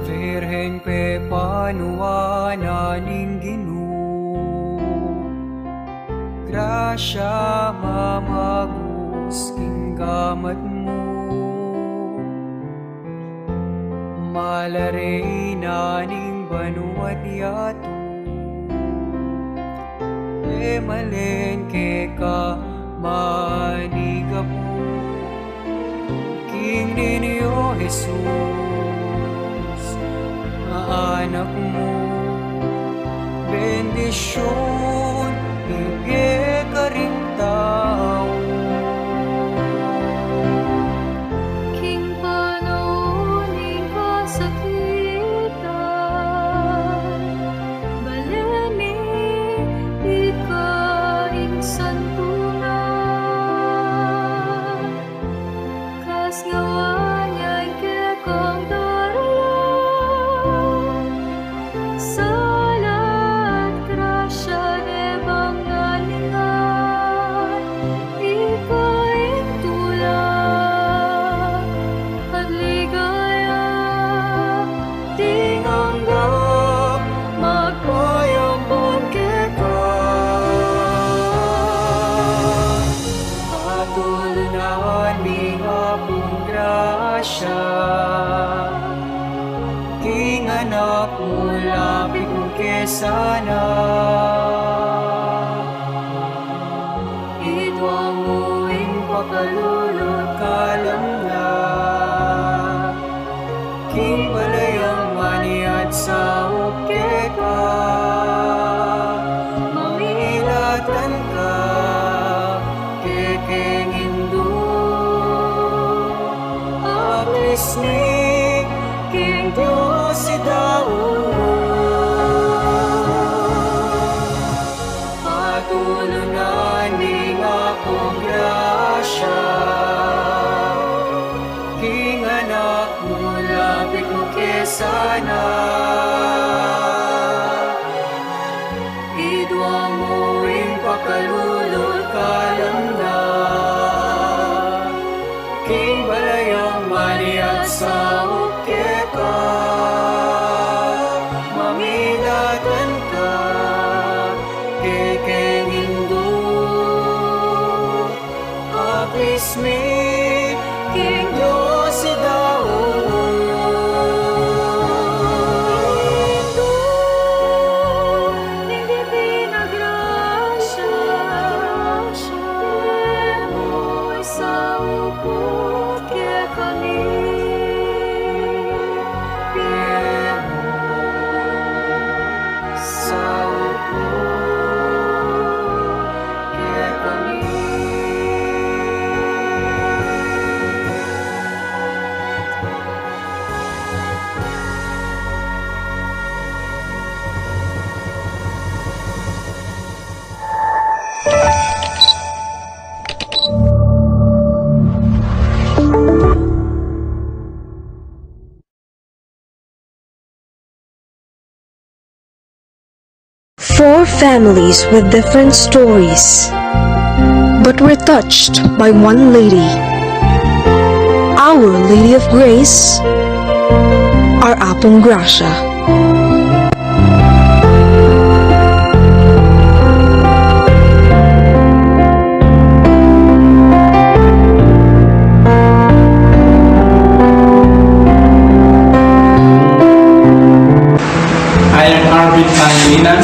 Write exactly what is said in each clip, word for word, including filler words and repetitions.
Birhen pepanuan na ning Ginu, grasya mamagus king gamat mu. Mala reyna ning banua't yatu, e malen keka manigapu. King Niño Jesus, a Anak mu, bendisyun ibie karing tau. King panaun ning kasakitan, bale mi ika ing santunan. Kasngawaan ya ing kekang daralan, sala at grasya de bang naninga. Ika ing tula at ligaya, ding angga magpayampun keka. Patulunan ning Apung grasya king Anak mu, lapit mu ke sana. Idwa mu ing pakalulu at kalamnan king balayang maniat saup keka. Mamilatan ka kekeng Indu, aklis mi king Dios idaun. Patulunan ning Apung grasya king Anak mu, lapit mu ke sana. Idwa mu ing pakalulu at kalamnan king balayang maniat saup keka. Mamilatan ka kekeng Indu, aklis mi king Dios idaun. Indu ning dipina grasya, pie mu isaup kekami, pie mu isaup kekami. Four families with different stories, but were touched by one lady. Our Lady of Grace, our Apung Gracia. I am Arvin Pangilinan.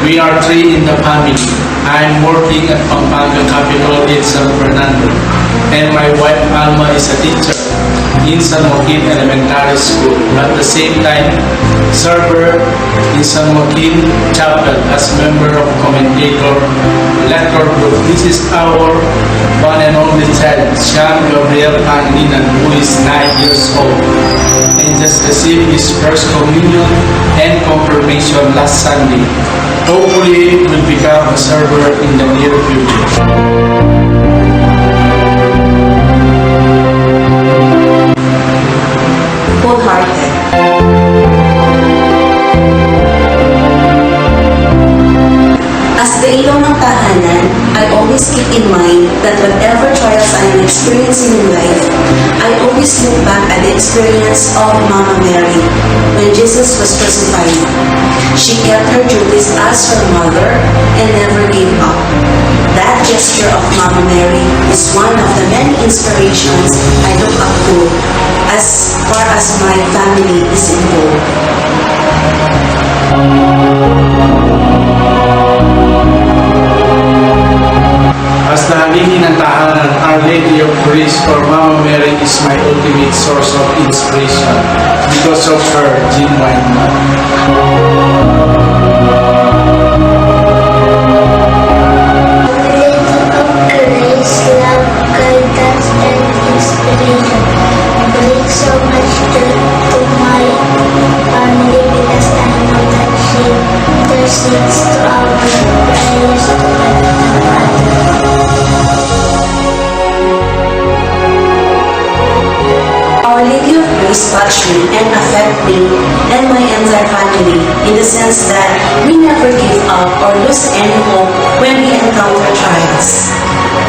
We are three in the family. I am working at Pampanga Capitol in San Fernando, and my wife Alma is a teacher in San Joaquin Elementary School. At the same time, server in San Joaquin Chapel as member of commentator lector group. This is our one and only child, Sian Gabriel Pangilinan, who is nine years old and just received his first communion and confirmation last Sunday. Hopefully, will become a server in the near future. Wholehearted. As the ilaw ng tahanan, I always keep in mind that whatever trials I am experiencing in life, I always look back at the experience of Mama Mary, Jesus was crucified. She kept her duties as her mother and never gave up. That gesture of Mama Mary is one of the many inspirations I look up to as far as my family is involved. As the haligi ng tahanan, Our Lady of Grace or Mama Mary is my ultimate source of inspiration because of her genuine love. Lady of Grace, love, guidance, and inspiration bring so much joy to my family because I know that she intercedes to our prayers to God the Father. Our Lady of Grace touched me and affect me and my entire family in the sense that we never give up or lose any hope when we encounter trials.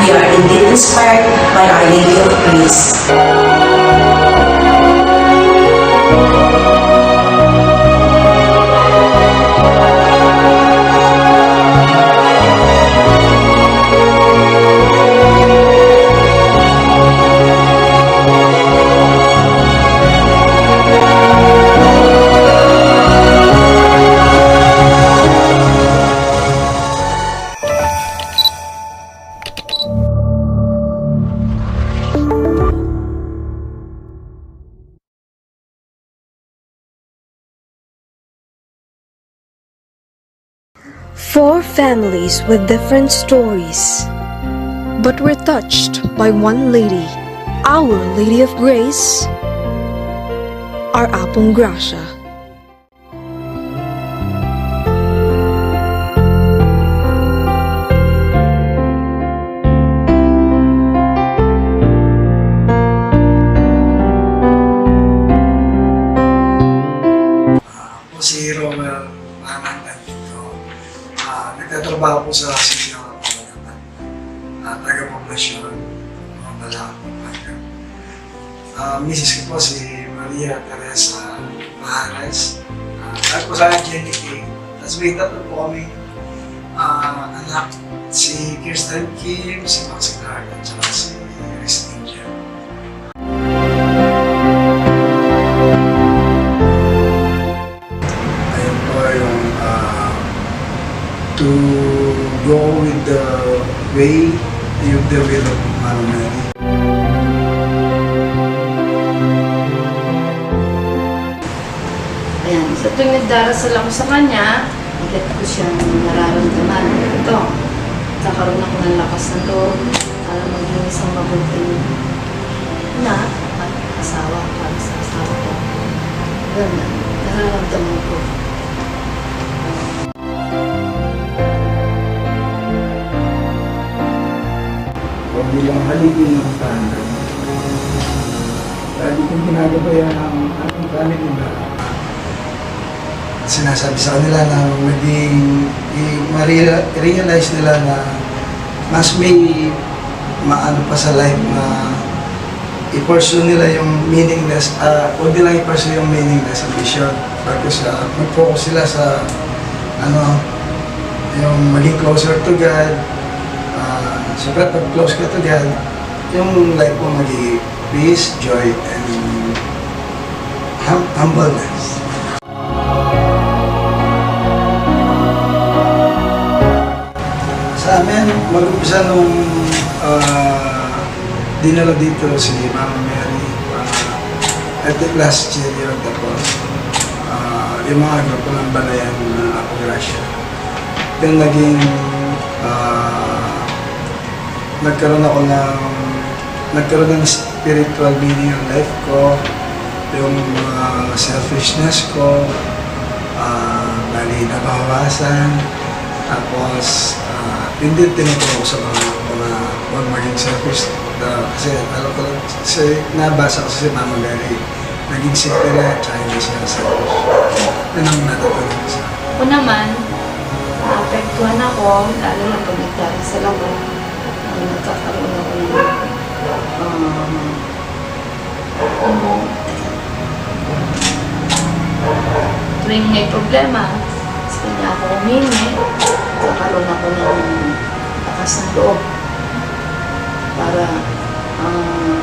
We are indeed inspired by Our Lady of Grace. Four families with different stories, but were touched by one lady, Our Lady of Grace, our Apong Gracia. Ako si Romel Raman Tandito. Ah, nagtatrabaho po sa City ng Kapampangan. Ah, taga Poblacion, Mabalacat, Pampanga. Ah, misis ko po si Maria Teresa Mahares. Ah, tapos sa Jenny Kim. Tapos may tatlo po kami, ah, anak. Si Kirsten Kim, si Maxi Clark, at saka si Chris Angel. Ayun po yung, ah, to go with the way, with the will of Mama Mary. Ayan, sa tuwing nagdarasal ako sa kanya, agad ko siyang nararamdaman. Ito, nagkakaroon ako ng lakas ng loob para maging isang mabuting na at asawa para sa asawa ko. Ganun, nararamdaman ko. O bilang haligi ng tahanan, lagi kong ginagabayan ang aking family na sinasabi sa kanila na maging, i-, ma-realize nila na mas may maano pa sa life na i-pursue nila yung meaningless, ah, huwag nilang i-pursue yung meaningless ambition. Tapos, ah, mag-focus sila sa, ano, yung maging closer to God. Ah, siyempre, pag close ka to God, yung life mo magiging peace, joy, and hum-, humbleness. Sa amin, mag-umpisa nung, ah, dinala dito si Mama Mary, ah, I think last year yun, tapos, ah, yung mga grupo ng balayan na Apo Gracia. Then naging, ah, nagkaroon ako ng, nagkaroon ng spiritual meaning ang life ko, yung mga selfishness ko, ah, bali, nabawasan. Tapos, ah, yun din tinuturo ko sa mga, mga, huwag maging selfish. Ah, kasi alam ko lang, kasi nabasa ko si Mama Mary, naging simple na, tsaka hindi siya selfish. Yun ang natutunan ko sa Ako naman, naapektuhan ako, lalo na pag nagdarasal ako. Ang nagkakaroon ako ng, um, um, Yung may problema, sa kanya ako humingi, magkaroon ako ng lakas ng loob para, ah,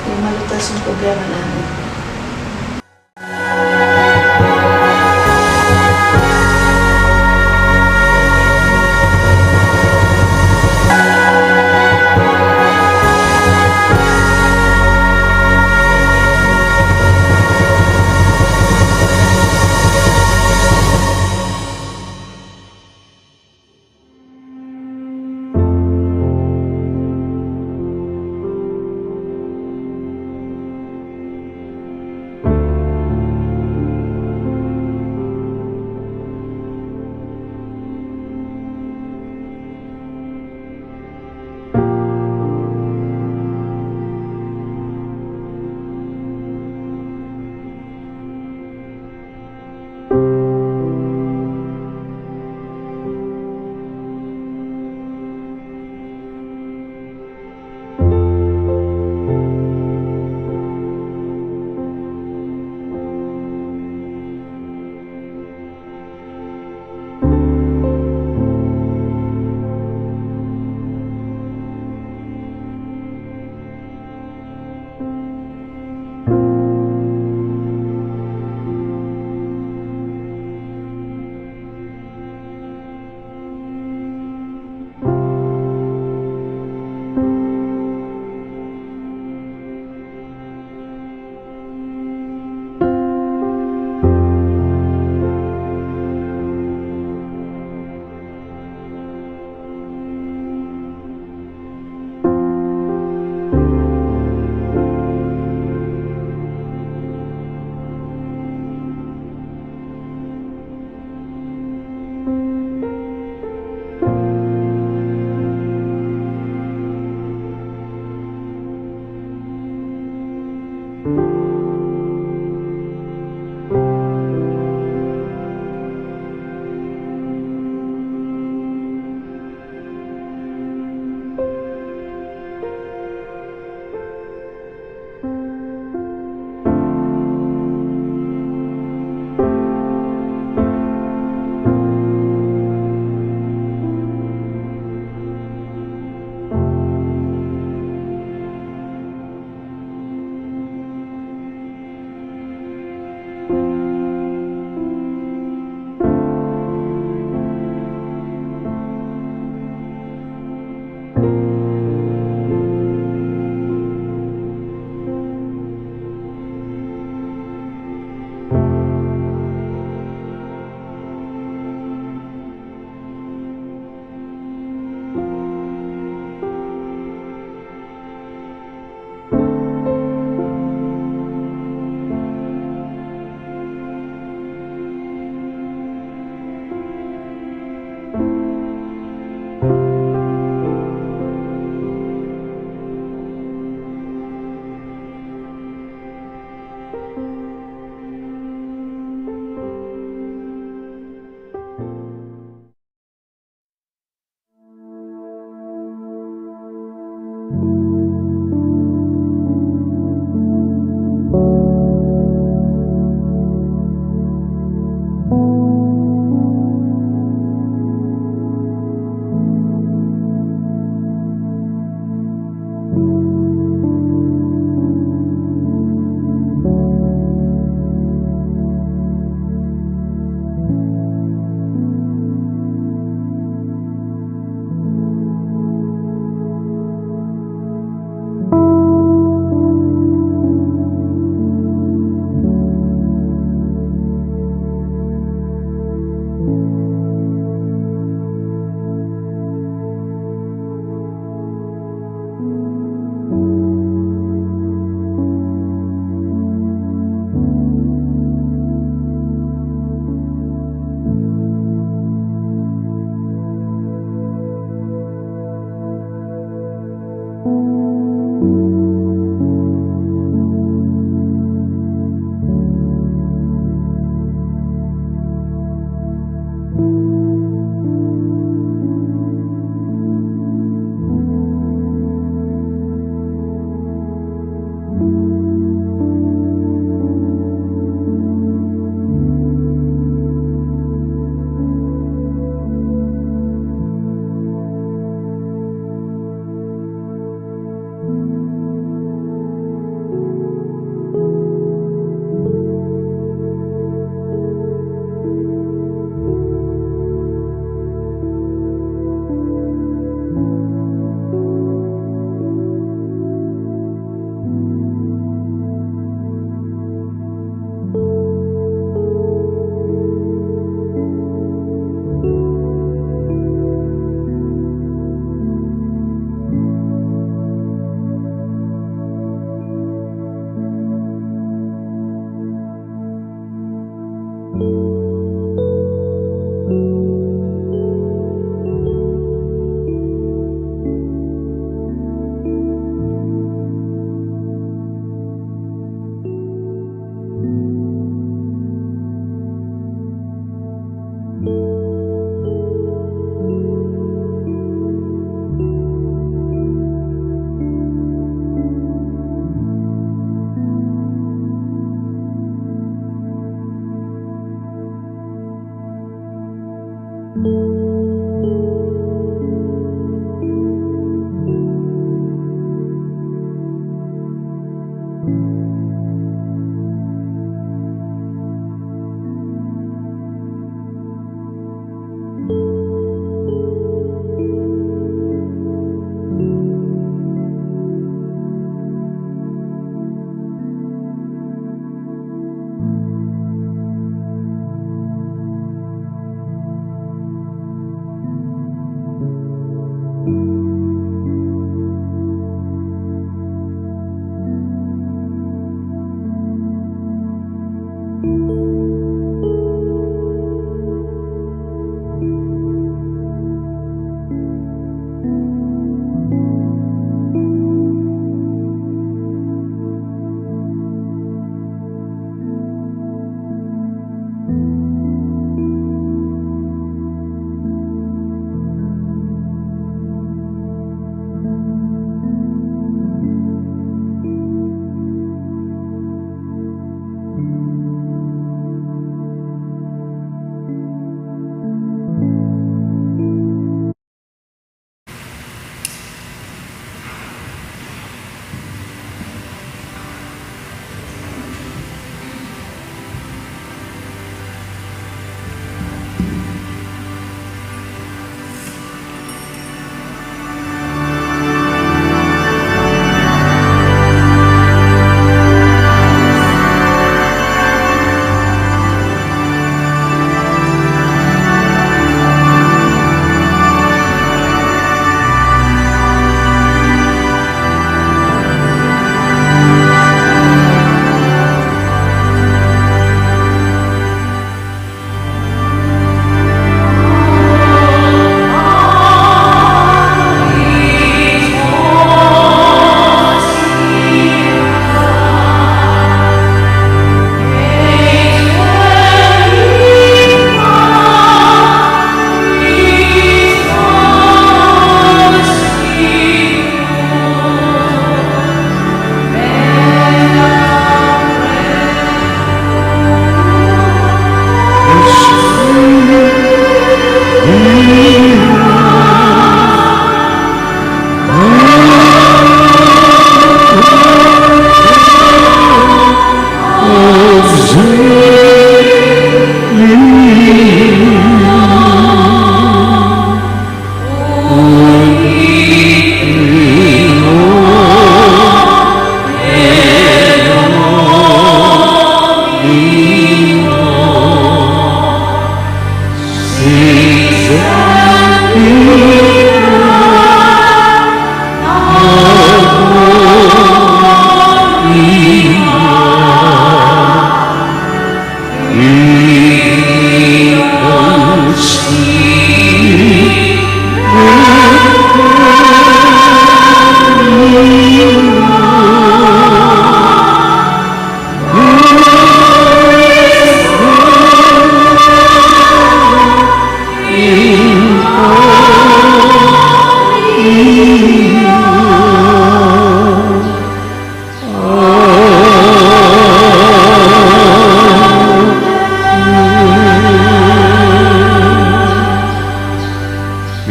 yung malutas yung problema namin.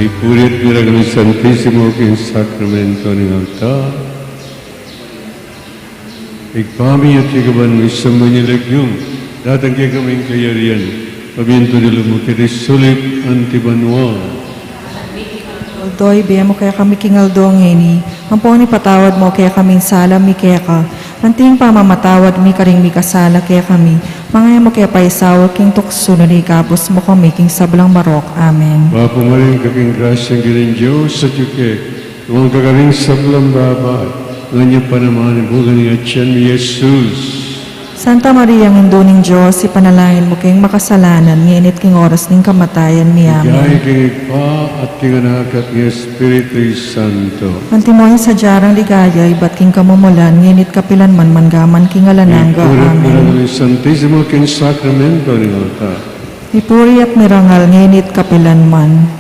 Mipuri at miragul ing Santisimo king sakramento ning altar. Ibpa mi, atiu ka banua, misamban ya ing lagyu mu, datang kekami ing kayarian mu, mipamintuan ing lub mu keti sulip anti banua. Aldo ibie mu kekami king aldo ngeni, ampon ipatawad mu kekami ing sala mi keka, anti ing pamamatawad mi karing mikasala kekami. Manga e mu ke paisaul king tuksu, nune ikabus mu kami king sablang marok. Amen. Bapu Maria, ika king grasya ning Ginung Dios, atiu ka keti, nuan ka karing sablang babai, nuan ya pa naman ing bunga ning atian mu, i Jesus. Santa Maria, Indu ning Dios, ipanalangin mu keng makasalanan, ngeni at king oras ning kamatayan mi. Amen. Ligaya king Ibpa, at king Anak, at king Espiritu Santo. Antimo ing sadya rang ligaya, ibat king kamumulan, ngeni at kapilan man, mangga man king alang angga. Ipuri at mirangal ing Santisimo king sakramento ning altar. Ipuri at mirangal, ngeni at kapilan man.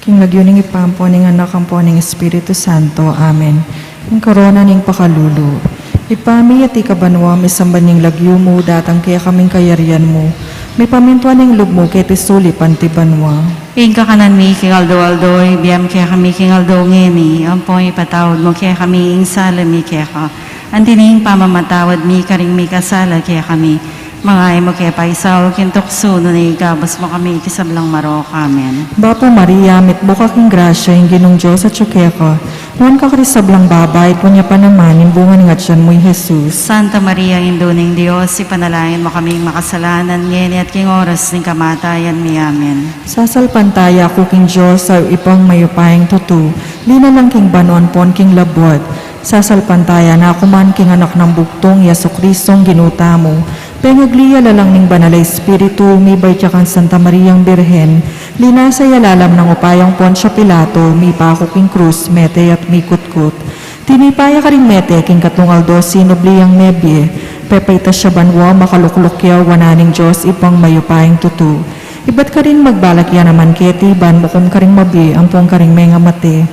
King lagyu ning Ibpa, ampo ning Anak, ampo ning Espiritu Santo. Amen. Ing korona ning pakalulu. Ibpa mi, atiu ka banua, misamban ya ing lagyu mu, datang kekami ing kayarian mu, mipamintuan ing lub mu keti sulip anti banua. Ing kakanan mi king aldo-aldo, ibie mu kekami king aldo ngeni, ampo ipatawad mu kekami ing sala mi keka, anti ning pamamatawad mi karing mikasala kekami. Manga e mu ke paisaul king tuksu, nune ikabus mu kami king sablang marok. Amen. Bapu Maria, mitmu ka king grasya, ing Ginung Dios atyu keka. Nuan ka karing sablang babai, at nuan ya pa naman ing bunga ning atian mu, i Jesus. Santa Maria, Indu ning Dios, ipanalangin mu kaming makasalanan, ngeni at king oras ning kamatayan mi. Amen. Sasalpantaya ku king Dios, a Ibpang mayupayang tutu, linalang king banua ampon king labuad. Sasalpantaya na ku man king Anak nang bugtung, i Jesucristong Ginu tamu, pengagli ya lalang ning Banal a Espiritu, mibait ya kang Santa Mariang Birhen, linasa ya lalam nang upayang Poncio Pilato, mipaku king krus, mete at mikutkut. Tinipa ya karing mete king katlung aldo, sinubli yang mebie, pepaitas ya banua, makalukluk ya wanan ning Dios Ibpang mayupayang tutu. Ibat karin magbalak ya naman keti ban mukum karing mabie ampong karing mengamate.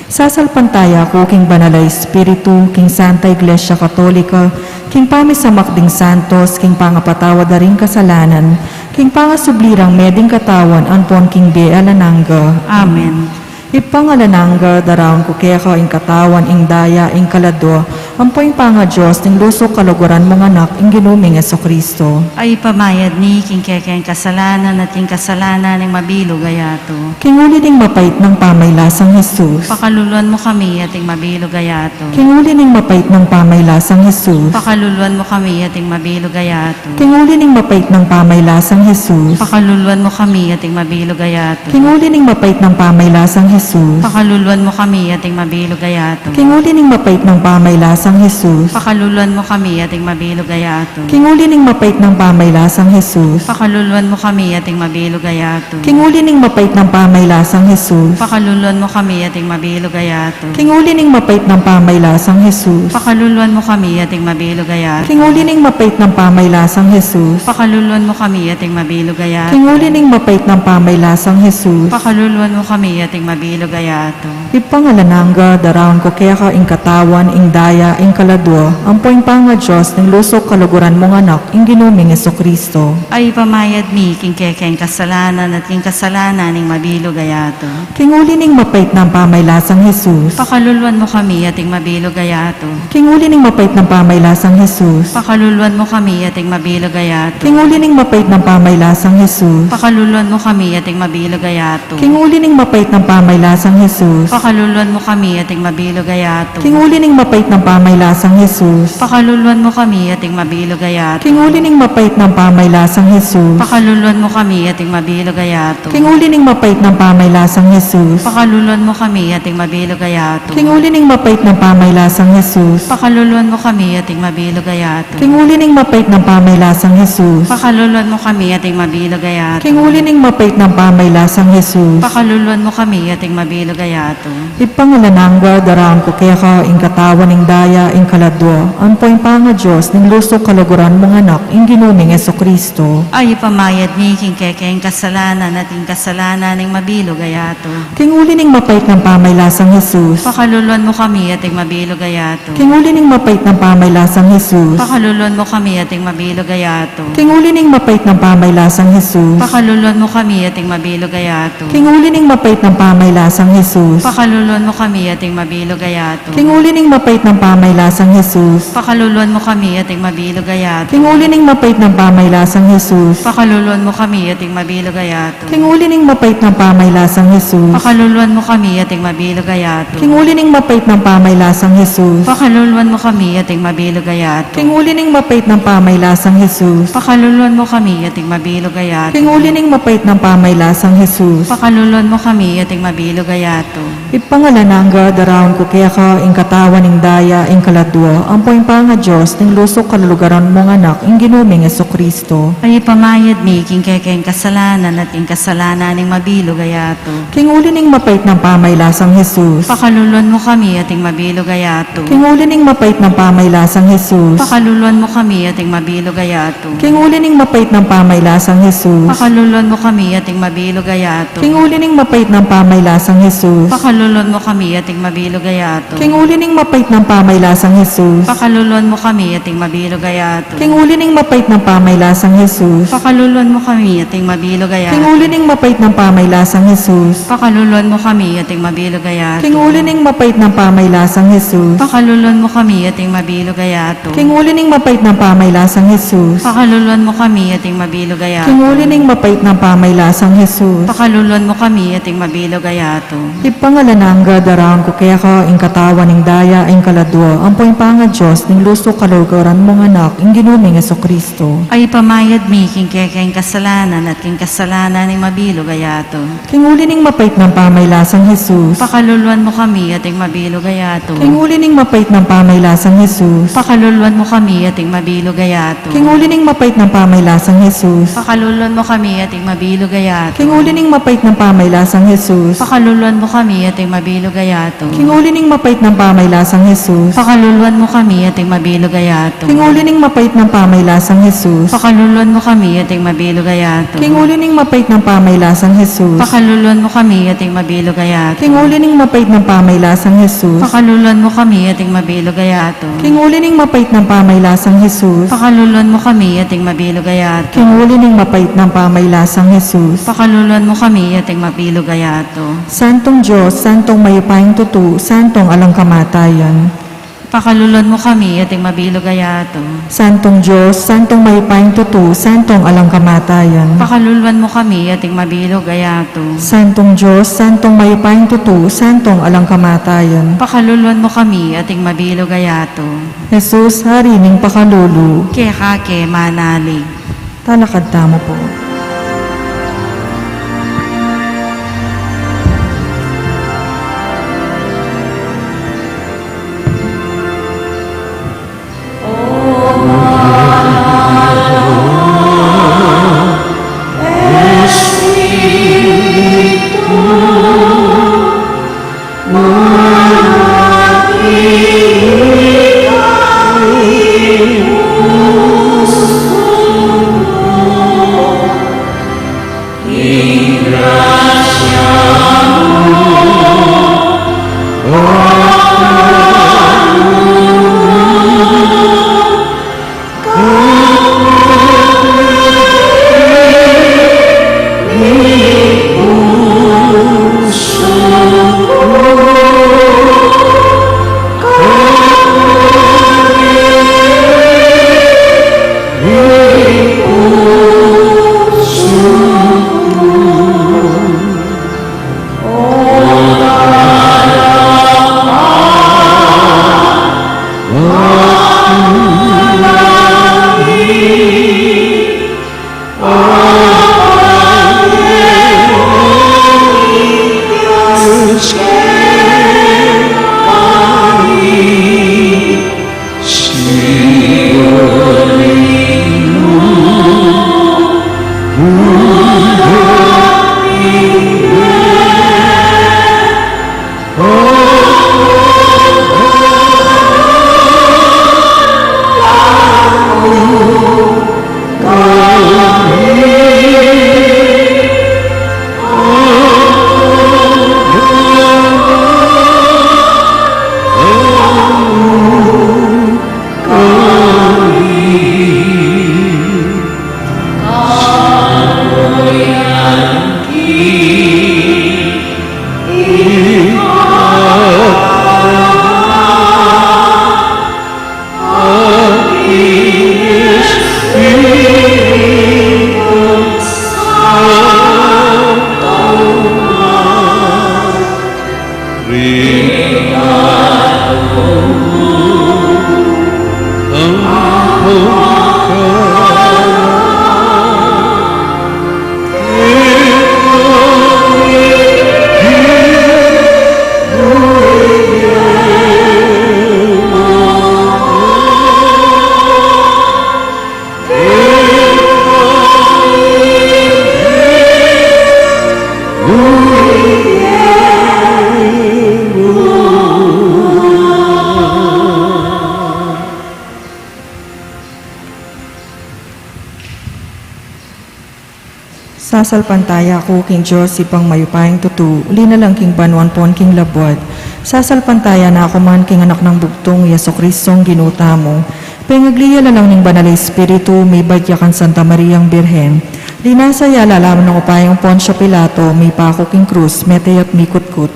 Sasalpantaya ku king Banal a Espiritu, king Santa Iglesia Katolika, king pamisamak ding santos, king pangapatawad da ring kasalanan, king pangasubli rang mie ding katawan ampon king bie alang angga. Amen. Ibpang alang angga, daraun ku keka ing katawan, ing daya, ing kaladua, ampo ing pangaDios ning lusuk kaluguran mung Anak, ing Ginu ming Jesucristo. A ipamayad mi king kekeng kasalanan at king kasalanan ning mabilug a yatu. King uli ning mapait nang pamaylasang Jesus. Pakaluluan mu kami at ing mabilug a yatu. King uli ning mapait nang pamaylasang Jesus. Pakaluluan mu kami at ing mabilug a yatu. King uli ning mapait nang pamaylasang Jesus. Pakaluluan mu kami at ing mabilug a yatu. King uli ning mapait nang pamaylasang Jesus. Pakaluluan mu kami at ing mabilug a yatu. King uli ning mapait nang pamaylasang Jesus. Pakaluluan mu kami at ing mabilug a yatu. King uli ning mapait nang pamaylasang Jesus. Pakaluluan mu kami at ing mabilug a yatu. King uli ning mapait nang pamaylasang Jesus. Pakaluluan mu kami at ing mabilug a yatu. King uli ning mapait nang pamaylasang Jesus. Pakaluluan mu kami at ing mabilug a yatu. King uli ning mapait nang pamaylasang Jesus. Pakaluluan mu kami at ing mabilug a yatu. King uli ning mapait nang pamaylasang Jesus. Pakaluluan mu kami at ing mabilug a yatu. Ibpang alang angga, daraun ku keka ing katawan, ing daya, ing kaladua, ampo ing pangaDios ning lusuk kaluguran mung Anak, ing Ginu ming Jesucristo. A ipamayad mi king kekeng kasalanan at king kasalanan ning mabilug a yatu. King uli ning mapait nang pamaylasang Jesus. Pakaluluan mu kami at ing mabilug a yatu. King uli ning mapait nang pamaylasang Jesus. Pakaluluan mu kami at ing mabilug a yatu. King uli ning mapait nang pamaylasang Jesus. Pakaluluan mu kami at ing mabilug a yatu. King uli ning mapait nang pamaylasang Jesus. Pakaluluan mu kami at ing mabilug a yatu. King uli ning mapait nang pamaylasang Jesus. Pakaluluan mu kami at ing mabilug a yatu. King uli ning mapait nang pamaylasang Jesus. Pakaluluan mu kami at ing mabilug a yatu. King uli ning mapait nang pamaylasang Jesus. Pakaluluan mu kami at ing mabilug a yatu. King uli ning mapait nang pamaylasang Jesus. Pakaluluan mu kami at ing mabilug a yatu. King uli ning mapait nang pamaylasang Jesus. Pakaluluan mu kami at ing mabilug a yatu. King uli ning mapait nang pamaylasang Jesus. Pakaluluan mu kami at ing mabilug a yatu. Ibpang alang angga, daraun ku keka ing katawan, ing daya, ing kaladua, ampo ing pangaDios ning lusuk kaluguran mung Anak, ing Ginu ming Jesucristo. A ipamayad mi king kekeng kasalanan at king kasalanan ning mabilug a yatu. King uli ning mapait nang pamaylasang Jesus. Pakaluluan mu kami at ing mabilug a yatu. King uli ning mapait nang pamaylasang Jesus. Pakaluluan mu kami at ing mabilug a yatu. King uli ning mapait nang pamaylasang Jesus. Pakaluluan mu kami at ing mabilug a yatu. King uli ning mapait nang pamaylasang Jesus. Pakaluluan mu kami at ing mabilug a yatu. King uli ning mapait nang pamaylasang Jesus. Pakaluluan mu kami at ing mabilug a yatu. King uli ning mapait nang pamaylasang Jesus. Pakaluluan mu kami at ing mabilug a yatu. King uli ning mapait nang pamaylasang Jesus. Pakaluluan mu kami at ing mabilug a yatu. King uli ning mapait nang pamaylasang Jesus. Pakaluluan mu kami at ing mabilug a yatu. King uli ning mapait nang pamaylasang Jesus. Pakaluluan mu kami at ing mabilug a yatu. King uli ning mapait nang pamaylasang Jesus. Pakaluluan mu kami at ing mabilug a yatu. Ibpang alang angga, daraun ku keka ing katawan, ing daya, Ing kaladua, ampo ing pangaDios ning lusu kalulugaran mung Anak, ing Ginu ming Jesucristo. Ay pamayad mi king kekeng kasalanan at king kasalanan ning mabilug a yatu. King uli ning mapait nang pamaylasang Jesus. Pakaluluan mu kami at ing mabilug a yatu. King uli ning mapait nang pamaylasang Jesus. Pakaluluan mu kami at ing mabilug a yatu. King uli ning mapait nang pamaylasang Jesus. Pakaluluan mu kami at ing mabilug a yatu. King uli ning mapait nang pamaylasang Jesus. Pakaluluan mu kami at ing mabilug a yatu. King uli ning mapait nang pamaylasang Jesus. Pakaluluan mu kami at ing mabilug a yatu. King uli ning mapait nang pamaylasang Jesus. Pakaluluan mu kami at ing mabilug a yatu. King uli ning mapait nang pamaylasang Jesus. Pakaluluan mu kami at ing mabilug a yatu. King uli ning mapait nang pamaylasang Jesus. Pakaluluan mu kami at ing mabilug a yatu. King uli ning mapait nang pamaylasang Jesus. Pakaluluan mu kami at ing mabilug a yatu. King uli ning mapait nang pamaylasang Jesus. Pakaluluan mu kami at ing mabilug a yatu. Ipangalanan ku, darangku keka ing katawan ning daya, ing kaladua, ampo ing pangaDios ning lusu kalulugaran mung Anak, ing Ginu ming Jesucristo. Ay pamayad mi king kekeng kasalanan at king kasalanan ning mabilug a yatu. King uli ning mapait nang pamaylasang Jesus. Pakaluluan mu kami at ing mabilug a yatu. King uli ning mapait nang pamaylasang Jesus. Pakaluluan mu kami at ing mabilug a yatu. King uli ning mapait nang pamaylasang Jesus. Pakaluluan mu kami at ing mabilug a yatu. King uli ning mapait nang pamaylasang Jesus. Pakaluluan mu kami at ing mabilug a yatu. King uli ning mapait nang pamaylasang Jesus. Pakaluluan mu kami at ing mabilug a yatu. King uli ning mapait nang pamaylasang Jesus. Pakaluluan mu kami at ing mabilug a yatu. King uli ning mapait nang pamaylasang Jesus. Pakaluluan mu kami at ing mabilug a yatu. King uli ning mapait nang pamaylasang Jesus. Pakaluluan mu kami at ing mabilug a yatu. King uli ning mapait nang pamaylasang Jesus. Pakaluluan mu kami at ing mabilug a yatu. King uli ning mapait nang pamaylasang Jesus. Pakaluluan mu kami at ing mabilug a yatu. Santong Dios, Santong mayupayang tutu, Santong alang kamatayan. Pakaluluan mu kami at ing mabilug a yatu. Santong Dios, Santong mayupayang tutu, Santong alang kamatayan. Pakaluluan mu kami at ing mabilug a yatu. Santong Dios, Santong mayupayang tutu, Santong alang kamatayan. Pakaluluan mu kami at ing mabilug a yatu. Jesus, Hari ning pakalulu. Keka ke manalig. Talakad tamu pu. Sasalpantaya ku king Dios, Ibpang mayupayang tutu, linalang king banua ampon king labuad. Sasalpantaya na ku man king Anak nang bugtung, Jesucristong Ginu tamu. Pengagli ya lalang ning Banal a Espiritu, mibait ya kang Santa Mariang Birhen. Linasa ya lalam nang upaya nang Poncio Pilato, mipaku king krus, mete ya't mikutkut.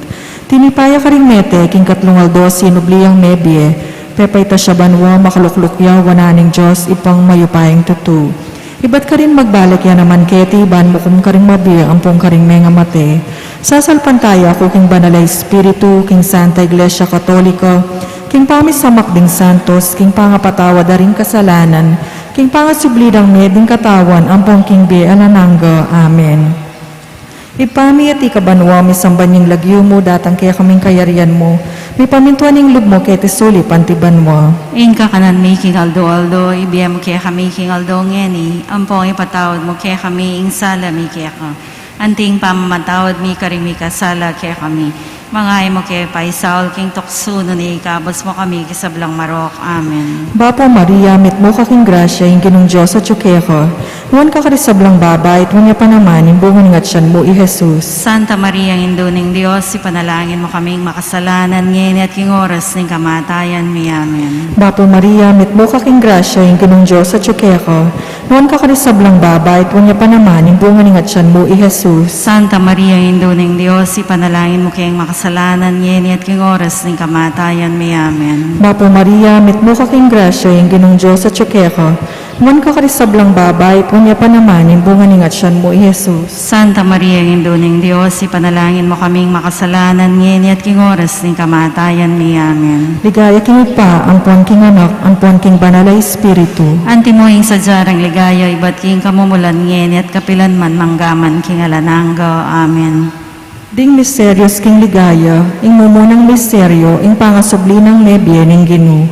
Tinipa ya karing mete, king katlung aldo sinubli yang mebie, pepaitas ya banua, makalukluk ya wanan ning Dios, Ibpang mayupayang tutu. Ibat karin magbalik ya naman keti, ban mukum karing mabie ampon karing mengamate. Sasalpantaya ku king Banal a Espiritu, king Santa Iglesia Katolika, king pamisamak ding santos, king pangapatawad da ring kasalanan, king pangasubli dang mie ding katawan, ampon king bie alang angga. Amen. Ibpa mi, atiu ka banua, misamban ya ing lagyu mu, datang kekami ing kayarian mu, mipamintuan ing lub mu keti sulip anti banua. Ing kakanan mi king aldo-aldo, ibie mu kekami king aldo ngeni, ampon ipatawad mu kekami ing sala mi keka, anti ing pamamatawad mi karing mikasala kekami. Manga e mu ke paisaul king tuksu, nune ikabus mu kami king sablang marok. Amen. Bapu Maria, mitmu ka king grasya, ing Ginung Dios atyu keka. Nuan ka karing sablang babai, at nuan ya pa naman ing bunga ning atyan mu, i Jesus. Santa Maria, Indu ning Dios, ipanalangin mu kaming makasalanan, ngeni at king oras ning kamatayan mi. Amen. Bapu Maria, mitmu ka king grasya, ing Ginung Dios atyu keka. Nuan ka karing sablang babai, at nuan ya pa naman ing bunga ning atyan mu, i Jesus. Santa Maria, Indu ning Dios, ipanalangin mu keng makasalanan, ngeni at king oras ning kamatayan mi. Amen. Bapu Maria, mitmu ka king grasya, ing Ginung Dios atyu keka. Nuan ka karing sablang babai, at nuan ya pa naman ing bunga ning atyan mu, i Jesus. Santa Maria, Indu ning Dios, ipanalangin mu kaming makasalanan, ngeni at king oras ning kamatayan mi. Amen. Ligaya king Ibpa, ampon king Anak, ampon king Banal a Espiritu. Antimo ing sadya rang ligaya, ibat king kamumulan, ngeni at kapilan man, mangga man king alang angga. Amen. Ding misterios king ligaya. Ing mumunang misterio, ing pangasubli nang mebie ning Ginu.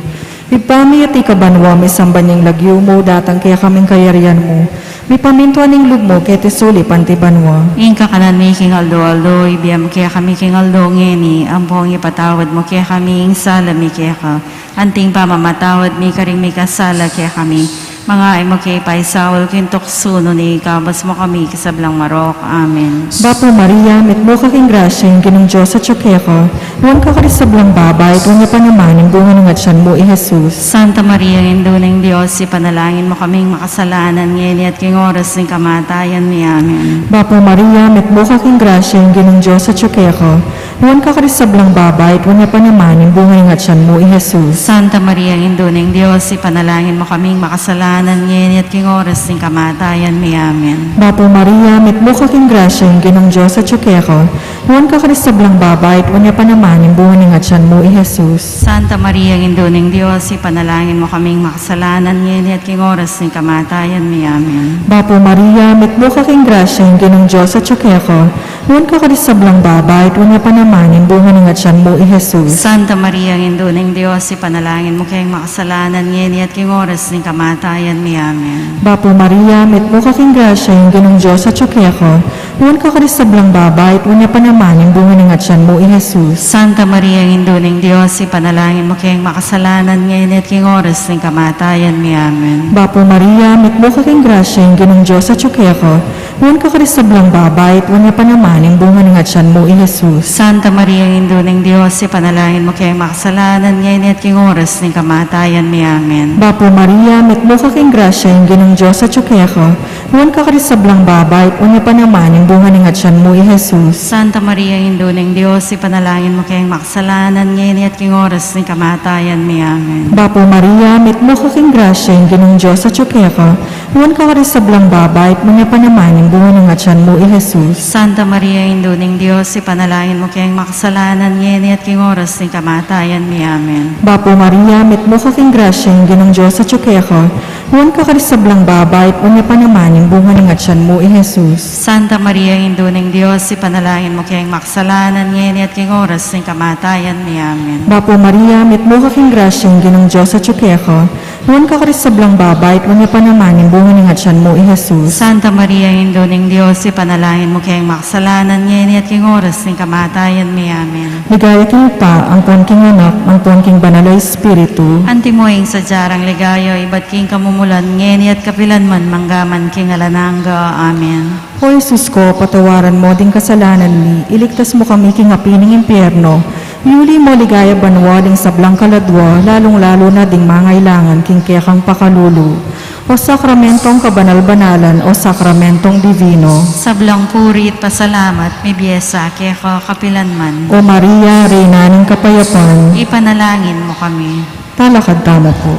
Ibpa mi, atiu ka banua, misamban ya ing lagyu mu, datang kekami ing kayarian mu, mipamintuan ing lub mu keti sulip anti banua. Ing kakanan mi king aldo-aldo, ibie mu kekami king aldo ngeni, ampon ipatawad mu kekami ing sala mi keka, anti ing pamamatawad mi karing mikasala kekami. Manga e mu ke paisaul king tuksu, nune ikabus mu kami king sablang marok. Amen. Bapu Maria, mitmu ka king grasya, ing Ginung Dios atyu keka. Nuan ka karing sablang babai, at nuan ya pa naman ing bunga ning atyan mu, i Jesus. Santa Maria, Indu ning Dios, ipanalangin mu kaming makasalanan, ngeni at king oras ning kamatayan mi. Amen. Bapu Maria, mitmu ka king grasya, ing Ginung Dios atyu keka. Nuan ka karing sablang babai, at nuan ya pa naman ing bunga ning atyan mu, i Jesus. Santa Maria, Indu ning Dios, ipanalangin mu kaming makasalanan, ngeni at king oras ning kamatayan mi. Amen. Bapu Maria, mitmu ka king grasya, ing Ginung Dios atyu keka. Nuan ka karing sablang babai, at nuan ya pa naman ing bunga ning atyan mu, i Jesus. Santa Maria, Indu ning Dios, ipanalangin mu kaming makasalanan, ngeni at king oras ning kamatayan mi. Amen. Bapu Maria, mitmu ka king grasya, ing Ginung Dios atyu keka. Nuan ka karing sablang babai, at nuan ya pa naman ing bunga ning atyan mu, i Jesus. Santa Maria, Indu ning Dios, ipanalangin mu keng makasalanan, ngeni at king oras ning kamatayan mi. Amen. Bapu Maria, mitmu ka king grasya, ing Ginung Dios atyu keka. Nuan ka karing sablang babai, at nuan ya pa naman ing bunga ning atyan mu, i Jesus. Santa Maria, Indu ning Dios, ipanalangin mu keng makasalanan, ngeni at king oras ning kamatayan mi. Amen. Bapu Maria, mitmu ka king grasya, ing Ginung Dios atyu keka. Nuan ka karing sablang babai, at nuan ya pa naman ing bunga ning atyan mu, i Jesus. Santa Maria, Indu ning Dios, ipanalangin mu keng makasalanan, ngeni at king oras ning kamatayan mi. Amen. Bapu Maria, mitmu ka king grasya, ing Ginung Dios atyu keka. Nuan ka karing sablang babai, at nuan ya pa naman ing bunga ning atyan mu, i Jesus. Santa Maria, Indu ning Dios, ipanalangin mu keng makasalanan, ngeni at king oras ning kamatayan mi. Amen. Bapu Maria, mitmu ka king grasya, ing Ginung Dios atyu keka. Nuan ka karing sablang babai, at nuan ya pa naman ing bunga ning atyan mu, i Jesus. Santa Maria, Indu ning Dios, ipanalangin mu keng makasalanan, ngeni at king oras ning kamatayan mi. Amen. Bapu Maria, mitmu ka king grasya, ing Ginung Dios atyu keka. Nuan ka karing sablang babai, at nuan ya pa naman ing bunga ning atyan mu, i Jesus. Santa Maria, Indu ning Dios, ipanalangin mu keng makasalanan, ngeni at king oras ning kamatayan mi. Amen. Bapu Maria, mitmu ka king grasya, ing Ginung Dios atyu keka. Nuan ka karing sablang babai, at nuan ya pa naman ing bunga ning atian mu, i Jesus. Santa Maria, Indu ning Dios, ipanalangin mu keng makasalanan, ngeni at king oras ning kamatayan mi. Amen. Ligaya king Ibpa, ampon king Anak, ampon king Banal a Espiritu. Antimo ing sadya rang ligaya, ibat king kamumulan, ngeni at kapilan man, mangga man king alang angga. Amen. O Jesus ko, patawaran mo ding kasalanan mi, iligtas mo kami king api ning impyerno, yuli mo king ligaya banua ding sablang kaladua, lalung-lalu na ding mangailangan king kekang pakalulu. O sakramentong kabanal-banalan, o sakramentong dibino. Sablang puri at pasalamat, mibie sa keka kapilan man. O Maria, Reyna ning kapayapan. Ipanalangin mo kami. Talakad tamu pu.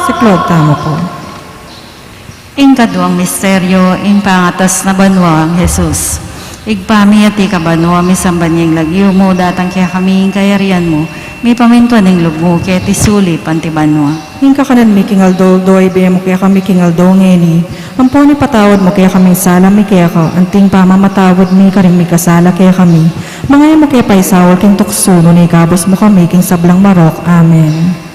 Siklaud tamu pu. Ing kaduang misteryo, ing pangatas na banua nang Jesus. Ibpa mi, atiu ka banua, misamban ya ing lagyu mu, datang kekami ing kayarian mu, mipamintuan ing lub mu keti sulip anti banua. Ing kakanan mi king aldo-aldo ibie mu kekami king aldo ngeni, ampon ipatawad mu kekaming sala mi keka, anti ing pamamatawad mi karing mikasala kekami. Manga e mu ke paisaul king tuksu, nune ikabus mu kami king sablang marok. Amen.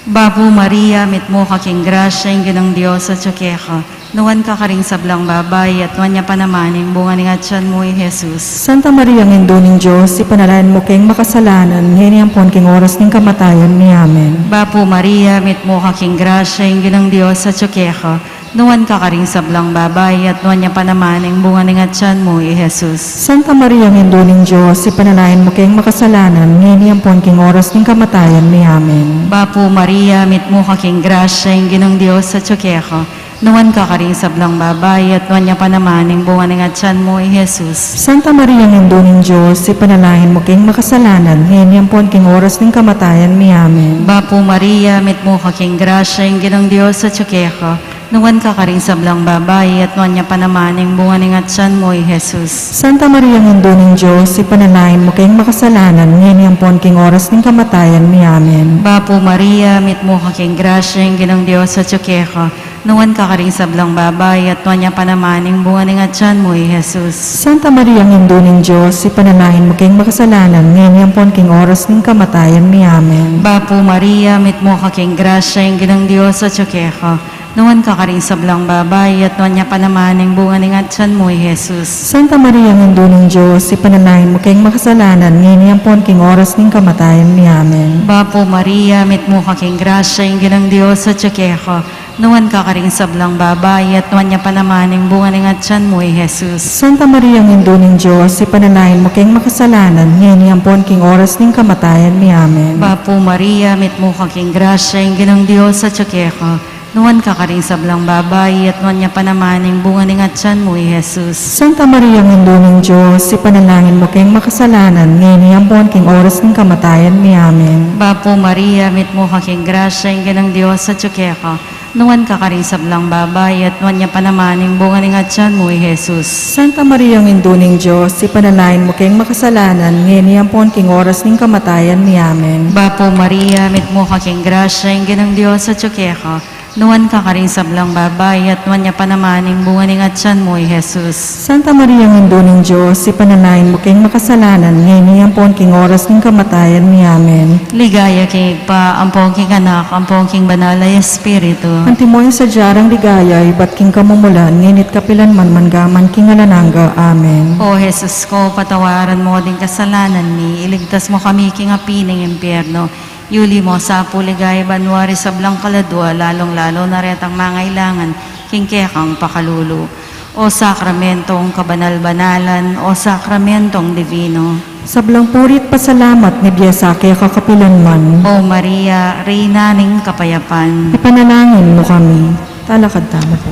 Bapu Maria, mitmu ka king grasya, ing Ginung Dios atyu keka. Nuan ka karing sablang babai, at nuan ya pa naman ing bunga ning atyan mu, i Jesus. Santa Maria, Indu ning Dios, ipanalangin mu keng makasalanan, ngeni ampon king oras ning kamatayan mi. Amen. Bapu Maria, mitmu ka king grasya, ing Ginung Dios atyu keka. Nuan ka karing sablang babai, at nuan ya pa naman ing bunga ning atyan mu, i Jesus. Santa Maria, Indu ning Dios, ipanalangin mu keng makasalanan, ngeni ampon king oras ning kamatayan mi. Amen. Bapu Maria, mitmu ka king grasya, ing Ginung Dios atyu keka. Nuan ka karing sablang babai, at nuan ya pa naman ing bunga ning atyan mu, i Jesus. Santa Maria, Indu ning Dios, ipanalangin mu keng makasalanan, ngeni ampon king oras ning kamatayan mi. Amen. Bapu Maria, mitmu ka king grasya, ing Ginung Dios atyu keka. Nuan ka karing sablang babai, at nuan ya pa naman ing bunga ning atyan mu, i Jesus. Santa Maria, Indu ning Dios, ipanalangin mu keng makasalanan, ngeni ampon king oras ning kamatayan mi. Amen. Bapu Maria, mitmu ka king grasya, ing Ginung Dios atyu keka. Nuan ka karing sablang babai, at nuan ya pa naman ing bunga ning atyan mu, i Jesus. Santa Maria, Indu ning Dios, ipanalangin mu keng makasalanan, ngeni ampon king oras ning kamatayan mi. Amen. Bapu Maria, mitmu ka king grasya, ing Ginung Dios atyu keka. Nuan ka karing sablang babai, at nuan ya pa naman ing bunga ning atyan mu, i Jesus. Santa Maria, Indu ning Dios, ipanalangin mu keng makasalanan, ngeni ampon king oras ning kamatayan mi. Amen. Bapu Maria, mitmu ka king grasya, ing Ginung Dios atyu keka. Nuan ka karing sablang babai, at nuan ya pa naman ing bunga ning atyan mu, i Jesus. Santa Maria, Indu ning Dios, ipanalangin mu keng makasalanan, ngeni ampon king oras ning kamatayan mi. Amen. Bapu Maria, mitmu ka king grasya, ing Ginung Dios atyu keka. Nuan ka karing sablang babai, at nuan ya pa naman ing bunga ning atyan mu, i Jesus. Santa Maria, Indu ning Dios, ipanalangin mu keng makasalanan, ngeni ampon king oras ning kamatayan mi. Amen. Bapu Maria, mitmu ka king grasya, ing Ginung Dios atyu keka. Nuan ka karing sablang babai, at nuan ya pa naman ing bunga ning atyan mu, i Jesus. Santa Maria, Indu ning Dios, ipanalangin mu keng makasalanan, ngeni ampon king oras ning kamatayan mi. Amen. Bapu Maria, mitmu ka king grasya, ing Ginung Dios atyu keka. Nuan ka karing sablang babai, at nuan ya pa naman ing bunga ning atyan mu, i Jesus. Santa Maria, Indu ning Dios, ipanalangin mu keng makasalanan, ngeni ampon king oras ning kamatayan mi. Amen. Ligaya king Ibpa, ampon king Anak, ampon king Banal a Espiritu. Antimo ing sadya rang ligaya, ibat king kamumulan, ngeni't kapilan man, mangga man king alang angga. Amen. O Jesus ko, patawaran mo ding kasalanan mi, iligtas mo kami king api ning impyerno, yuli mo sa pu king ligaya banua ring sablang kaladua, lalung-lalu na retang mangailangan king kekang pakalulu. O sakramentong kabanal-banalan, o sakramentong dibino. Sablang puri't pasalamat mibie sa keka kapilan man. O Maria, Reyna ning kapayapan. Ipanalangin mo kami. Talakad tamu pu.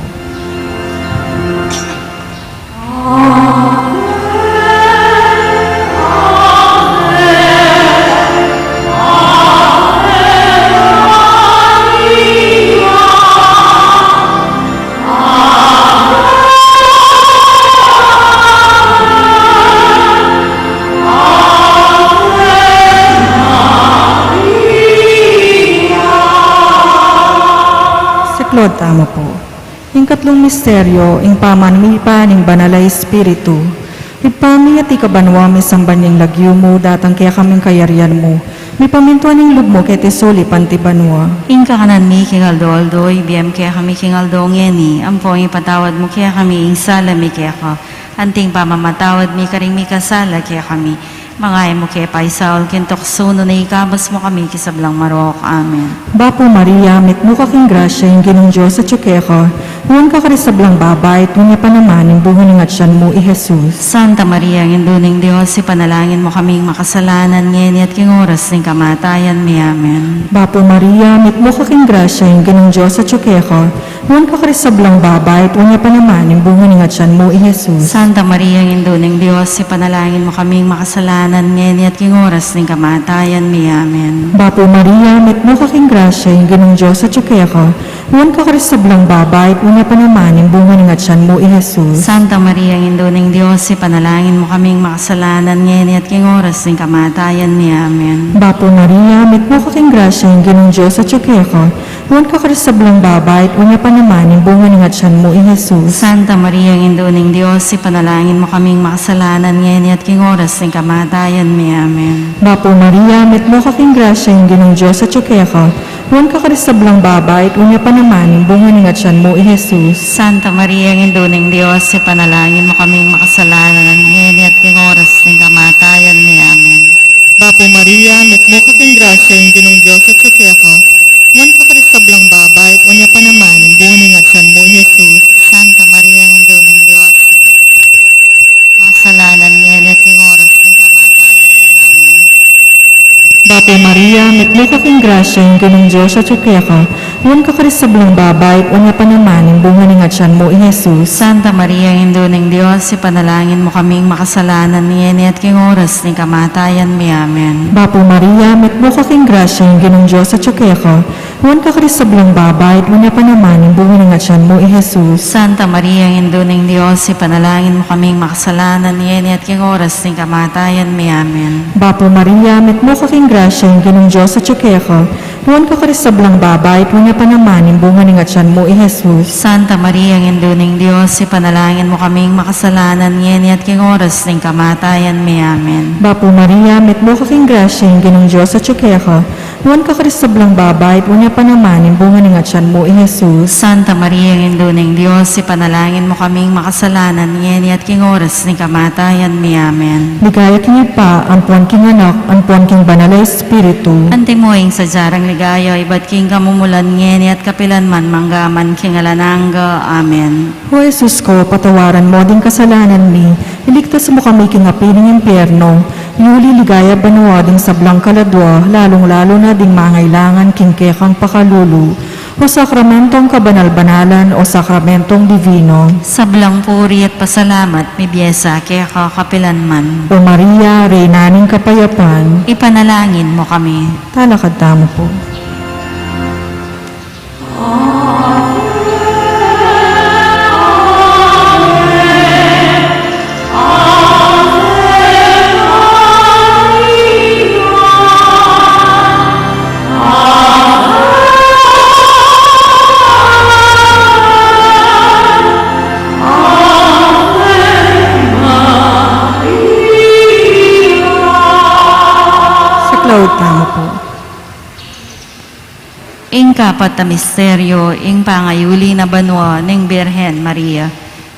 Lord, tama po. Ing katlung misteryo, ing pamanu ning Banal a Espiritu. Ibpa mi, atiu ka banua, misamban ya ing lagyu mu, datang kekami ing kayarian mu, mipamintuan ing lub mu keti sulip anti banua. Ing kakanan mi king aldo-aldo, ibie mu kekami king aldo ngeni, ampon ipatawad mu kekami ing sala mi keka, anti ing pamamatawad mi karing mikasala kekami. Manga e mu ke paisaul king tuksu, nune ikabus mu kami king sablang marok. Amen. Bapu Maria, mitmu ka king grasya, ing Ginung Dios atyu keka, nuan ka karing sablang babai, at nuan ya pa naman ing bunga ning atyan mu, i Jesus. Santa Maria, Indu ning Dios, ipanalangin mu kaming makasalanan, ngeni at king oras ning kamatayan mi. Amen. Bapu Maria, mitmu ka king grasya, ing Ginung Dios atyu keka, nuan ka karing sablang babai, at nuan ya pa naman ing bunga ning atyan mu, i Jesus. Santa Maria, Indu ning Dios, ipanalangin mu kaming makasalanan, ngeni at king oras ning kamatayan mi. Amen. Bapu Maria, mitmu ka king grasya, ing Ginung Dios atyu keka, nuan ka karing sablang babai, at nuan ya pa naman ing bunga ning atyan mu, i Jesus. Santa Maria, Indu ning Dios, ipanalangin mu kaming makasalanan, ngeni at king oras ning kamatayan mi. Amen. Bapu Maria, mitmu ka king grasya, ing Ginung Dios atyu keka, nuan ka karing sablang babai, at nuan ya pa naman ing bunga ning atyan mu, i Jesus. Santa Maria, Indu ning Dios, ipanalangin mu kaming makasalanan, ngeni at king oras ning kamatayan mi. Amen. Bapu Maria, mitmu ka king grasya, ing Ginung Dios atyu keka, nuan ka karing sablang babai, at nuan ya pa naman ing bunga ning atyan mu, i Jesus. Santa Maria, Indu ning Dios, ipanalangin mu kaming makasalanan, ngeni at king oras ning kamatayan mi. Amen. Bapu Maria, mitmu ka king grasya, ing Ginung Dios atyu keka, nuan ka karing sablang babai, at nuan ya pa naman ing bunga ning atyan mu, i Jesus. Santa Maria, Indu ning Dios, makasalanan, ngeni at king oras ning kamatayan mi. Amen. Bapu Maria, mitmu ka king grasya, ing Ginung Dios atyu keka, nuan ka karing sablang babai, at nuan ya pa naman ing bunga ning atyan mu, i Jesus. Santa Maria, Indu ning Dios, ipanalangin mu kaming makasalanan, ngeni at king oras ning kamatayan mi. Amen. Bapu Maria, mitmu ka king grasya, ing Ginung Dios atyu keka, nuan ka karing sablang babai, at nuan ya pa naman ing bunga ning atyan mu, i Jesus. Santa Maria, Indu ning Dios, ipanalangin mu kaming makasalanan, ngeni at king oras ning kamatayan mi. Amen. Bapu Maria, mitmu ka king grasya, ing Ginung Dios atyu keka, nuan ka karing sablang babai, at nuan ya pa naman ing bunga ning atyan mu, i Jesus. Santa Maria, Indu ning Dios, ipanalangin mu kaming makasalanan, ngeni at king oras ning kamatayan mi. Amen. Bapu Maria, mitmu ka king grasya, ing Ginung Dios atyu keka, nuan ka karing sablang babai, at nuan ya pa naman ing bunga ning atyan mu, i Jesus. Santa Maria, Indu ning Dios, ipanalangin mu kaming makasalanan, ngeni at king oras ning kamatayan mi. Amen. Ligaya king Ibpa, ampon king Anak, ampon king Banal a Espiritu. Antimo ing sadya rang ligaya, ibat king kamumulan, ngeni at kapilan man, mangga man king alang angga. Amen. O Jesus ko, patawaran mu ding kasalanan mi, iligtas mu kami king api ning impyerno, iuli ligaya banua ding sablang kaladua, lalung-lalu na ding mangailangan king kekang pakalulu. O sakramentong kabanal-banalan, o sakramentong dibino. Sablang puri at pasalamat, mibie sa keka kapilan man. O Maria, Reyna ning kapayapan. Ipanalangin mu kami. Talakad tamu pu. Saklaud tamu pu. Ing kapat a misteryo, ing pangayuli na banua ning Birhen Maria.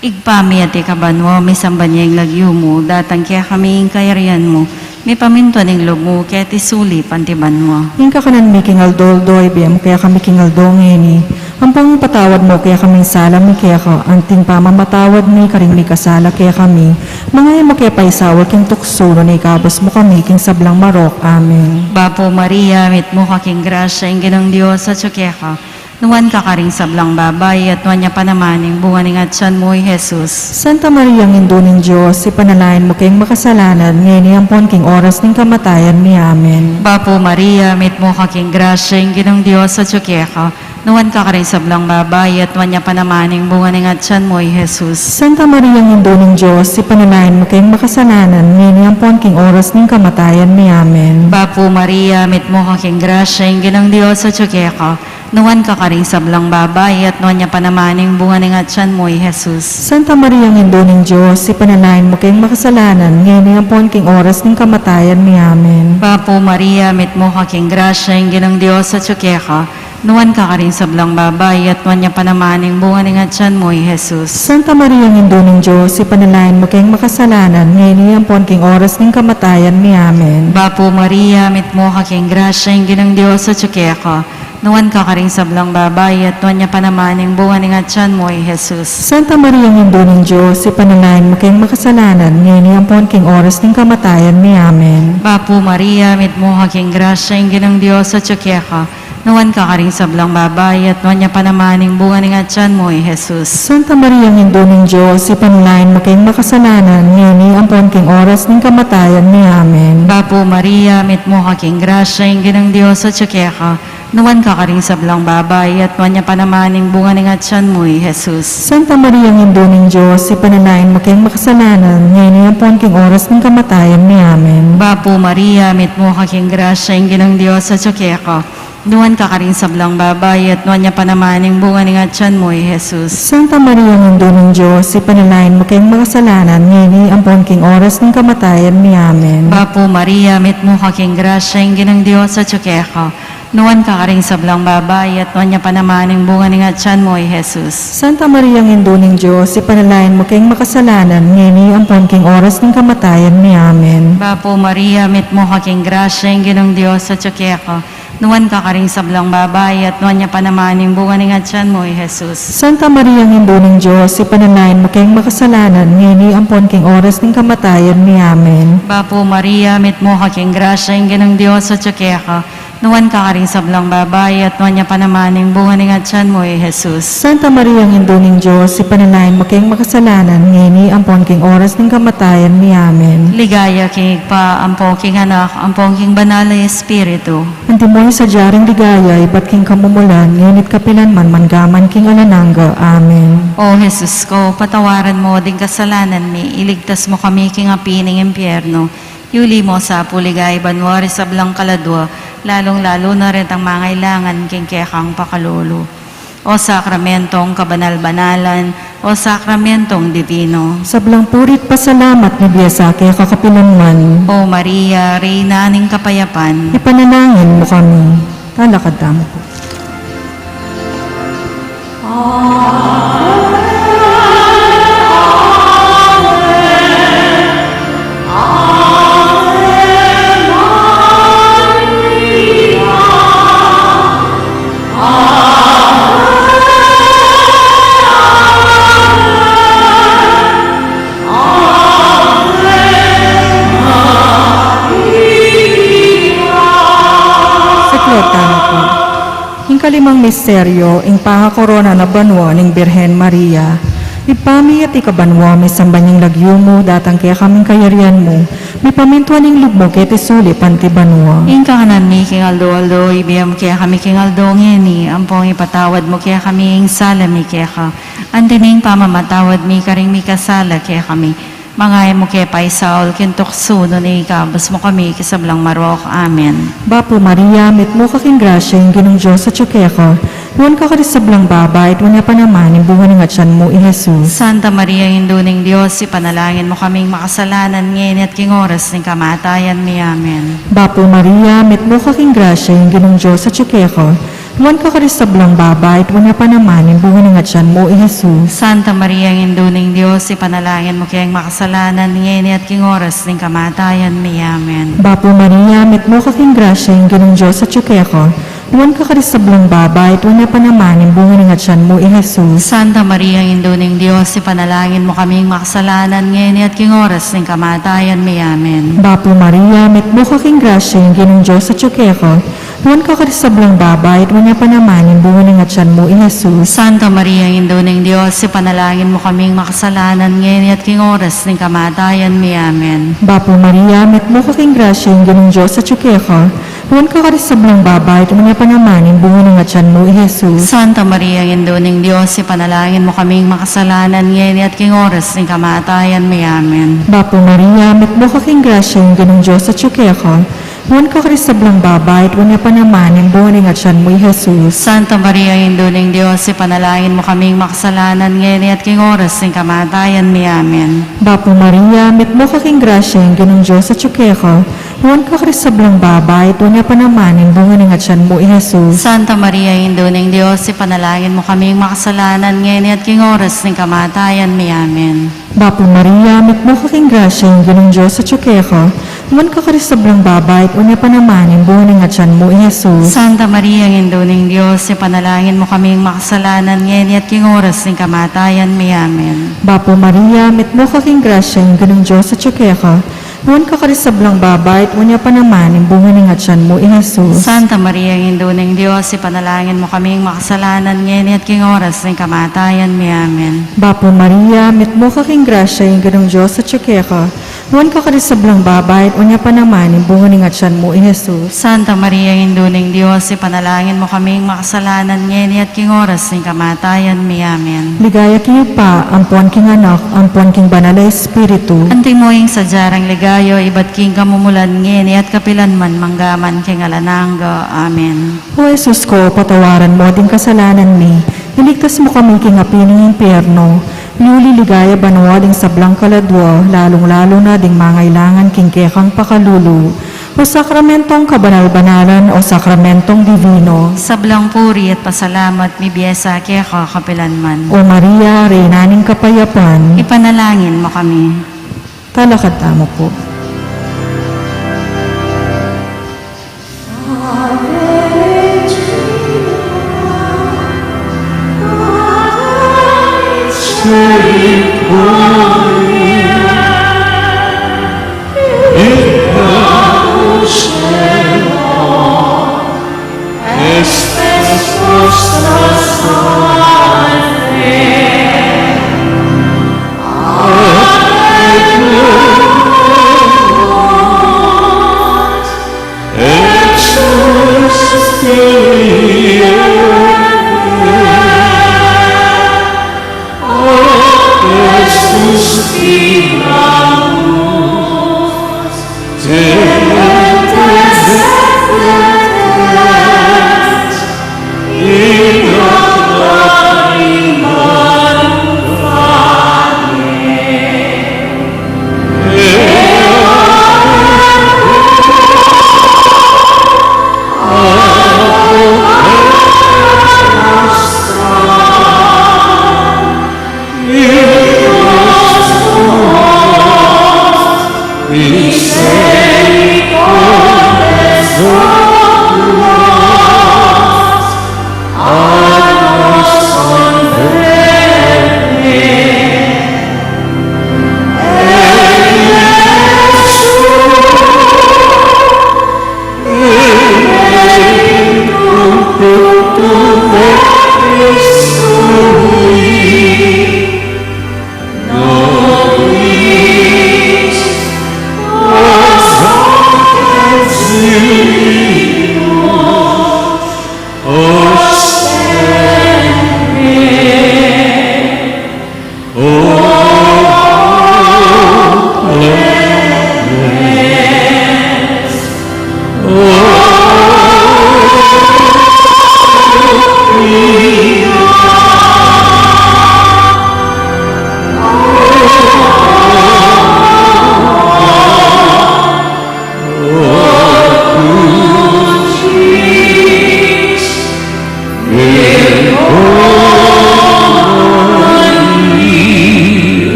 Ibpa mi, atiu ka banua, misamban ya ing lagyu mu, datang kekami ing kayarian mu, mipamintuan ing lub mu, keti sulip anti banua. Ing kakanan mi king aldo-aldo, ibie mu kekami king aldo ngeni. Ampon ipatawad mu kekami ing sala mi keka, anti ing pamamatawad mi karing mikasala kekami. Manga e mu ke paisaul king tuksu, nune ikabus mu kami king sablang marok. Amen. Bapu Maria, mitmu ka king grasya, ing Ginung Dios atyu keka. Nuan ka karing sablang babai, at nuan ya pa naman ing bunga ning atyan mu, i Jesus. Santa Maria, Indu ning Dios, ipanalangin mu keng makasalanan, ngeni ampon king oras ning kamatayan mi. Amen. Bapu Maria, mitmu ka king grasya, ing Ginung Dios atyu keka. Nuan ka karing sablang babai, at nuan ya pa naman ing bunga ning atyan mu, i Jesus. Santa Maria, Indu ning Dios, ipanalangin mu keng makasalanan, ngeni ampon king oras ning kamatayan mi. Amen. Bapu Maria, mitmu ka king grasya, ing Ginung Dios atyu keka. Nuan ka karing sablang babai, at nuan ya pa naman ing bunga ning atyan mu, i Jesus. Santa Maria, Indu ning Dios, ipanalangin mu keng makasalanan, ngeni ampon king oras ning kamatayan mi. Amen. Bapu Maria, mitmu ka king grasya, ing Ginung Dios atyu keka. Nuan ka karing sablang babai, at nuan ya pa naman ing bunga ning atyan mu, i Jesus. Santa Maria, Indu ning Dios, ipanalangin mu keng makasalanan, ngeni ampon king oras ning kamatayan mi. Amen. Bapu Maria, mitmu ka king grasya, ing Ginung Dios atyu keka. Nuan ka karing sablang babai, at nuan ya pa naman ing bunga ning atyan mu, i Jesus. Santa Maria, Indu ning Dios, ipanalangin mu keng makasalanan, ngeni ampon king oras ning kamatayan mi. Amen. Bapu Maria, mitmu ka king grasya, ing Ginung Dios atyu keka. Nuan ka karing sablang babai, at nuan ya pa naman ing bunga ning atyan mu, i Jesus. Santa Maria, Indu ning Dios, ipanalangin mu keng makasalanan, ngeni ampon king oras ning kamatayan mi. Amen. Bapu Maria, mitmu ka king grasya, ing Ginung Dios atyu keka. Nuan ka karing sablang babai, at nuan ya pa naman ing bunga ning atyan mu, i Jesus. Santa Maria, Indu ning Dios, ipanalangin mu keng makasalanan, ngeni ampon king oras ning kamatayan mi. Amen. Bapu Maria, mitmu ka king grasya, ing Ginung Dios atyu keka. Nuan ka karing sablang babai, at nuan ya pa naman ing bunga ning atyan mu, i Jesus. Santa Maria, Indu ning Dios, ipanalangin mu keng makasalanan, ngeni ampon king oras ning kamatayan mi. Amen. Bapu Maria, mitmu ka king grasya, ing Ginung Dios atyu keka. Nuan ka karing sablang babai, at nuan ya pa naman ing bunga ning atyan mu, i Jesus. Santa Maria, Indu ning Dios, ipanalangin mu keng makasalanan, ngeni ampon king oras ning kamatayan mi. Amen. Bapu Maria, mitmu ka king grasya, ing Ginung Dios atyu keka. Nuan ka karing sablang babai, at nuan ya pa naman ing bunga ning atyan mu, i Jesus. Santa Maria, Indu ning Dios, ipanalangin mu keng makasalanan, ngeni ampon king oras ning kamatayan mi. Amen. Bapu Maria, mitmu ka king grasya, ing Ginung Dios atyu keka. Nuan ka karing sablang babai, at nuan ya pa naman ing bunga ning atyan mu, i Jesus. Santa Maria, Indu ning Dios, ipanalangin mu keng makasalanan, ngeni ampon king oras ning kamatayan mi. Amen. Ligaya king Ibpa, ampon king Anak, ampon king Banal a Espiritu. Antimo ing sadya ring ligaya ibat king kamumulan, ngeni't kapilan man, mangga man king alang angga. Amen. O Jesus ko, patawaran mu ding kasalanan mi, iligtas mu kami king api ning impyerno, yuli mu sa pu king banua ring sablang kaladua, lalung-lalu na retang mangailangan king kekang pakalulu. O sakramentong kabanal-banalan, o sakramentong dibino. Sablang puri't pasalamat mibie sa keka kapilan man. O Maria, Reyna ning kapayapan. Ipanalangin mu kami. Talakad tamu pu. Siklop tamu pu. Ing kalimang misteryo, ing pakakorona na banua ning Birhen Maria. Ibpa mi atiu ka banua, misamban ya ing lagyu mu, datang kekami ing kayarian mu, mipamintuan ing lub mu keti sulip anti banua. Ing kakanan mi king aldo-aldo, ibie mu kekami king aldo ngeni, ampon ipatawad mu kekami ing sala mi keka, anti ning pamamatawad mi karing mikasala kekami. Manga e mu ke paisaul king tuksu, nune ikabus mu kami king sablang marok. Amen. Bapu Maria, mitmu ka king grasya, ing Ginung Dios atiu keka. Nuan ka karing sablang baba, at nuan ya pa naman ing bunga ning atian mu, i Jesus. Santa Maria, Indu ning Dios, ipanalangin mu kaming makasalanan, ngeni at king oras ning kamatayan mi. Amen. Bapu Maria, mitmu ka king grasya, ing Ginung Dios atiu keka. Nuan ka karing sablang baba, at nuan ya pa naman ing bunga ning atian mu, i Jesus. Santa Maria, Indu ning Dios, ipanalangin mu keng makasalanan, ngeni at king oras ning kamatayan mi. Amen. Bapu Maria, mitmu ka king grasya, ing Ginung Dios atiu keka. Nuan ka karing sablang baba, at nuan ya pa naman ing bunga ning atian mu, i Jesus. Santa Maria, Indu ning Dios, ipanalangin mu kaming makasalanan, ngeni at king oras ning kamatayan mi. Amen. Bapu Maria, mitmu ka king grasya, ing Ginung Dios atiu keka. Nuan ka karing sablang baba, at nuan ya pa naman ing bunga ning atian mu, i Jesus. Santa Maria, Indu ning Dios, ipanalangin mu kaming makasalanan, ngeni at king oras ning kamatayan mi. Amen. Bapu Maria, mitmu ka king grasya, ing Ginung Dios atiu keka. Nuan ka karing sablang baba, at nuan ya pa naman ing bunga ning atian mu, i Jesus. Santa Maria, Indu ning Dios, ipanalangin mu kaming makasalanan, ngeni at king oras ning kamatayan mi. Amen. Bapu Maria, mitmu ka king grasya, ing Ginung Dios atiu keka. Nuan ka karing sablang babai, at nuan ya pa naman ing bunga ning atian mu, i Jesus. Santa Maria, Indu ning Dios, ipanalangin mu kaming makasalanan, ngeni at king oras ning kamatayan mi. Amen. Bapu Maria, mitmu ka king grasya, ing Ginung Dios atyu keka. Nuan ka karing sablang babai, at nuan ya pa naman ing bunga ning atian mu, i Jesus. Santa Maria, Indu ning Dios, ipanalangin mu kaming makasalanan, ngeni at king oras ning kamatayan mi. Amen. Bapu Maria, mitmu ka king grasya, ing Ginung Dios atyu keka. Nuan ka karing sablang babai, at nuan ya pa naman ing bunga ning atian mu, i Jesus. Santa Maria, Indu ning Dios, ipanalangin mu kaming makasalanan, ngeni at king oras ning kamatayan mi. Amen. Bapu Maria, mitmu ka king grasya, ing Ginung Dios atyu keka. Nuan ka karing sablang babai, at nuan ya pa naman ing bunga ning atian mu, i Jesus. Santa Maria, Indu ning Dios, ipanalangin mu kaming makasalanan, ngeni at king oras ning kamatayan mi. Amen. Bapu Maria, mitmu ka king grasya, ing Ginung Dios atyu keka. Nuan ka karing sablang babai, at nuan ya pa naman ing bunga ning atian mu, i Jesus. Santa Maria, Indu ning Dios, ipanalangin mu kaming makasalanan, ngeni at king oras ning kamatayan mi. Amen. Ligaya king Ibpa, ampon king Anak, ampon king Banal a Espiritu. Antimo ing sadya rang ligaya ibat king kamumulan, ngeni at kapilan man, mangga man king alang angga. Amen. O Jesus ko, patawaran mu ding kasalanan mi, iligtas mu kami king api ning impyerno, iuli ligaya banua ding sablang kaladua, lalung-lalu na ding mangailangan king kekang pakalulu. O sakramentong kabanal-banalan, o sakramentong dibino. Sablang puri at pasalamat mibie sa keka kapilan man. O Maria, Reyna ning kapayapan. Ipanalangin mu kami. Talakad tamu pu.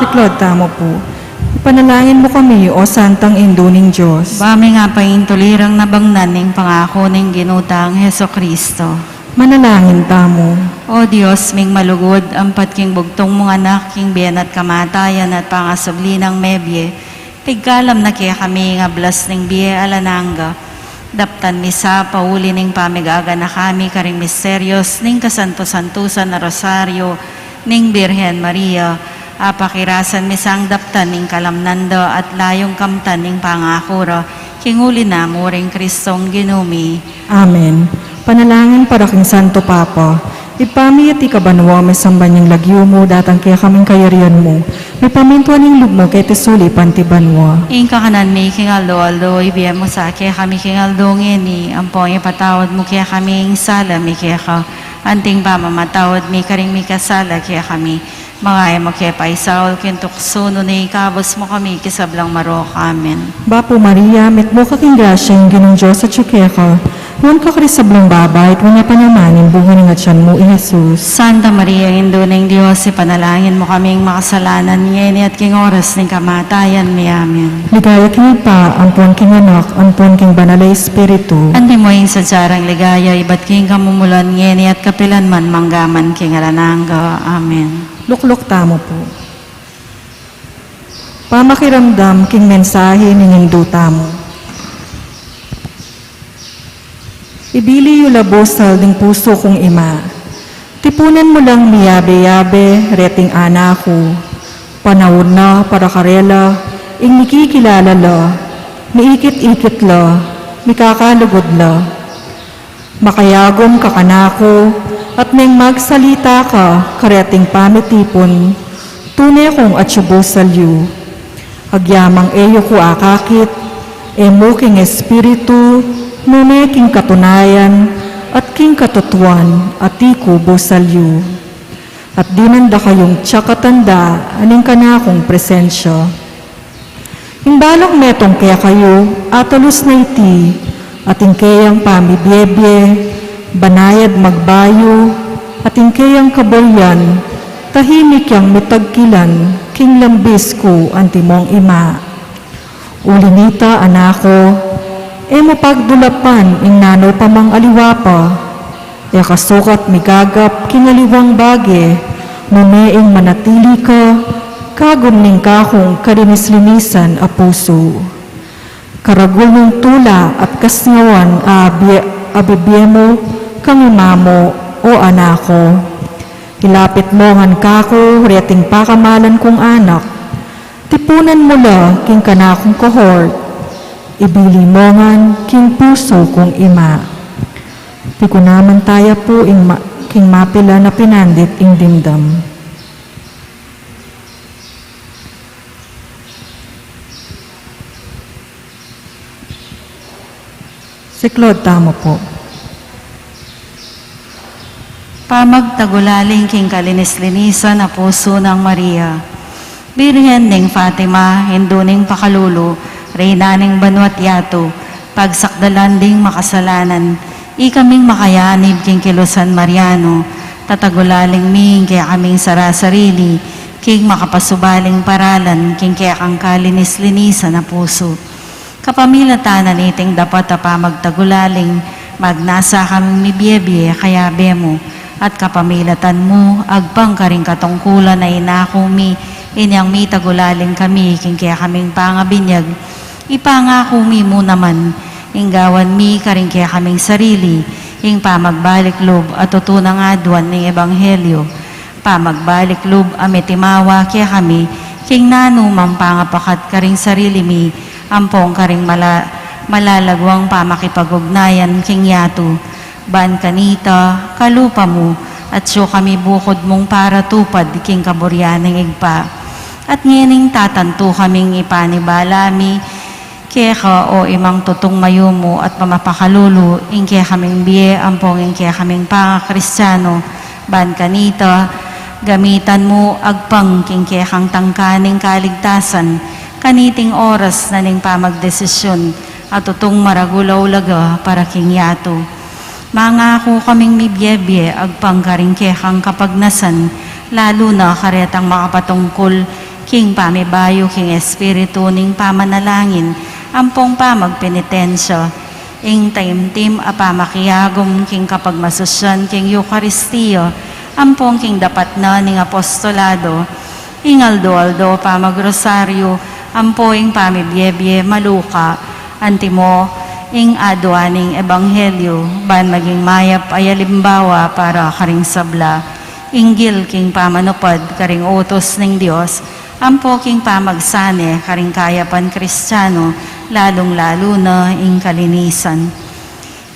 Siklaud tamu pu. Ipanalangin mu kami, O Santang Indu ning Dios. Ba ming apaintulirang nabangnan ning pangaku ning Ginu tang Jesucristo. Manalangin tamu. O Dios ming malugud, ampat king bugtung mung Anak, king bie na at kamatayan at pangasubli nang mebie, pigkalam na kekami ing ablas ning bie alang angga. Daptan mi sa pauli ning pamigaganaka mi karing misteryos ning kasantu-santusan a Rosario ning Birhen Maria, apakirasan mi sang daptan ing kalamnan da at layung kamtan ing pangaku ra, king uli na muring Kristong Ginu mi. Amen. Panalangin para king Santo Papa. Ibpa mi, atiu ka banua, misamban ya ing lagyu mu, datang kekami ing kayarian mu, Mipamintuan ing lub mu keti sulip anti banua. Ing kakanan mi king aldo-aldo ibie mu sa kekami king aldo ngeni, ampong ipatawad mu kekami ing sala mi keka, anting pamamatawad mi karing mikasala kekami. Manga e mu ke paisaul king tuksu, nune ikabus mu kami king sablang marok. Amen. Bapu Maria, mitmu ka king grasya, ing Ginung Dios atyu keka. Nuan ka karing sablang babai, at nuan ya pa naman ing bunga ning atian mu, i Jesus. Santa Maria, Indu ning Dios, ipanalangin mu kaming makasalanan ngeni at king oras ning kamatayan mi. Amen. Ligaya king Ibpa, ampon king Anak, ampon king Banal a Espiritu. Antimo ing sadya rang ligaya ibat king kamumulan ngeni at kapilan man, mangga man king alang angga. Amen. Lukluk tamu pu. Pamakiramdam king mensahe ning Indu tamu. Ibili yu la busal ding pusu kung ima. Tipunan mu lang miyabe-yabe reting anak ku. Panaun na para karela ing mikikilala la, miikit-ikit la, mikakalugud la. Makayagum ka kanaku, at neng magsalita ka kareting pamitipun, tune kung atyu busal yu. Agyamang e yu ku akakit, e mu king espiritu, nune king katunayan, at king katutuan, atiu ku busal yu. At dinan da kayung tiakatan da ning kanakung presensya. Ing balang metung kekayu, atalus na iti, at ing keyang pamibiebie, banayad magbayu, at ing keyang kaburian, tahimik yang mitagkilan, king lambis ku antimong ima. Uli nita, anak ku, e mu pagdulapan ing nanu pa mang aliwa pa, e kasukat migagap king aliwang bage, nune ing manatili ka, kagum ning kakung kalinis-linisan a pusu. Karagul ning tula at kasngawan a abie-, abibie mu kang ima mu, o anak ku. Ilapit mu ngan kaku reting pakamalan kung anak, tipunan mu la king kanakung kohort, ibili mu ngan king pusu kung ima. Piganakan taya pu ing ma-, king mapilan a pinandit ing dimdam. Siklaud tamu pu. Pamagtagulaling king kalinis-linisan a pusu nang Maria, Birhen ning Fatima, Indu ning Pakalulu, Reyna ning banua't yatu, pagsakdalan ding makasalanan, ikaming makayanib king kilusan Mariano, tatagulaling mi ing kekaming sara-sarili king makapasubaling paralan king kekang kalinis-linisan a pusu. Kapamilatan na niting dapat a pamagtagulaling, magnasa kaming mibie-bie kayabe mu, at kapamilatan mu, agpang karing katungkulan a inaku mi, inyang mitagulaling kami king kekaming pangabinyag, ipangaku mi mu naman, ing gawan mi karing kekaming sarili ing pamagbalik lub a tutu nang aduan ning ebanghelyo. Pamagbalik lub a mitimawa kekami king nanu mang pangapakat karing sarili mi ampong karing mala-, malalaguang pamakipag-ugnayan king yatu. Ban kanita, kalupa mu, atyu kami bukud mung paratupad king kaburian ning Ibpa. At ngening tatantu kaming ipanibala mi keka, o Imang tutung mayumu at mamapakalulu, ing kekaming bie ampong ing kekaming pangakristiano. Ban kanita, gamitan mu agpang king kekang tangka ning kaligtasan kaniting oras na ning pamagdesisyun a tutung maragul a ulaga para king yatu. Mangaku kaming mibie-bie agpang karing kekang kapagnasan, lalu na karetang makapatungkul king pamibayu king espiritu ning pamanalangin ampong pamagpenitensya, ing taimtim a pamakiagum king kapagmasusyan king Eukaristia ampong king dapat na ning apostolado, ing aldo-aldo pamagrosaryu, ampo ing pamibie-bie maluka, antimo ing aduan ning ebanghelyo, ban maging mayap a alimbawa para karing sabla, inggil king pamanupad karing utus ning Dios, ampo king pamagsane karing kayapan Kristiano, lalung-lalu na ing kalinisan.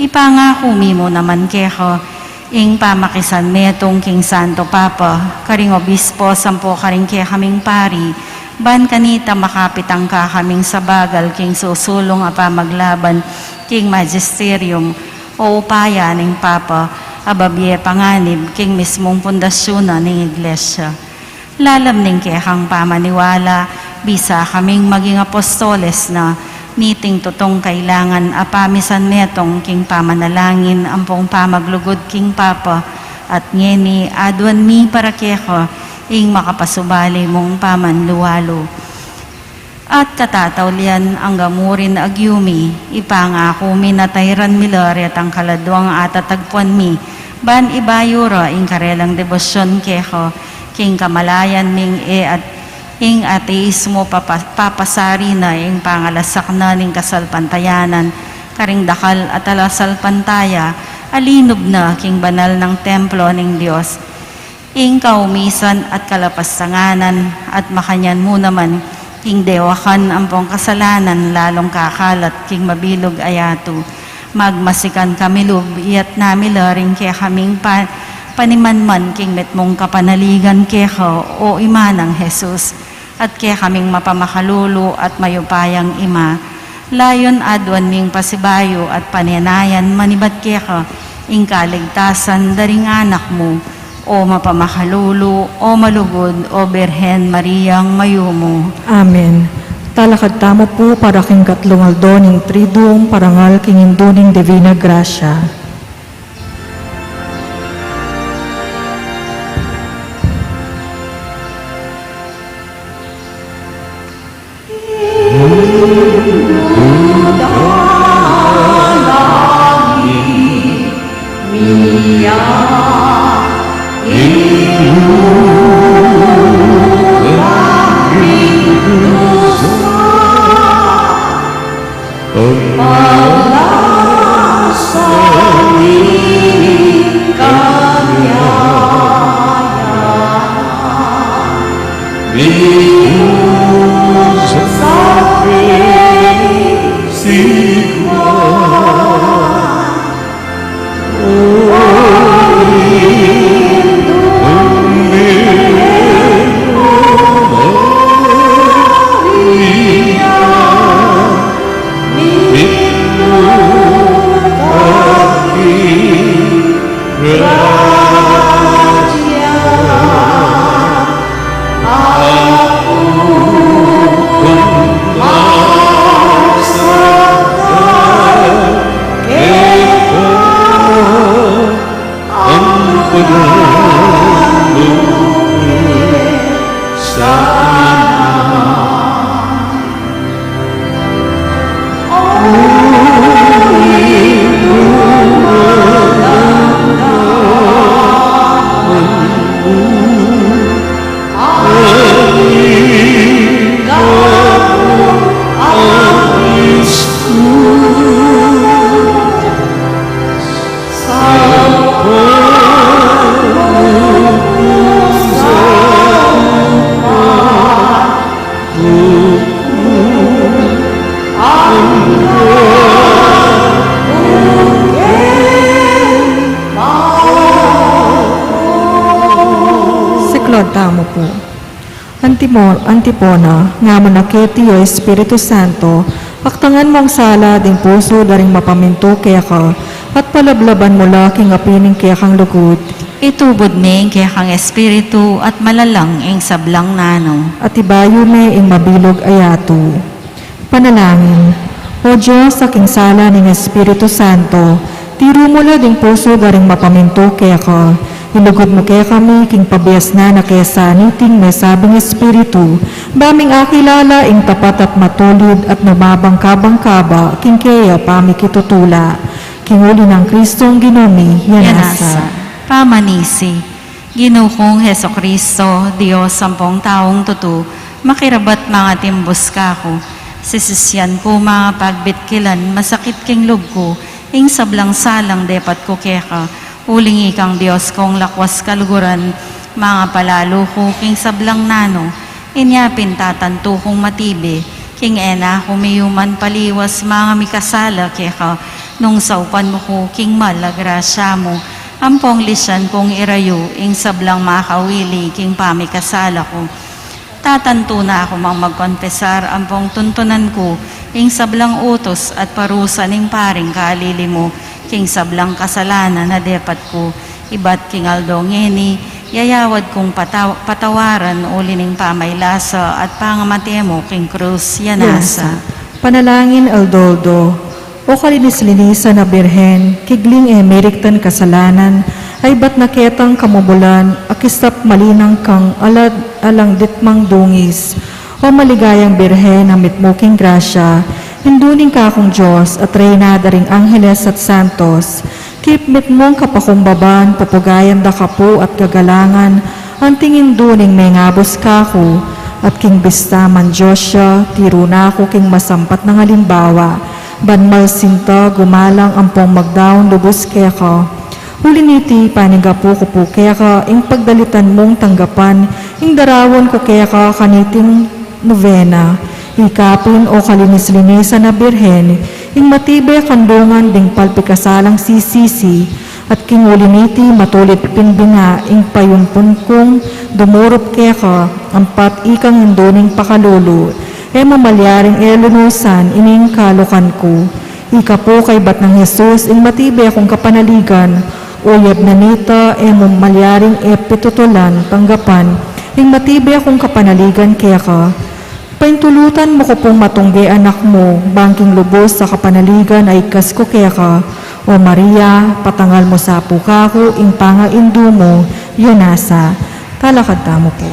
Ipangaku mi mu naman keka, Ing pamakisanmetung king Santo Papa, karing obispo, ampo karing kekaming pari, ban kanita makapit ing kekaming sabagal king susulung a pamaglaban king magisterium o upaya ning Papa, a babie panganib king mismung pundasyon na ning Iglesia. Lalam ning kekang pamaniwala, bisa kaming maging apostoles na, niting tutung kailangan a pamisanmetung king pamanalangin ampong pamaglugud king Papa, at ngeni aduan mi para keka ing makapasubali mung pamanluwalu. At katataulian angga mu rin agyu mi, ipangaku mi na tairan mi la retang kaladwang atatagpuan mi, ban ibayu ra ing karelang debosyon keka, king kamalayan ming e at ing ateismo papa-, papasari na ing pangalasak na ning kasalpantayanan, karing dakal a talasalpantaya, a linub na king banal nang templo ning Dios. Ing kaumisan at kalapastanganan, at makanyan mu naman, ing dewakan ampong kasalanan lalung kakalat king mabilug a yatu. Magmasikan kami lub, iyatas mi la ring kekaming pa-, panimanman king mitmung kapanaligan keka, o Imanang Jesus. At kekaming mapamakalulu at mayupayang Ima, layun aduan ming pasibayu at panenayan manibat keka ing kaligtasan da ring anak mu, o mapamakalulu, o malugud, o Birhen Mariang mayumu. Amen. Talakad tamu pu para king katlung aldo ning Triduum, parangal king Indu ning Divina Gracia. Siklaud tamu pu. Antimo-, antipona, ngamu na keti, o Espiritu Santo, aktangan mung sala ding pusu da ring mapamintu keka, at palablaban mu la king api ning kekang lugud. Itubud me ing kekang Espiritu at malalang ing sablang nanu. At ibayu me ing mabilug a yatu. Panalangin. O Dios, a king sala ning Espiritu Santo, tiru mu la ding pusu da ring mapamintu keka. Ilugud mu kekami king pabiasnan a kesa niting mesabing Espiritu, ba ming akilala ing tapat at matulid at mababang kabang kaba king keya pamikitutula. King uli nang Kristong Ginu mi, ya nasa. Pamanisi. Ginu kung Jesucristo, Dios ampong taung tutu, makirabat mangatimbus kaku. Sisisian ku mangapagbitkilan, masakit king lub ku, ing sablang salang depat ku keka, uling ikang Dios kung lakwas kaluguran, mangapalalu ku king sablang nanu, inya pin tatantu kung matibe, king e na ku miyuman paliwas mangamikasala keka, nung saupan mu ku king mal a grasya mu, Ampong lisian kung irayu ing sablang makawili king pamikasala ku. Tatantu na ku mang magkonpesar ampong tuntunan ku ing sablang utus at parusa ning paring kalili mu king sablang kasalanan a depat ku. Ibat king aldo ngeni, yayawad kung pataw-, patawaran uli ning pamailasa at pangamate mu king krus. Yanasa. Panalangin aldo-aldo. O kalinis-linisan a Birhen, kigling e miriktan kasalanan, a ibat na ketang kamumulan, a kisap malinang kang alad alang ditmang dungis. O maligayang Birhen a mitmu king grasya, Indu ning kakung Dios at Reyna da ring angeles at santos, kip mitmung kapakumbaban pupugayan da kapu at gagalangan, anting Indu ning mengabus kaku, at king bista man Dios ya, tiru na ku king masampat nang alimbawa, ban malsinta gumalang ampong magdaun lubus keka. Uli niti, panigapu ku pu keka ing pagdalitan mung tanggapan ing darawan ku keka kaniting novena. Ikapin, o kalinis-linisan a Birhen, ing matibe kandungan ding palpikasalang sisisi, at king uli niti matulid pin bina ing payumpun kung dumurup keka, ampat ikang Indu ning pakalulu, e mu malyaring e lunusan ining kalukan ku. Ika pu kaybat nang Jesus ing matibe kung kapanaligan, uyab na nita e mu malyaring e pitutulan tanggapan ing matibe kung kapanaligan keka. Paintulutan mu ku pung matungge anak mu, bang king lubus a kapanaligan a ikas ku keka. O Maria, patangal mu sa pu kaku ing pangaindu mu. Yanasa. Talakad tamu pu.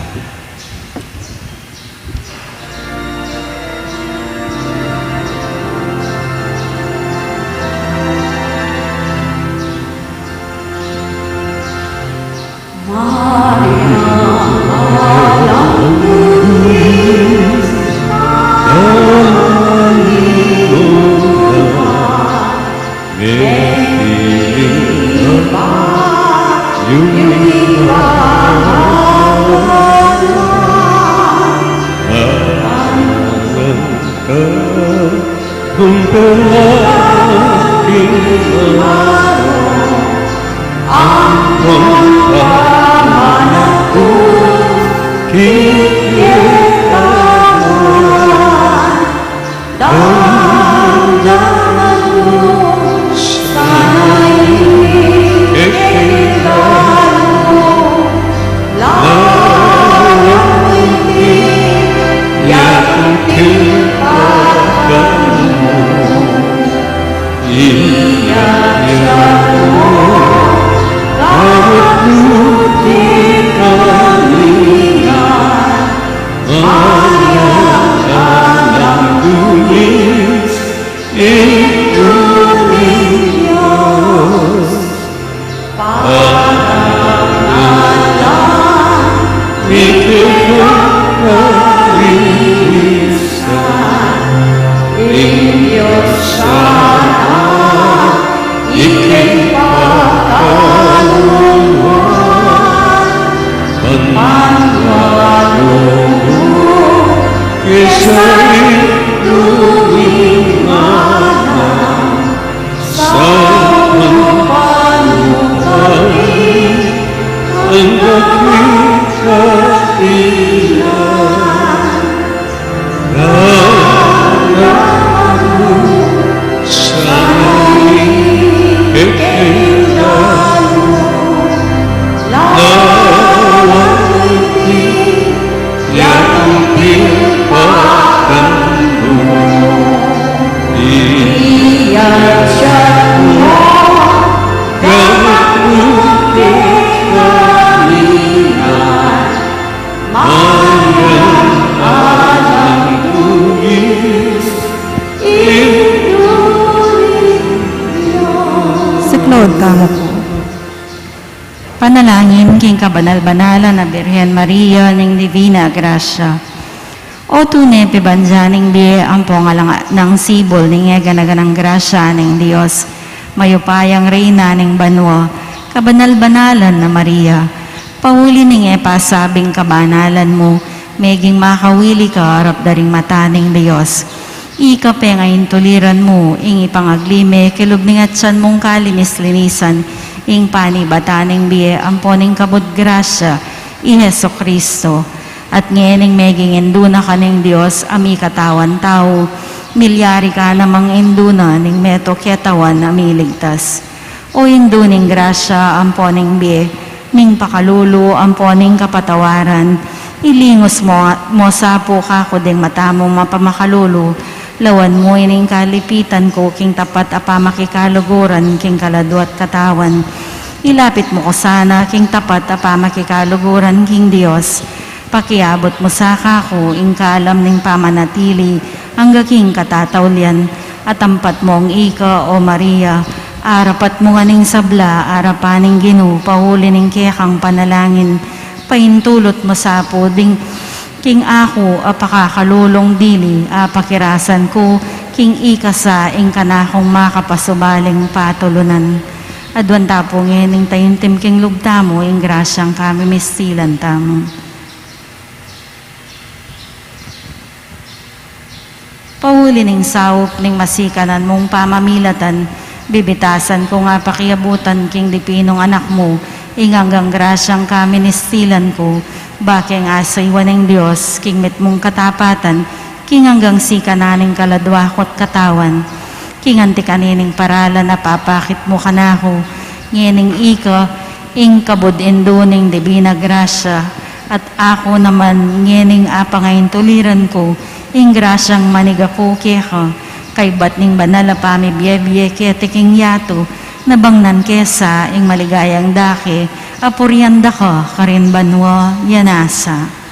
Siklaud tamu pu. Panalangin king kabanal-banalan a Birhen Maria ning Divina Grasya. O tune pibandian ning bie ampong alang angga nang sibul ning e gana-ganang grasya ning Dios, mayupayang Reyna ning banua, kabanal-banalan a Maria, pauli ning e pasabing kabanalan mu, meging makawili ka arap da ring mata ning Dios. Ika peng aintuliran mu ing ipangaglime kilub ning atyan mung kalinis-linisan, Ing panibatan ning bie ampo ning kabud grasya i Jesucristo, at ngening meging indu na ka ning Dios a mikatawan tau, milyari ka namang indu na ning meto ketawan a miligtas. O indu ning grasya ampo ning bie, ning pakalulu ampo ning kapatawaran, ilingus mo, mo sa pu kaku ding mata mung mapamakalulu, lawan mu ining kalipitan ku king tapat a pamakikaluguran king kaladwa't katawan. Ilapit mu ku sana king tapat a pamakikaluguran king Dios. Pakiabut mu sa kaku ing kalam ning pamanatili angga king katataulian, at ampat mung ika, O Maria, arapat mu ngan ning sabla arapan ning Ginu, pauli ning kekang panalangin, paintulut mu sa pu ding king aku a pakakalulung dili, apakirasan ku king ika sa ing kanakung makapasubaling patulunan. Aduan ta pu ngening taimtim king lub tamu ing grasyang kamimistilan tamu. Pauli ning saup ning masikanan mung pamamilatan, bibitasan ku nga pakiabutan king dipinung Anak mu ing anggang grasyang kaministilan ku, ba king asaywan ning Dios king mitmung katapatan, king anggang sikanan ning kaladwa ku't katawan. King anti kanining paralan a papakit mu kanaku ngening ika ing kabud indu ning dibina grasya, at aku naman ngening apangaintuliran ku ing grasyang manigaku keka, kaybat ning banal a pamibiebie keti king yatu, nabang nan kesa ing maligayang dake a purian da ka karin banua ya nasa.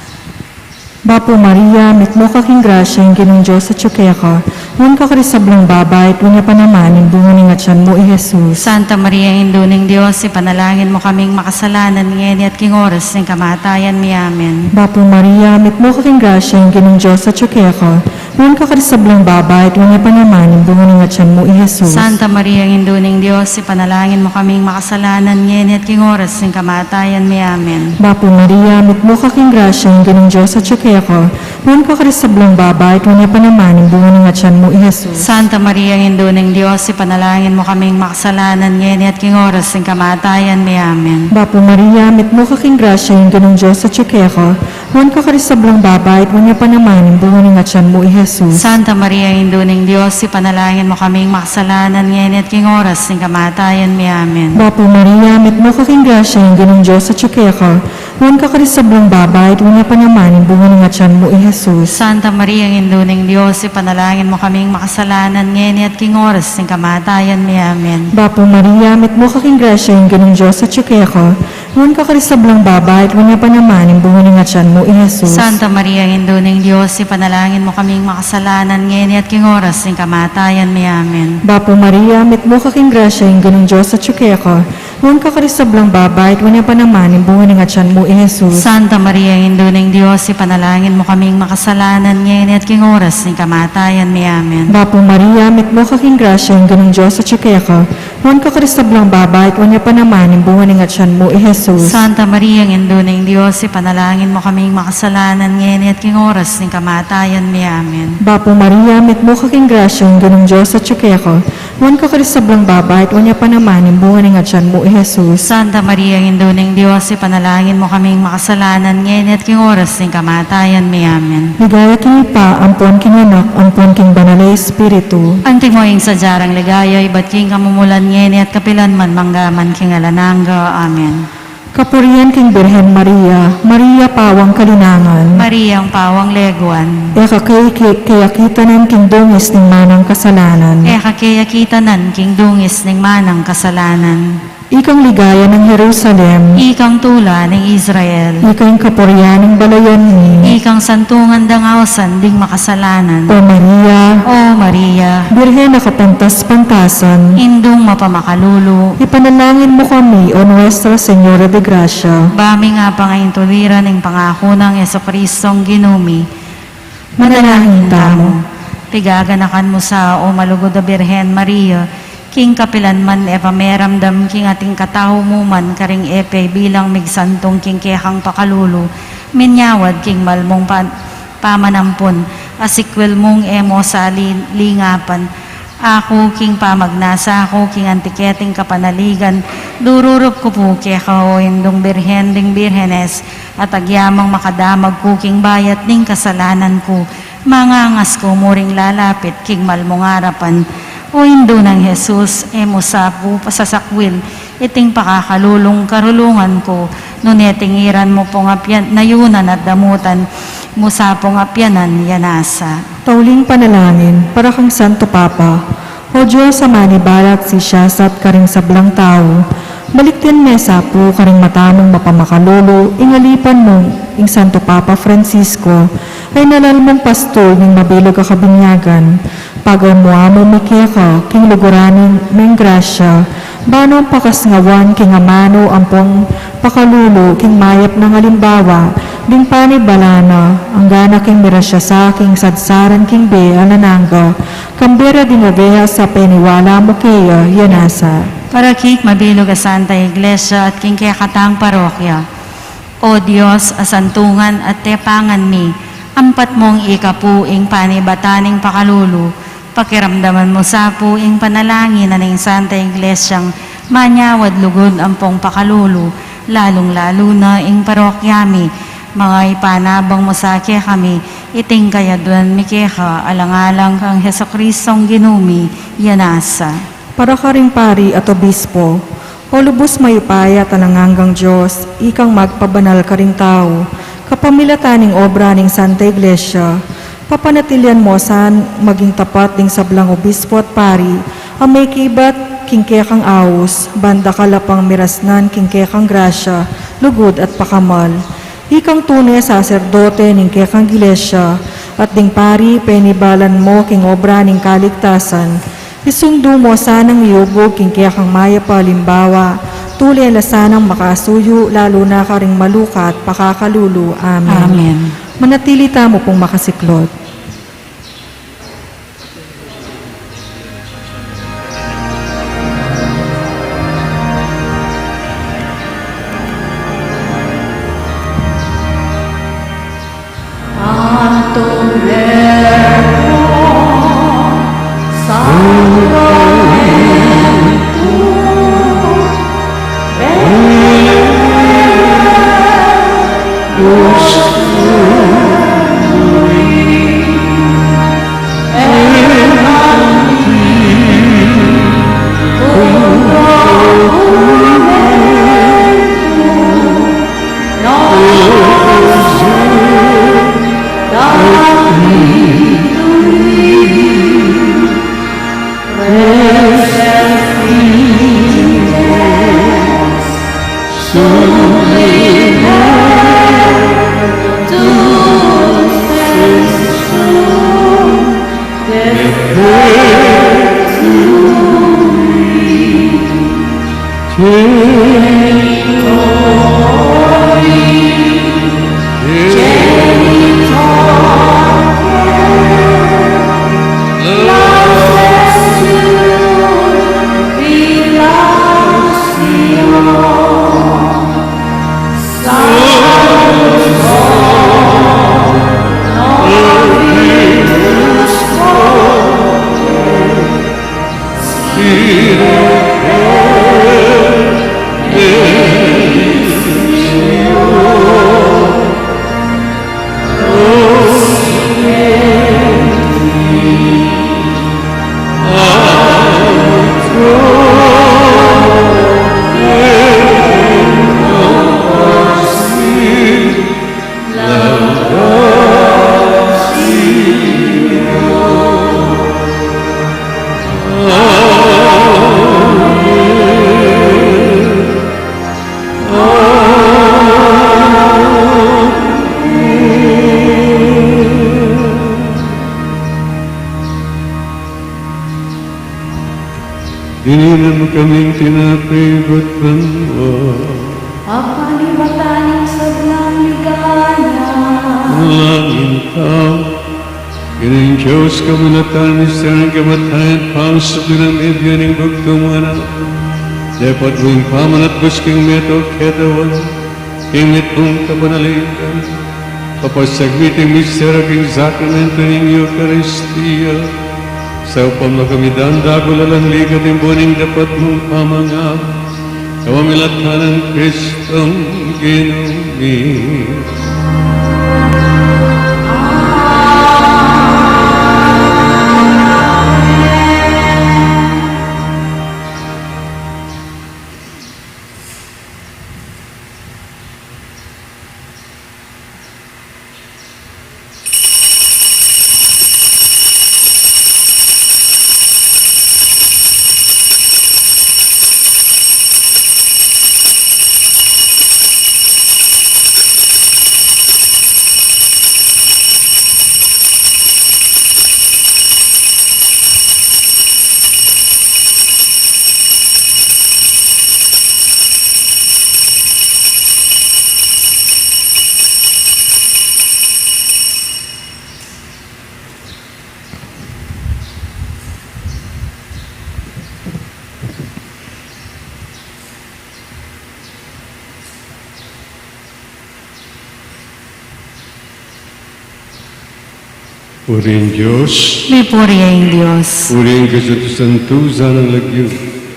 Bapu Maria, mitmu ka king grasya, ing Ginung Dios atyu keka, nuan ka karing sablang babai, at nuan ya pa naman ing bunga ning atyan mu, i Jesus. Santa Maria, Indu ning Dios, ipanalangin mu kaming makasalanan, ngeni at king oras ning kamatayan mi. Amen. Bapu Maria, mitmu ka king grasya, ing Ginung Dios atyu keka, nuan ka karing sablang babai, at nuan ya pa naman ing bunga ning atyan mu, i Jesus. Santa Maria, Indu ning Dios, ipanalangin mu kaming makasalanan, ngeni at king oras ning kamatayan mi. Amen. Bapu Maria, mitmu ka king grasya, ing Ginung Dios atyu keka, nuan ka karing sablang babai, at nuan ya pa naman ing bunga ning atyan mu, i Jesus. Santa Maria, Indu ning Dios, ipanalangin mu kaming makasalanan, ngeni at king oras ning kamatayan mi. Amen. Bapu Maria, mitmu ka king grasya, ing Ginung Dios atyu keka, nuan ka karing sablang babai, at nuan ya pa naman ing bunga ning atyan mu, i Jesus. Santa Maria, Indu ning Dios, ipanalangin mu kaming makasalanan, ngeni at king oras ning kamatayan mi. Amen. Bapu Maria, mitmu ka king grasya, ing Ginung Dios atyu keka, nuan ka karing sablang babai, at nuan ya pa naman ing bunga ning atyan mu, i Jesus. Santa Maria, Indu ning Dios, ipanalangin mu kaming makasalanan, ngeni at king oras ning kamatayan mi. Amen. Bapu Maria, mitmu ka king grasya, ing Ginung Dios atyu keka, nuan ka karing sablang babai, at nuan ya pa naman ing bunga ning atyan mu, i Jesus. Santa Maria, Indu ning Dios, ipanalangin mu kaming makasalanan, ngeni at king oras ning kamatayan mi. Amen. Bapu Maria, mitmu ka king grasya, ing Ginung Dios atyu keka, nuan ka karing sablang babai, at nuan ya pa naman ing bunga ning atyan mu, i Jesus. Santa Maria, Indu ning Dios, ipanalangin mu kaming makasalanan, ngeni at king oras ning kamatayan mi. Amen. Bapu Maria, mitmu ka king grasya, ing Ginung Dios atyu keka, nuan ka karing sablang babai, at nuan ya pa naman ing bunga ning atyan mu, i Jesus. Santa Maria, Indu ning Dios, ipanalangin mu kaming makasalanan, ngeni at king oras ning kamatayan mi. Amen. Bapu Maria, mitmu ka king grasya, ing Ginung Dios atyu keka, nuan ka karing sablang babai, at nuan ya pa naman ing bunga ning atyan mu, i Jesus. Santa Maria, Indu ning Dios, ipanalangin mu kaming makasalanan, ngeni at king oras ning kamatayan mi. Amen. Ligaya king Ibpa, ampon king Anak, ampon king Banal a Espiritu. Antimo ing sadya rang ligaya, ibat king kamumulan, ngeni at kapilan man, mangga man king alang angga. Amen. Kapurian king Birhen Maria. Maria, pawang kalinangan. Mariang pawang leguan. E ka ke-, ke-, kekitanan king dungis ning manang kasalanan. E ka kekitanan king dungis ning manang kasalanan. Ikang ligaya ning Jerusalem. Ikang tula ning Israel. Ika ing kapurian ning balayan mi. Ikang santungan dang ausan ding makasalanan. O Maria. O Maria. Birhen a kapantas-pantasan. Indung mapamakalulu. Ipanalangin mu kami, O Nuestra Señora de Gracia. Ba ming apangaintuliran ing pangaku nang Jesucristong Ginu mi. Manalangin tamu. Pigaganakan mu sa, O malugud a Birhen Maria, king kapilan man e pa meramdam king ating katau mu man karing e pe bilang migsantung king kekang pakalulu, minyawad king mal mung pa-, pamanampun, asikwil mung e mo sa li-, lingapan, Aku, king pamagnasa ku king anti keting kapanaligan, dururup ku pu keka, o Indung Birhen ding Birhenes, at agyamang makadamag ku king bayat ning kasalanan ku, mangangas ku mu ring lalapit king mal mung arapan. O Indu nang Jesus, e mu sa pu pasasakwil iting pakakalulung karulungan ku, nune tingiran mu pung apyan, nayunan at damutan mu sa pung apyanan ya nasa. Tauling panalangin para kang Santo Papa. O Dios, a manibalat sisiasat karing sablang tau, balikdan me sa pu karing mata mung mapamakalulu ing alipan mu, ing Santo Papa Francisco, a inalal mung pastul ning mabilug a kabinyagan. Pagamuan mu mi keka king luguran meng grasya, ba nung pakasngawan king amanu ampong pakalulu king mayap nang alimbawa ding panibalan na, anggana king mirasya sa king sadsaran king bie alang angga, kambe ra ding ovejas a peniwala mu keya ya nasa. Para king mabilug a Santa Iglesia at king kekatang parokya. O Dios, a santungan at tepangan mi, ampat mung ika pu ing panibatan ning pakalulu, pakiramdaman mu sa pu ing panalangin na ning Santa Iglesiang manyawad lugud ampong pakalulu, lalung-lalu na ing parokya mi, manga ipanabang mu sa kekami iting kayaduan mi keka, alang-alang kang Jesucristong Ginu mi, ya nasa. Para karing pari at obispo. O lubus mayupaya at alang anggang Dios, ikang magpabanal karing tau, kapamilatan ning obra ning Santa Iglesia, papanatilian mu san maging tapat ding sablang obispo at pari, a mekibat king kekang aus, ban dakal a pang mirasnan king kekang grasya, lugud at pakamal. Ikang tune saserdote ning kekang Iglesia, at ding pari penibalan mu king obra ning kaligtasan, isundu mu sanang miyubug king kekang mayap a alimbawa, tule la sanang makasuyu, lalu na karing malukat pakakalulu. Amen. Amen. Manatili tamu pung makasiklod. Dinan mu kaming tinape ibat banua. Apan ibatan ing sablang ligaya. Manalangin tamu. Ginung Dios, kabulatan ning misteryu ning kamatayan at pangasubli nang mebie ning bugtung mung anak. Depot mu ing pamanatbus king metung ketawan king mitmung kapanaligan, kapasagmit ing misteryu king sakramentu ning Eukaristia, Saupan mu kami dang dakulalan ning katimbo ning dapat mung pamangap. Kawang mi la ning Kristong Ginu mi. Puri ing Dios. Mipuri ya ing Dios. Puri ing kasantu-santusan ning lagyu.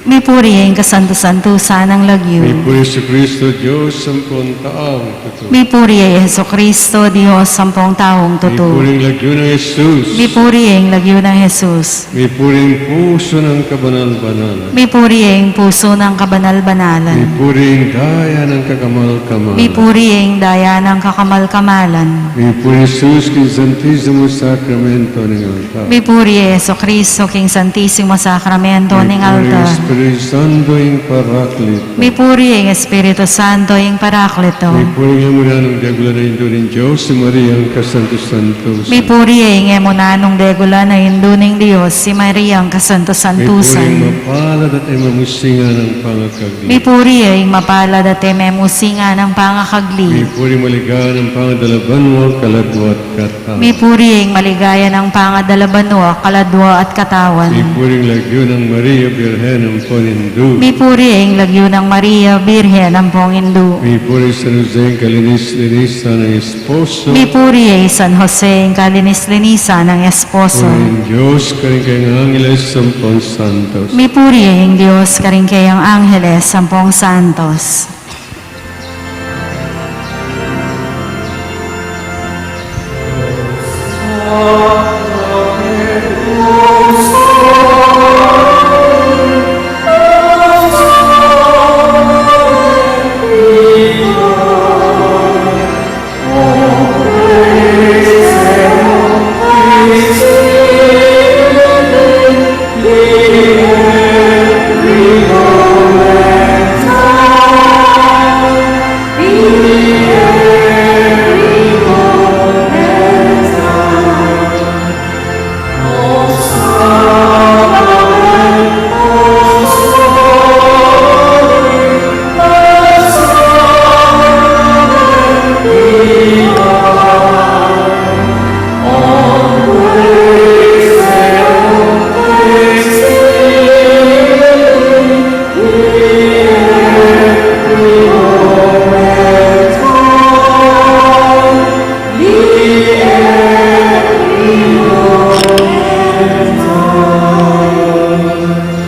Mipuri ya ing kasantu-santusan ning lagyu. Mipuri Jesucristo, Dios ampong taung tutu. Mipuri ya Jesucristo, Dios ampong taung tutu. Mipuri ing lagyu nang Jesus. Mipuri ya ing lagyu nang Jesus. Mipuri ing pusu nang kabanal-banalan. Mipuri ya ing pusu nang kabanal-banalan. Mipuri ing daya nang kakamal-kamalan. Mipuri ya ing daya nang kakamal-kamalan. Mipuri Jesus king Santisimo Sakramento ning altar. Mipuri ya Jesucristo king Santisimo Sakramento ning altar. Mipuri ing Espiritu Santo ing Paraklit. Mipuri ya ing Espiritu Santo ing Paraklito. Mipuri ing e mu nanung degulan a Indu ning Dios, i Maria ing kasantu-santusan. Mipuri ya ing e mu nanung degulan a Indu ning Dios, i Maria ing kasantu-santusan. Mipuri ing mapalad at e memusinga nang pangakagli. Mipuri ya ing mapalad at e memusinga nang pangakagli. Mipuri ing maligaya nang pangadal a banua, kaladua at katawan. Mipuri ya ing maligaya nang pangadal a banua, kaladua at katawan. Mipuri ing lagyu nang Maria Birhen ampong Indu. Mipuri ya ing lagyu nang Maria Birhen ampong Indu. Mipuri ing San Jose ing kalinis-linisan nang esposo. Mipuri ya ing San Jose ing kalinis-linisan nang esposo. Puri ing Dios karing kayang angeles ampong santos. Mipuri ya ing Dios karing kayang angeles ampong santos.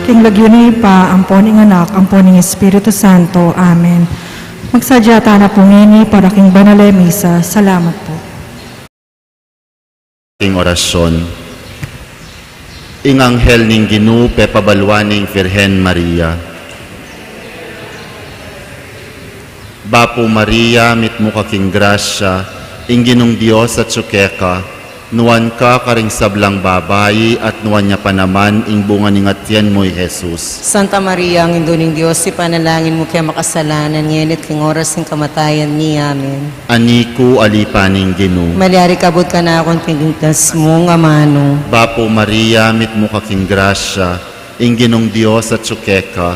King lagyu ning Ibpa, ampon ning Anak, ampon ning Espiritu Santo. Amen. Magsadya tana pu ngeni para king banal a misa. Salamat pu. King orason. Ing anghel ning Ginu pepabaluan ing Virgen Maria. Bapu Maria, mitmu ka king grasya, ing Ginung Dios atsu keka, nuan ka karing sablang babai, at nuan ya pa naman ing bunga ning atian mu, i Jesus. Santa Maria, Indu ning Dios, ipanalangin mu keng makasalanan, ngeni at king oras ning kamatayan mi. Amen. Anak ku, alipan ning Ginu. Malyari ka abut kanakung king ligtas mung amanu. Bapu Maria, mitmu ka king grasya, ing Ginung Dios atsu keka,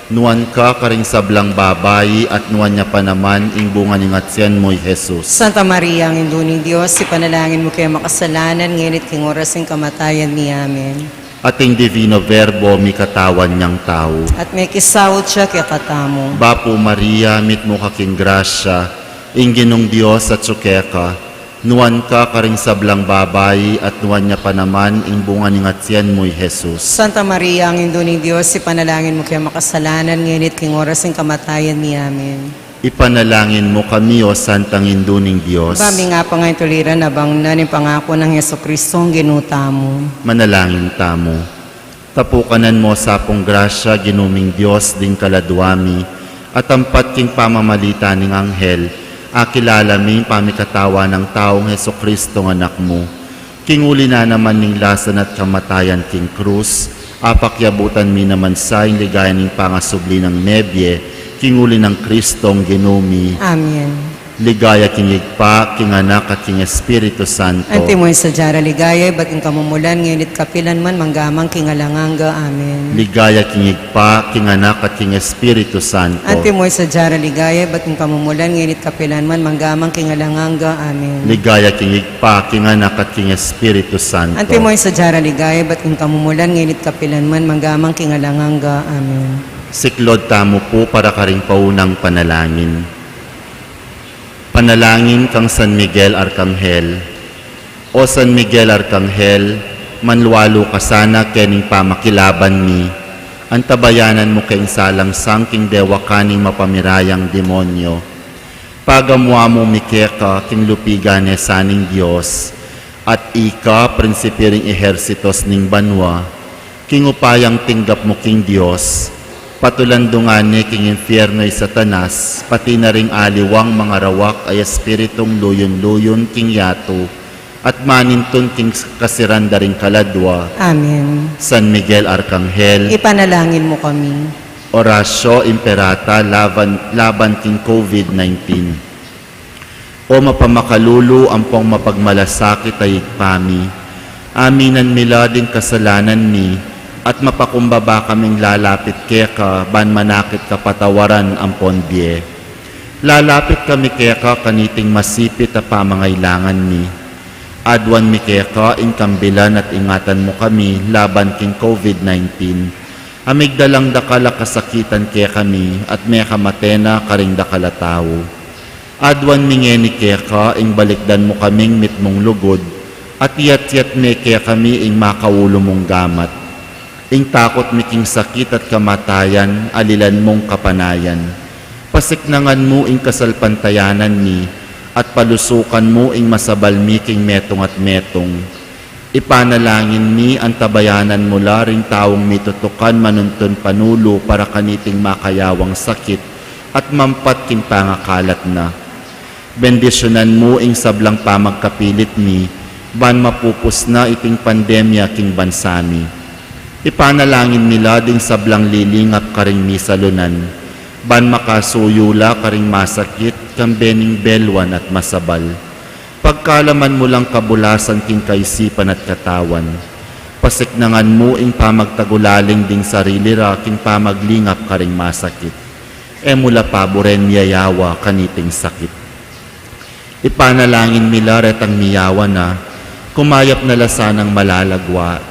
nuan ka karing sablang babai, at nuan ya pa naman ing bunga ning atian mu, i Jesus. Santa Maria, Indu ning Dios, ipanalangin mu keng makasalanan, ngeni at king oras ning kamatayan mi. Amen. At ing Divino Verbo mikatawan yang tau. At mekisaul ya kekatamu. Bapu Maria, mitmu ka king grasya, ing Ginung Dios atsu keka, Nuan ka karing sablang babai, at nuan ya pa naman ing bunga ning atian mu, i Jesus. Santa Maria, ang Indu ning Dios, ipanalangin mu keng makasalanan, ngeni at king oras ning kamatayan mi. Amen. Ipanalangin mu kami, O Santang Indu ning Dios. Ba ming apang ing tuliran a bangnan ing pangaku nang Jesucristo, Ginu tamu. Manalangin tamu. Tapukanan mu sa pung grasya, Ginu ming Dios, ding kaladwa mi, at ampat king pamamalita ning anghel, akilala mi ing pamikatawan nang taung Jesucristo, Anak mu. King uli na naman ning lasan at kamatayan king krus, apakyabutan mi naman sa ing ligaya ning pangasubli nang mebie, king uli nang Cristong Ginu mi. Amen. Ligaya king Ibpa, king Anak, at king Espiritu Santo. Antimo ing sadya ra ligaya, ibat king kamumulan, ngeni at kapilan man, mangga man king alang angga. Amen. Ligaya king Ibpa, king Anak, at king Espiritu Santo. Antimo ing sadya ra ligaya, ibat king kamumulan, ngeni at kapilan man, mangga man king alang angga. Amen. Ligaya king Ibpa, king Anak, at king Espiritu Santo. Antimo ing sadya ra ligaya, ibat king kamumulan, ngeni at kapilan man, mangga man king alang angga. Amen. Siklaud tamu pu para karing paunang panalangin. Panalangin kang San Miguel Arkanghel. O San Miguel Arkanghel, manlualu ka sana kening pamakilaban mi. Antabayanan mu keng salangsang king dewakan ning mapamirayang demonyo. Pagamuan mu mi keka king lupigan ne sa ning Dios, at ika, prinsipe ring ehersitos ning banua, king upayang tinggap mu king Dios, patulandungan ne king infierno i Satanas, pati na ring aliwang mangarawak a espiritung luyun-luyun king yatu, at manintun king kasiran da ring kaladwa. Amen. San Miguel Arkanghel, ipanalangin mu kami. Oratio Imperata laban, laban king COVID nineteen. O mapamakalulu ampong mapagmalasakit a Ibpa mi, aminan mi la ding kasalanan mi, at mapakumbaba kaming lalapit keka ban manakit kapatawaran ampon bie. Lalapit kami keka kaniting masipit a pamangailangan mi. Aduan mi keka ing kambilan at ingatan mu kami laban king COVID nineteen. A migdalang dakal a kasakitan kekami at mekamate na karing dakal a tau. Aduan mi ngeni keka ing balikdan mu kaming mitmung lugud, at iyatyat me kekami ing makaulu mung gamat. Ing takut mi king sakit at kamatayan, alilan mung kapanayan. Pasiknangan mu ing kasalpantayanan mi, at palusukan mu ing masabal mi king metung at metung. Ipanalangin mi, antabayanan mu la ring taung mitutukan manuntun panulu para kaniting makayawang sakit at mampat king pangakalat na. Bendisyunan mu ing sablang pamagkapilit mi, ban mapupus na iting pandemya king bansa mi. Ipanalangin mi la ding sablang lilingap karing misalunan, ban makasuyu la karing masakit, kambe ning beluan at masabal. Pagkalaman mu lang kabulasan king kaisipan at katawan. Pasiknangan mu ing pamagtagulaling ding sarili ra king pamaglingap karing masakit. E mu la paburen miyayawa kaniting sakit. Ipanalangin mi la retang miyawa na, kumayap na la sanang malalagwa.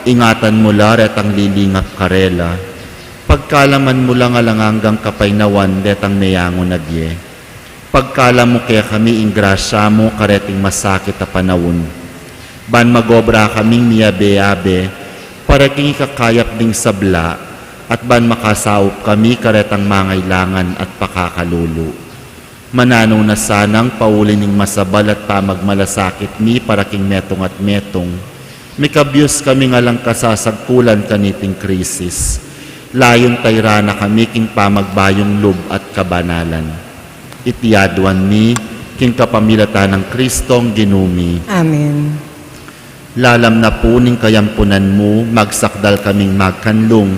Ingatan mu la retang lilingap karela. Pagkalaman mu lang alang anggang kapaynawan detang meyangu na bie. Pagkalam mu kekami ing grasya mu kareting masakit a panaun. Ban magobra kaming miyabe-abe, para king ikakayap ding sabla, at ban makasaup kami karetang mangailangan at pakakalulu. Mananu na sanang pauli ning masabal at pamagmalasakit mi para king metung at metung. Mikabyus kaming alang kasasagkulan kaniting krisis. Layun tayran na kami king pamagbayung lub at kabanalan. Iti aduan mi, king kapamilatan nang Kristong Ginu mi. Amen. Lalam na pu ning kayampunan mu, magsakdal kaming magkanlung,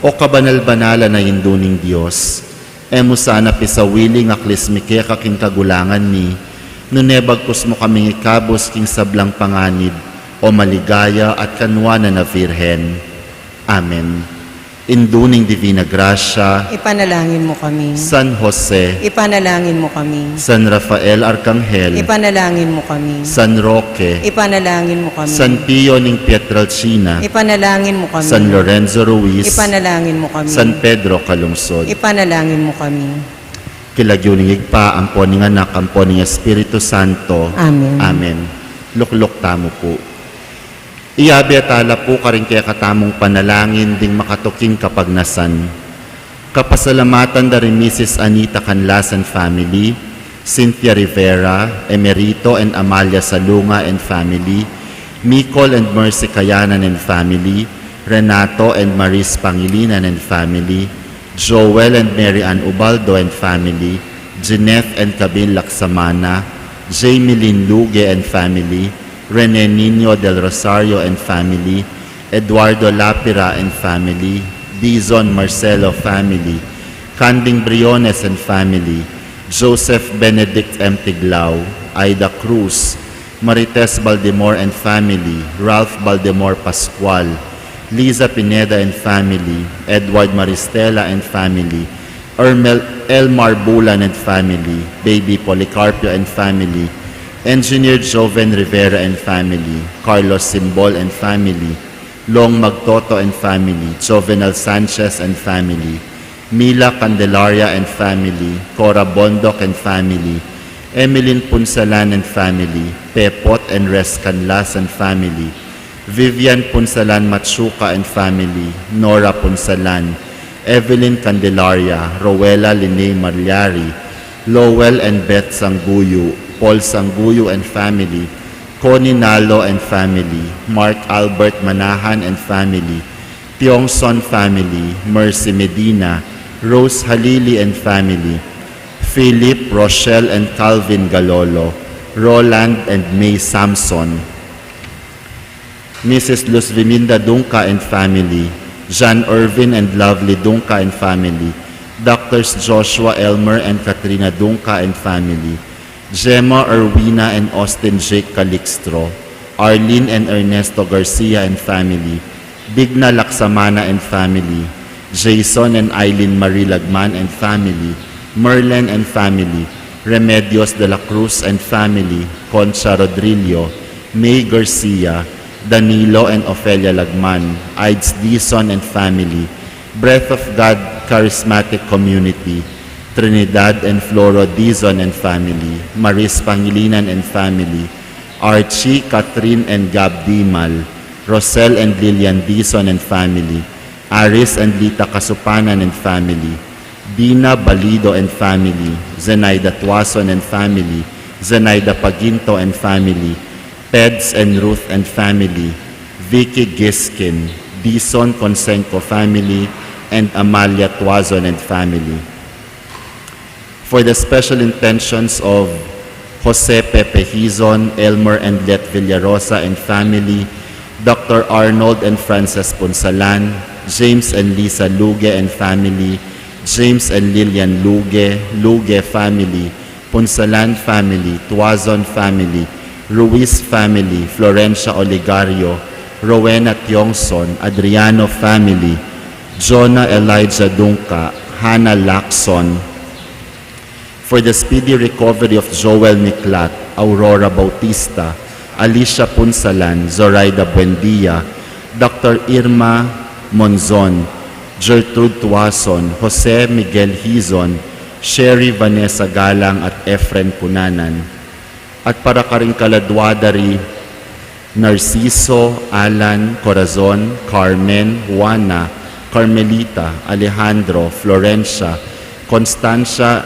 O kabanal-banalan a Indu ning Dios. E mu sana pisawili ing aklis mi keka king kagulangan mi, nune bagkus mu kaming ikabus king sablang panganib, O maligaya at kanuanan a Virgen. Amen. Indu ning Divina Grasya, ipanalangin mu kami. San Jose, ipanalangin mu kami. San Rafael Arkanghel, ipanalangin mu kami. San Roque, ipanalangin mu kami. San Pio ning Pietrelcina, ipanalangin mu kami. San Lorenzo Ruiz, ipanalangin mu kami. San Pedro Calungsod, ipanalangin mu kami. King lagyu ning Ibpa, ampo ning Anak, ampo ning Espiritu Santo. Amen. Amen. Lukluk tamu pu. Iyabe tala pu karing kekatamung panalangin ding makatuking kapagnasan. Kapasalamatan da ri Misis Anita Canlas and family, Cynthia Rivera, Emerito and Amalia Salunga and family, Micol and Mercy Kayanan and family, Renato and Maris Pangilinan and family, Joel and Mary Ann Ubaldo and family, Jeanette and Kabin Laksamana, Jamie Lynn Luge and family, Rene Nino del Rosario and family, Eduardo Lapira and family, Dizon Marcelo family, Canding Briones and family, Joseph Benedict M. Tiglao, Aida Cruz, Marites Baldemor and family, Ralph Baldemor Pascual, Liza Pineda and family, Edward Maristela and family, Ermel, Elmar Bulan and family, Baby Policarpio and family, Engineer Joven Rivera and family, Carlos Simbol and family, Long Magtoto and family, Jovenel Sanchez and family, Mila Candelaria and family, Cora Bondoc and family, Emeline Punsalan and family, Pepot and Res Canlas and family, Vivian Punsalan Machuca and family, Nora Punsalan, Evelyn Candelaria, Rowella Lene Marliari, Lowell and Beth Sanguyu, Paul Sanguyu and family, Connie Nalo and family, Mark Albert Manahan and family, Tiongson family, Mercy Medina, Rose Halili and family, Philip, Rochelle and Calvin Galolo, Roland and May Samson, Missus Luz Viminda Dungca and family, John Irvin and Lovely Dungca and family, Doctors Joshua Elmer and Katrina Dungca and family, Gemma, Erwina and Austin Jake Calixtro, Arlene and Ernesto Garcia and family, Digna Laksamana and family, Jason and Eileen Marie Lagman and family, Merlin and family, Remedios de la Cruz and family, Concha Rodrillo, May Garcia, Danilo and Ofelia Lagman, Ides Dizon and family, Breath of God Charismatic Community, Trinidad and Floro Dizon and family, Maris Pangilinan and family, Archie, Catherine and Gab Dimal, Rosel and Lilian Dizon and family, Aris and Lita Kasupanan and family, Dina Balido and family, Zenaida Tuason and family, Zenaida Paginto and family, Peds and Ruth and family, Vicky Giskin, Dison Conseco family, and Amalia Tuazon and family. For the special intentions of Jose Pepe Hizon, Elmer and Let Villarosa and family, Doctor Arnold and Frances Punsalan, James and Lisa Luge and family, James and Lilian Luge, Luge family, Punsalan family, Tuazon family, Ruiz family, Florencia Oligario, Rowena Tiongson, Adriano family, Jonah Elijah Dungca, Hannah Lacson. For the speedy recovery of Joel Miklat, Aurora Bautista, Alicia Punsalan, Zoraida Buendia, Doctor Irma Monzon, Gertrude Tuason, Jose Miguel Hizon, Sherry Vanessa Galang at Efren Cunanan. At para karing kaladua da ri Narciso, Alan, Corazon, Carmen, Juana, Carmelita, Alejandro, Florencia, Constancia,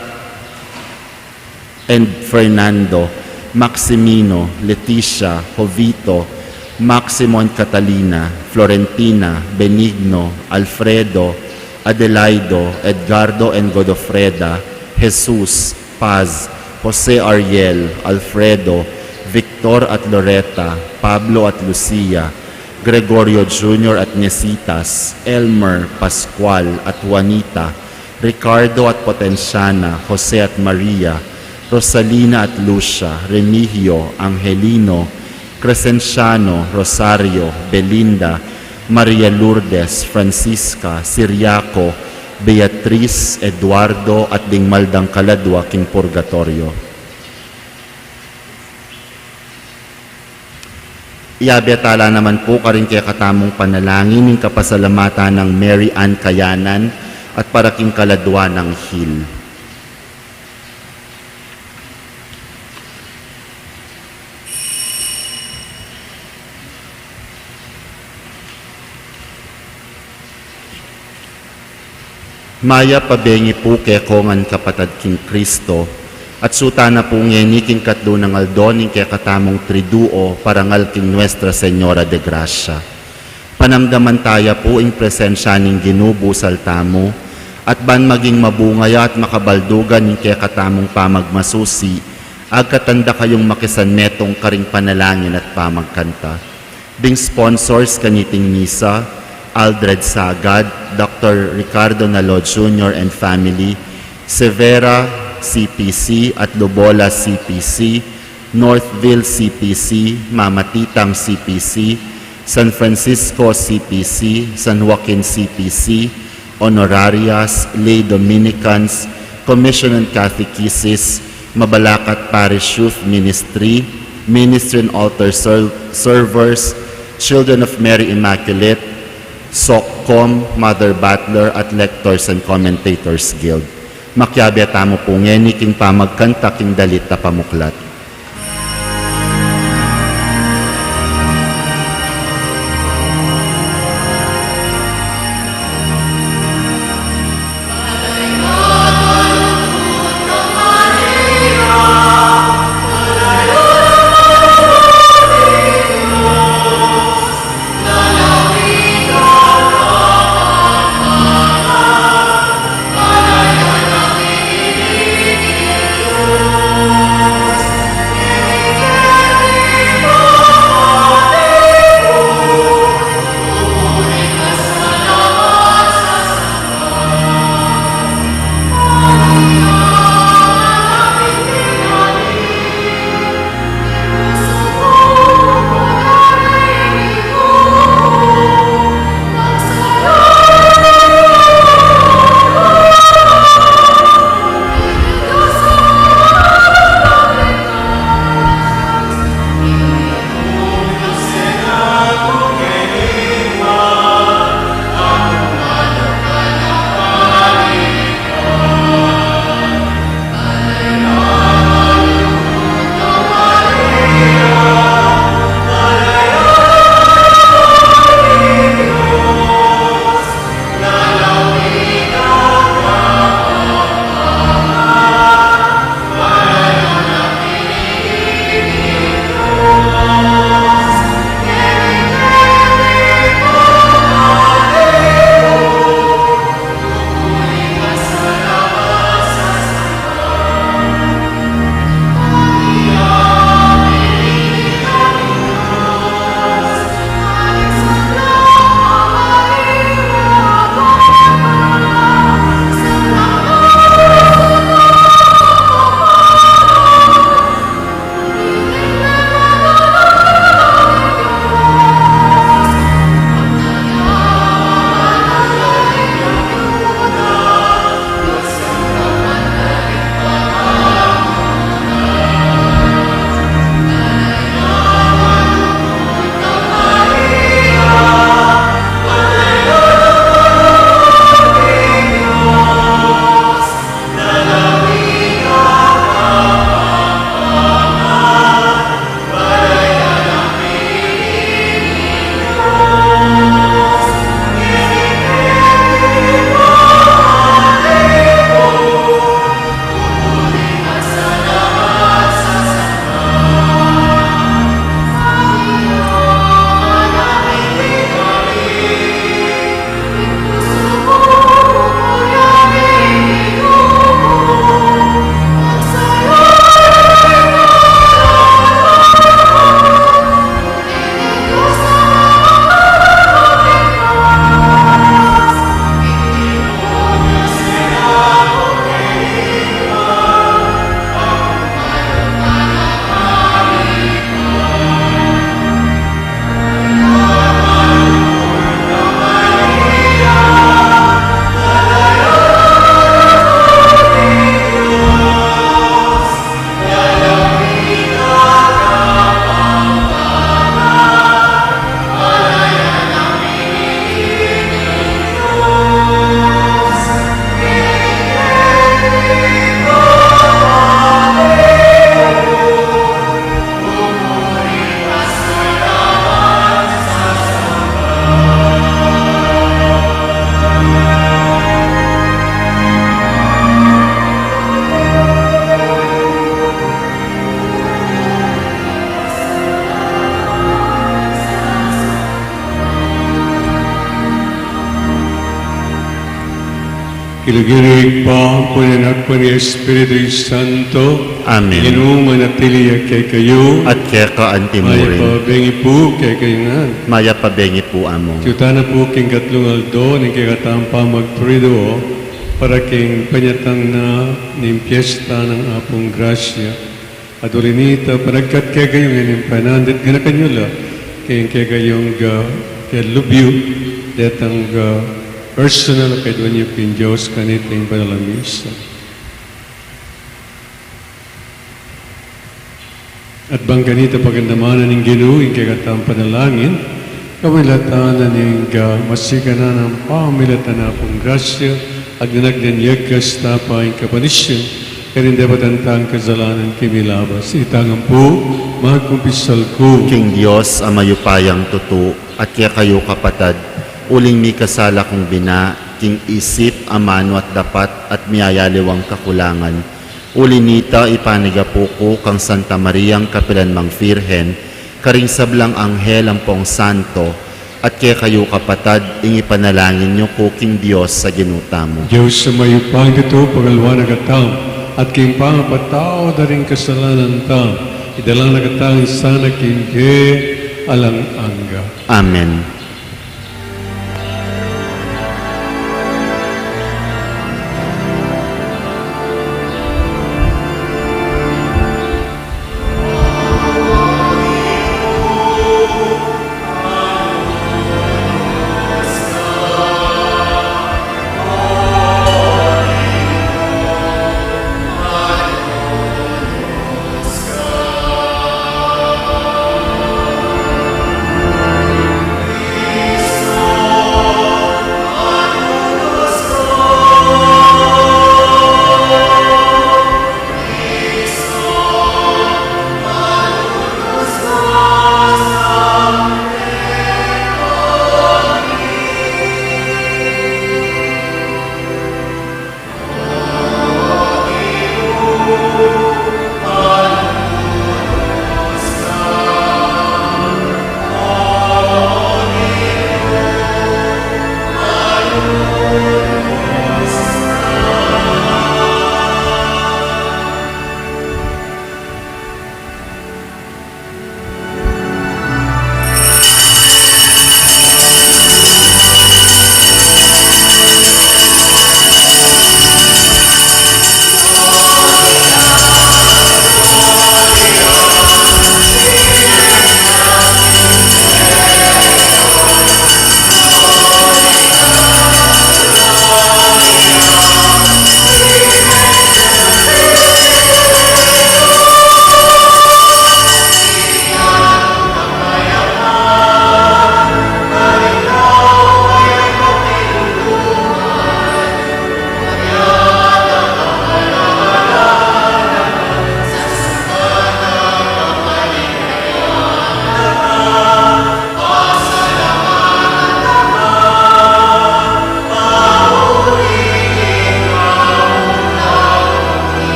and Fernando, Maximino, Leticia, Jovito, Maximo and Catalina, Florentina, Benigno, Alfredo, Adelaido, Edgardo and Godofreda, Jesus, Paz, Jose Ariel, Alfredo, Victor at Loreta, Pablo at Lucia, Gregorio Junior at Nesitas, Elmer, Pascual at Juanita, Ricardo at Potensiana, Jose at Maria, Rosalina at Lucia, Remigio, Angelino, Crescenciano, Rosario, Belinda, Maria Lourdes, Francisca, Siriaco, Beatriz, Eduardo, at ding maldang kaladua king purgatoryo. Iyabe tala naman pu karing kekatamung panalangin ing kapasalamatan nang Mary Ann Kayanan at para king kaladua nang Hil. Mayap a bengi pu keko ngan kapatad king Kristo, at sutana pu ngeni king katlu nang aldo ning kekatamung Triduo, parangal king Nuestra Señora de Gracia. Panamdaman taya pu ing presensya ning Ginu busal tamu, at ban maging mabunga ya at makabaldugan ing kekatamung pamagmasusi, agkatan da kayung makisanmetung karing panalangin at pamagkanta. Ding sponsors kaniting misa, Aldred Sagad, Doktor Ricardo Nalo Junior and family, Severa C P C at Lubola C P C, Northville C P C, Mamatitang C P C, San Francisco C P C, San Joaquin C P C, Honorarias, Lay Dominicans, Commission on Catechesis, Mabalacat Parish Youth Ministry, Ministry and Altar Ser- Servers, Children of Mary Immaculate, SOCCOM, Mother Butler, at Lectors and Commentators Guild. Makiabe tamu pu ngeni king pamagkanta king dalit a pamuklat. King lagyu ning Ibpa, ampo ning Anak, ampo ning Espiritu Santo. Amen. Ing Ginu manatili ya kekayu. At keka antimurin. Mayap a bengi pu kekayu ngan. Mayap a bengi pu, Among. Atiu tana pu king katlung aldo ning kekatamung pamagtriduo, para king panyatang na ning piesta nang Apung Grasya. At uli na nita, panagkat kekayu ngening panandit, ganakan yu la king kekayung, ah, kelubyu, detang, ah, personal a kayaduan yu king Dios kaniting banal a misa. At bang kanita pagandaman na ning Ginu ing kekatamung panalangin, kamilatan na ning, ah, masikan a pamilatan na pung grasya, agna-agna ning kasta pa ing kapanisyan, karing depatan tang kasalanan kimilabas. Itang ampo, magkumpisal ku king Dios a mayupayang tutu, at kekayu kapatad, uling mikasala kung bina, king isip, amanu at dapat, at miyayaliwang kakulangan. Uli nita, ipanigapu ku kang Santa Mariang kapilan mang Virgen, karing sablang anghel ampong santo, at kekayu kapatad, ing ipanalangin yu ku king Dios a Ginu tamu. Dios a mayupayang tutu, pagaluan na katamu, at king pangapatawad da ring kasalanan tamu, idala na katamu sana king bie alang angga. Amen.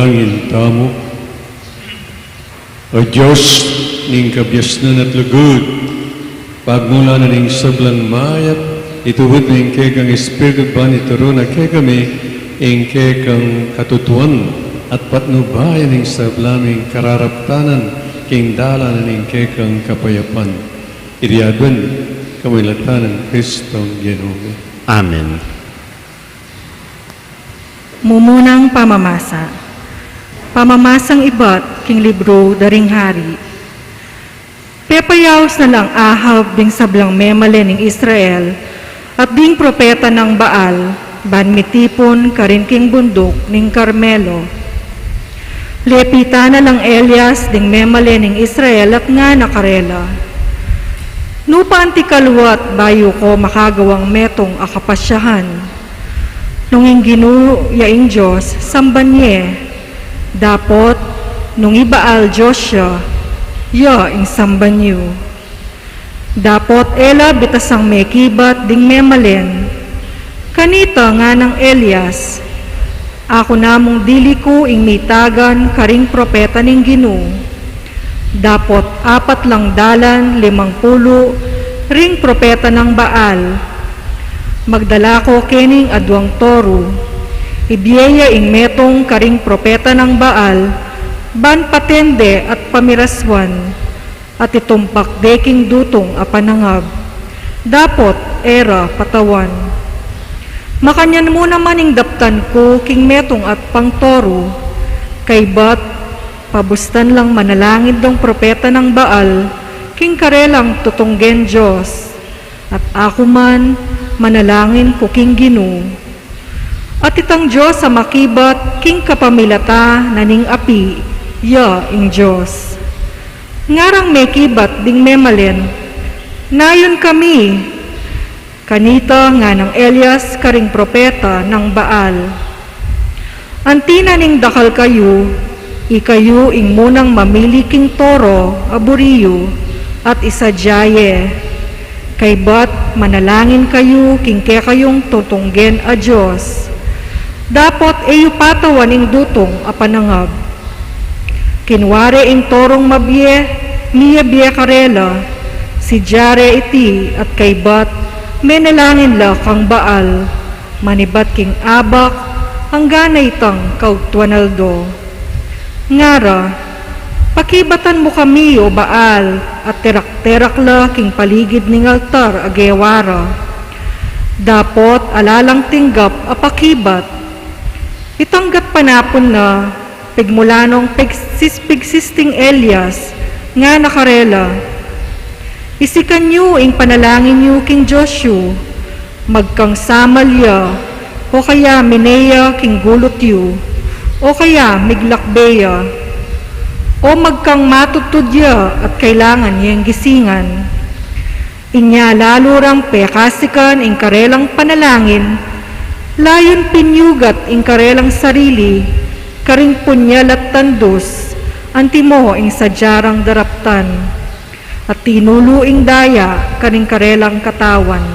Manalangin tamu. O Dios, ning kabiasnan at lugud, pagmulan na ning sablang mayap, itubud mu ing kekang Espiritu ban ituru na kekami ing kekang katutuan at patnubayan ing sabla ming kararaptanan king dalan na ning kekang kapayapan. Iti aduan kami latan nang Kristong Ginu mi. Amen. Mumunang pamamasa. Pamamasang ibat king libru da ring hari. Pepayaus na lang Ahab ding sablang memalen ning Israel at ding propeta nang Baal ban mitipun karin king bunduk ning Carmelo. Lepitan na lang Elias ding memalen ning Israel at ngana karela, "Nu pa anti kaluat bayu ko makagawang metung a kapasyahan? Nung ing Ginu ya ing Dios, samban ye. Dapot nung i Baal dios ya, ya ing samban yu." Dapot e la bitasang mekibat ding memalen. Kanita nganang Elias, "Aku namung dili ku ing mitagan karing propeta ning Ginu. Dapot apat lang dalan limang pulu ring propeta nang Baal. Magdala ko kening aduang toru. Ibie ya ing metung karing propeta nang Baal ban patende at pamirasuan, at itumpak de king dutung a panangab. Dapot e ra patawan." Makanyan mu naman ing daptan ku king metung at pangtoru. Kaybat pabustan lang manalangin dong propeta nang Baal king karelang tutunggen dios, at aku man, manalangin ku king Ginu. At itang Dios a makibat king kapamilatan na ning api, ya ing Dios. Ngarang mekibat ding memalen, "Nayun kami." Kanita nganang Elias karing propeta nang Baal, "Anti na ning dakal kayu, ikayu ing munang mamili king toro a buri yu, at isadia ye. Kaybat manalangin kayu king kekayung tutunggen a dios. Dapot e yu patawan ing dutung a panangab." Kinua re ing torong mabie, miyabie karela, sidia re iti at kaybat menalangin la kang Baal, manibat king abak, anggang itang kaugtuan aldo. Ngara, "Pakibatan mu kami, O Baal," at terak-terak la king paligid ning altar a gewa ra. Dapot ala lang tinggap a pakibat. Itang gatpanapun na, pigmula nong pigsis-, pigsisting Elias, ngana karela, "Isikan yu ing panalangin yu king Dios yu, magkang samal ya, o kaya mine ya king gulut yu, o kaya miglakbe ya, o magkang matudtud ya at kailangan yeng gisingan." Inya lalu rang pekasikan ing karelang panalangin, layun pinyugat ing karelang sarili karing punyal at tandus, antimo ing sadya rang daraptan, at tinulu ing daya karing karelang katawan.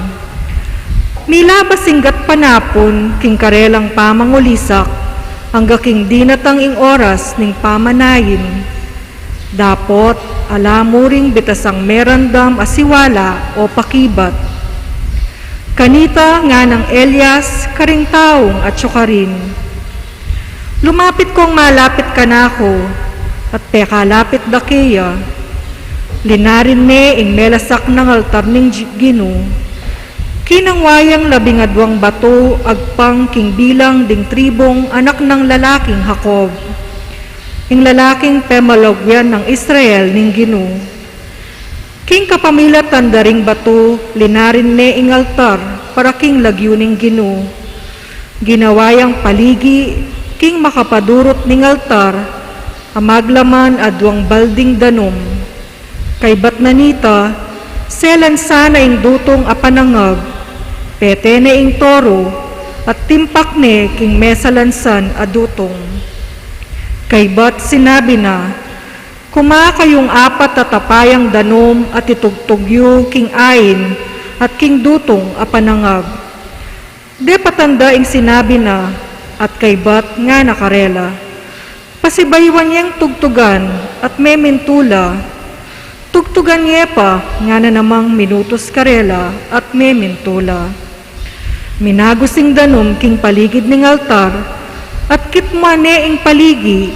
Milabas ing gatpanapun king karelang pamangulisak, angga king dinatang ing oras ning pamanayin. Dapot ala mu ring bitasang merandam a siwala o pakibat. Kanita nganang Elias karing taung atyu karin, "Lumapit kong malapit kanaku," at pekalapit da keya. Linarin ne ing melasak nang altar ning Gi-, Ginu. Kinangwa yang labing aduang batu agpang king bilang ding tribung anak nang lalaking Jacob, ing lalaking pemalaguyan nang Israel ning Ginu. King kapamilatan da ring batu, linarin ne ing altar para king lagyu ning Ginu. Ginawa yang paligi king makapadurut ning altar a maglaman aduang balding danum. Kaybat na nita, selan sana ing dutung a panangab, pete ne ing toru, at timpak ne king mesalansan a dutung. Kaybat sinabi na, "Kuma kayung apat a tapayang danum at itugtug yu king ain at king dutung a panangab." Depatan da ing sinabi na, at kaybat ngana karela, Pasibayuan yeng tugtugan at memintu la. Tugtugan ye pa, ngana namang minutus karela at memintu la. Minagus ing danum king paligid ning altar at kitmuan ne ing paligi.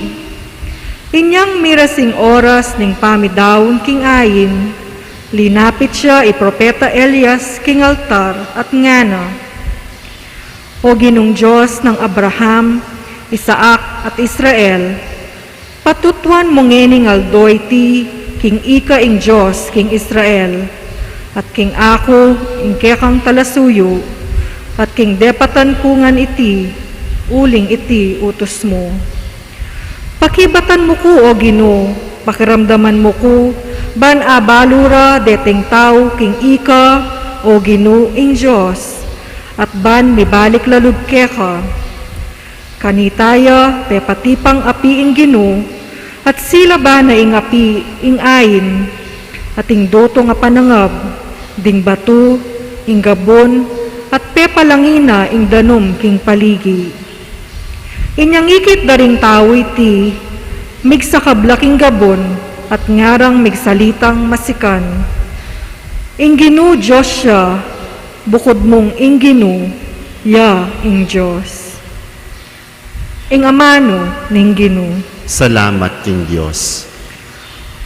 Inyang miras ing oras ning pamidaun king ain, linapit ya i propeta Elias king altar at ngana, O Ginung Dios nang Abraham, Isaac, at Israel, patutuan mu ngening aldo iti king ika ing Dios king Israel, at king aku ing kekang talasuyu, at king depatan ku ngan iti, uling iti utus mu. Pakibatan mu ku, O Ginu, pakiramdaman mu ku, ban abalu ra deting tau king ika, O Ginu ing Dios, at ban mibalik la lub keka. Kanita ya pepatipang api ing Ginu, at silaban na ing api ing ain, at ing dutung a panangab, ding batu, ing gabun, at pepalangin na ing danum king paligi. Inyang ikit da ring tau iti, migsakab la king gabun, at ngarang migsalitang masikan, Ing Ginu Dios ya, bukud mung ing Ginu, ya ing Dios. Ing amanu ning Ginu. Salamat king Dios.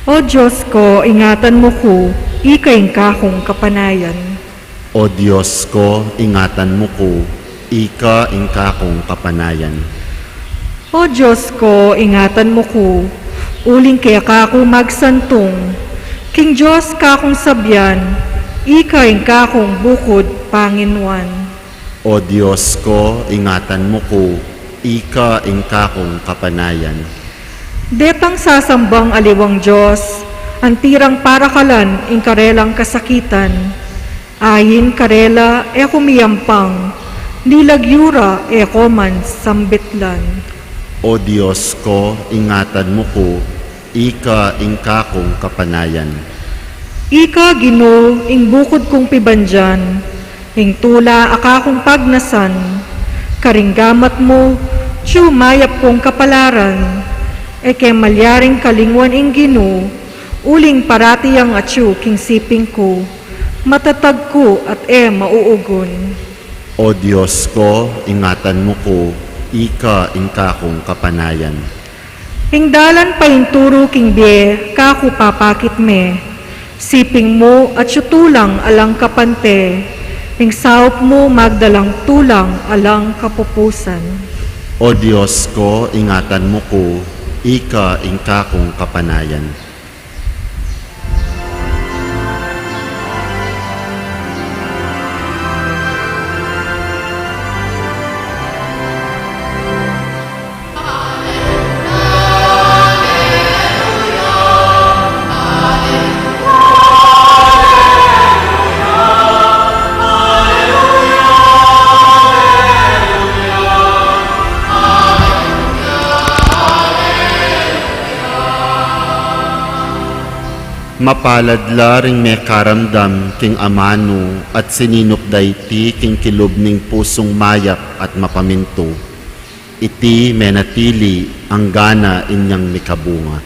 O Dios ko, ingatan mu ku, ika ing kakung kapanayan. O Dios ko, ingatan mu ku, ika ing kakung kapanayan. O Dios ko, ingatan mu ku, uling keka ku magsantung, king Dios kakung sabian, ika ing kakung bukud panginuan. O Dios ko, ingatan mu ku, ika ing kakung kapanayan. Detang sasambang aliwang dios, anti rang parakalan ing karelang kasakitan. Ain karela e ku miyampang, lilagyu ra e ku man sambitlan. O Dios ko, ingatan mu ku, ika ing kakung kapanayan. Ika, Ginu, ing bukud kung pibandian, ing tula a kakung pagnasan, karing gamat mu, atyu mayap kung kapalaran, e ke malyaring kalingwan ing Ginu, uling parati yang atyu king siping ku, matatag ku at e mauugun. O Dios ko, ingatan mu ku, ika ing kakung kapanayan. Ing dalan painturu king bie, kaku papakit me. Siping mu atyu tulang alang kapante, ing saup mu magdalang tulang alang kapupusan. O Dios ko, ingatan mu ku, ika ing kakung kapanayan. Mapalad la ring mekaramdam king amanu at sininup da iti king kilub ning pusung mayap at mapamintu. Iti menatili anggana inyang mikabunga.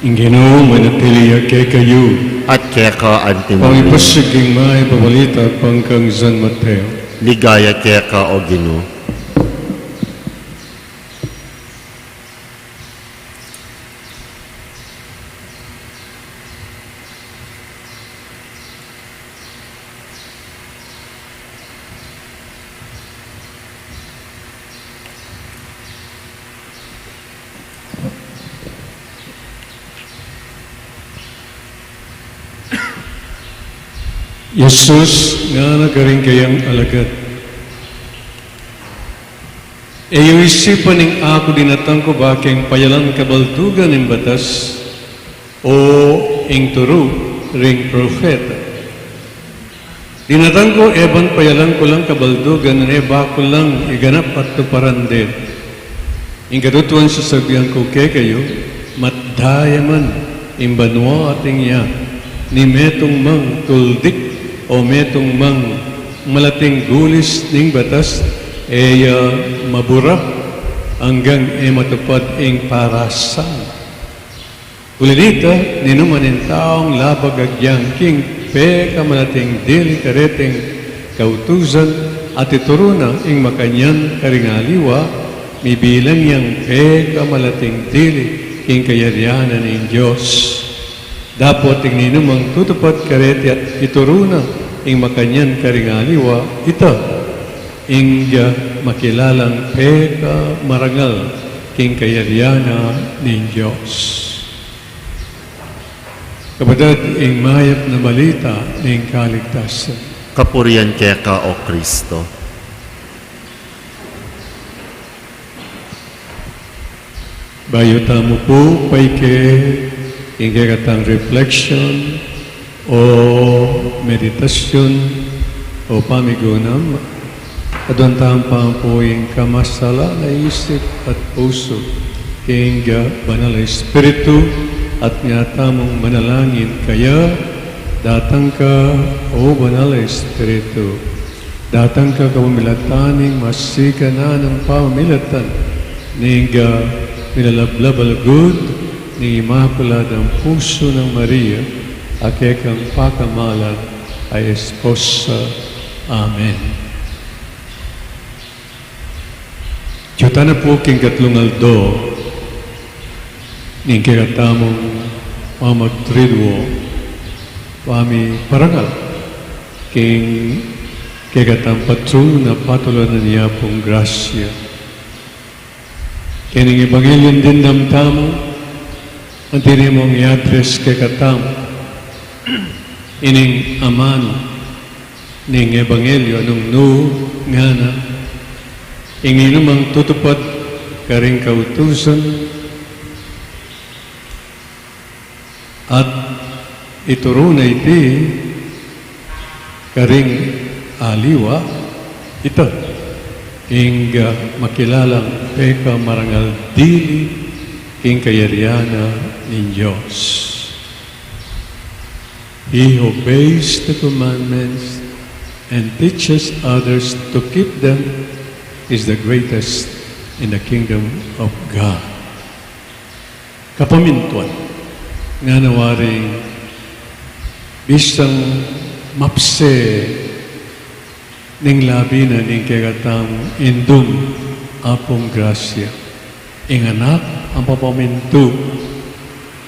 Ing Ginu manatili ya kekayu. At keka antimurin. Pangipasig ing mayap a balita pangkang San Mateo. Ligaya keka, O Ginu. Jesus ngana karing kayang alagad, "E yu isipan ing aku dinatang ku ba keng payalan kabaldugan ning batas o ing turu ring propeta? Dinatang ku e ban payalan ku lang kabaldugan, nune ba ku lang iganap at tuparan de. Ing katutuan sasabian ku kekayu, matda ya man ing banua at ing ya, ni metung mang tuldik o metung mang malating gulis ning batas, e ya mabura anggang e matupad ing parasan. Uli nita, ninuman ing taung labag agyang king pekamalating dili kareting kautusan at ituru na ing makanyan karing aliwa, mibilang yang pekamalating dili king kayarian na ning Dios. Dapot ing ninumang tutupad kareti at ituru na ing makanyan karing aliwa, ita ing makilalang pekamarangal king kayarian na ning Dios." Kapatad, ing mayap na balita ning kaligtasan. Kapurian keka, O Kristo. Bayu tamu pu paike king kekatang reflection o meditasyon o pamigunam, aduan tamu pa pu ing kamasala na isip at pusu king Banal a Espiritu, at nga tamung manalangin kaya, datang ka, O Banal a Espiritu, datang ka kapamilatan ning masikan a pamamilatan ning milalablab a lugud ning Imakuladang Pusu nang Maria, a kekang pakamalan a esposa. Amen. Jutana pu king katlung aldo ning kekatamung pamagtriduo, pamiparangal king kekatang patron a patulunan ning Apung Grasya. Kening ebanghelyo dimdam tamu, anti ne mung i-address kekatamu ining amanu ning ebanghelyo, nung nu ngana, ing ninumang tutupad karing kautusan at ituru na iti karing aliwa, ita ing makilalang pekamarangal dili king kayarian na ning Dios. He who obeys the commandments and teaches others to keep them is the greatest in the kingdom of God. Kapamintuan, ngana waring bisang mapse ning labi na ning kekatang Indung Apung Grasya, ing anak a mapamintu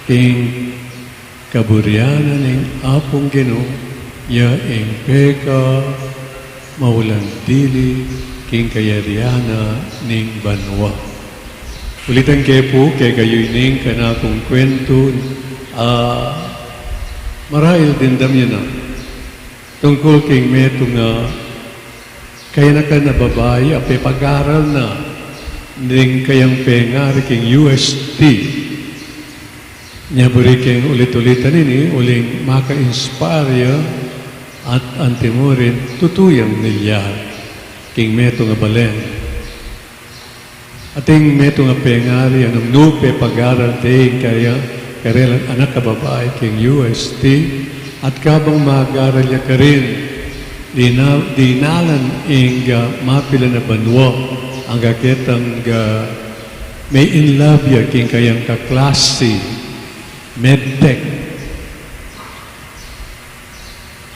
king kaburian na ning Apung Ginu, ya ing pekamaulang dili king kayarian na ning banua. Ulitan ke pu kekayu ining kanakung kwentu, a, marahil dimdam yu na, tungkul king metung a kayanakan a babai a pepag-aral na ning kayang pengari king U S T. Nya buri keng ulit-ulitan ini uling maka-inspire ya at antimurin tutu yang milyari king metung a balen. Atin metung a pengari a nung nu pepag-aral de ing kaya karelang anak a babai king U S T, at kabang mag-aral ya karin, dina-, dinalan ing mapilan a banua angga ketang me-in love ya king kayang kaklasi, medtech.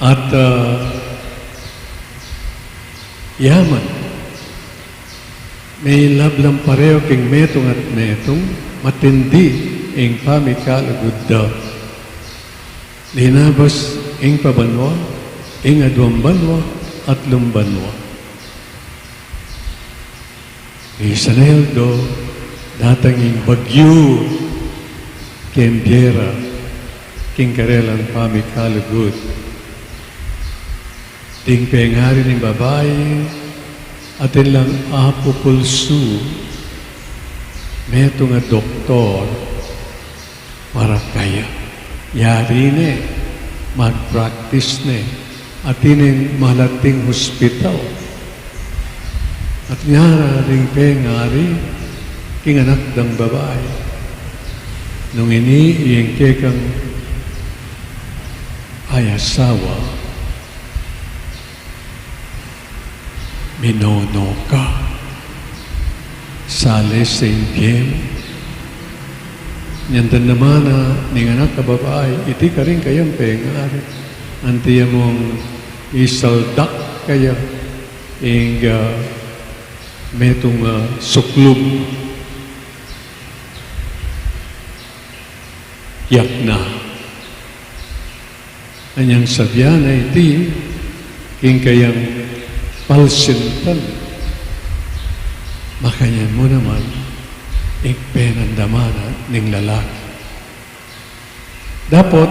At, a, yaman, me-in love lang pareho king metung at metung, matindi ing pamikalugud da. Linabas ing pabanua, ing aduang banua, atlung banua. Ing sanayal do, datang ing bagyu keng biyera king karelang pamikalugud. Ding pengari ning babai, atin lang apupulsu, metung a doktor para kaya. Yari ne, mag-practice ne, atin neng malating hospital. At ngara ring pengari king anak dang babai, nung ini ing kekang e asawa, minono ka. Sale sa impyernu. Inyang damdaman na ning anak a babai iti karing kayang pengari, anti ya mung isaldak kaya ing, ah, metung, ah, suklum. Yak na. Anyang sabian na iti king kayang palsintan, makanyan mu naman ing penandaman na ning lalaki. Dapot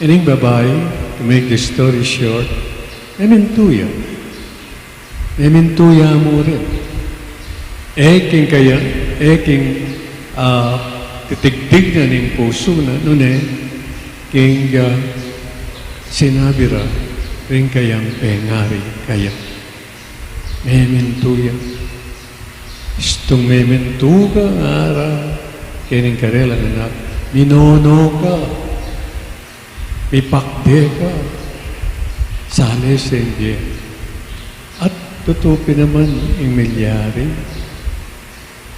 ining babai, to make the story short, memintu ya. Memintu ya mu rin. E king kaya, e king, ah, titigdig na ning pusu na, nune king, ah, sinabi ra ring kayang pengari kaya. Memintu ya. Istung memintu ka, ngara keni king karelang anak, minono ka. Mipakde ka. Sale sa impyernu. At tutu pin naman ing milyari.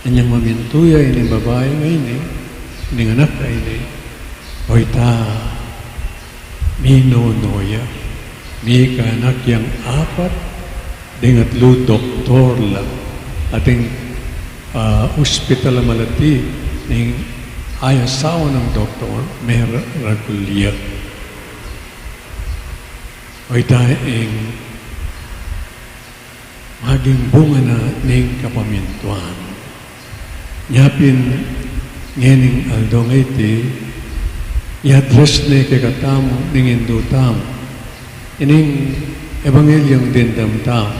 Anyang mamintu ya ining babai a ini, ining anak a ini, oyta, minono ya. Mika anak yang apat, ding atlu doktor la, ating, ah, ospital a malati, ning e asawa nang doktor, meragul ya. Oyta ing maging bunga na ning kapamintuan. Nya pin ngening aldo ngeni, i-address ne kekatamu ning indu tamu ining ebangelyung dimdam tamu.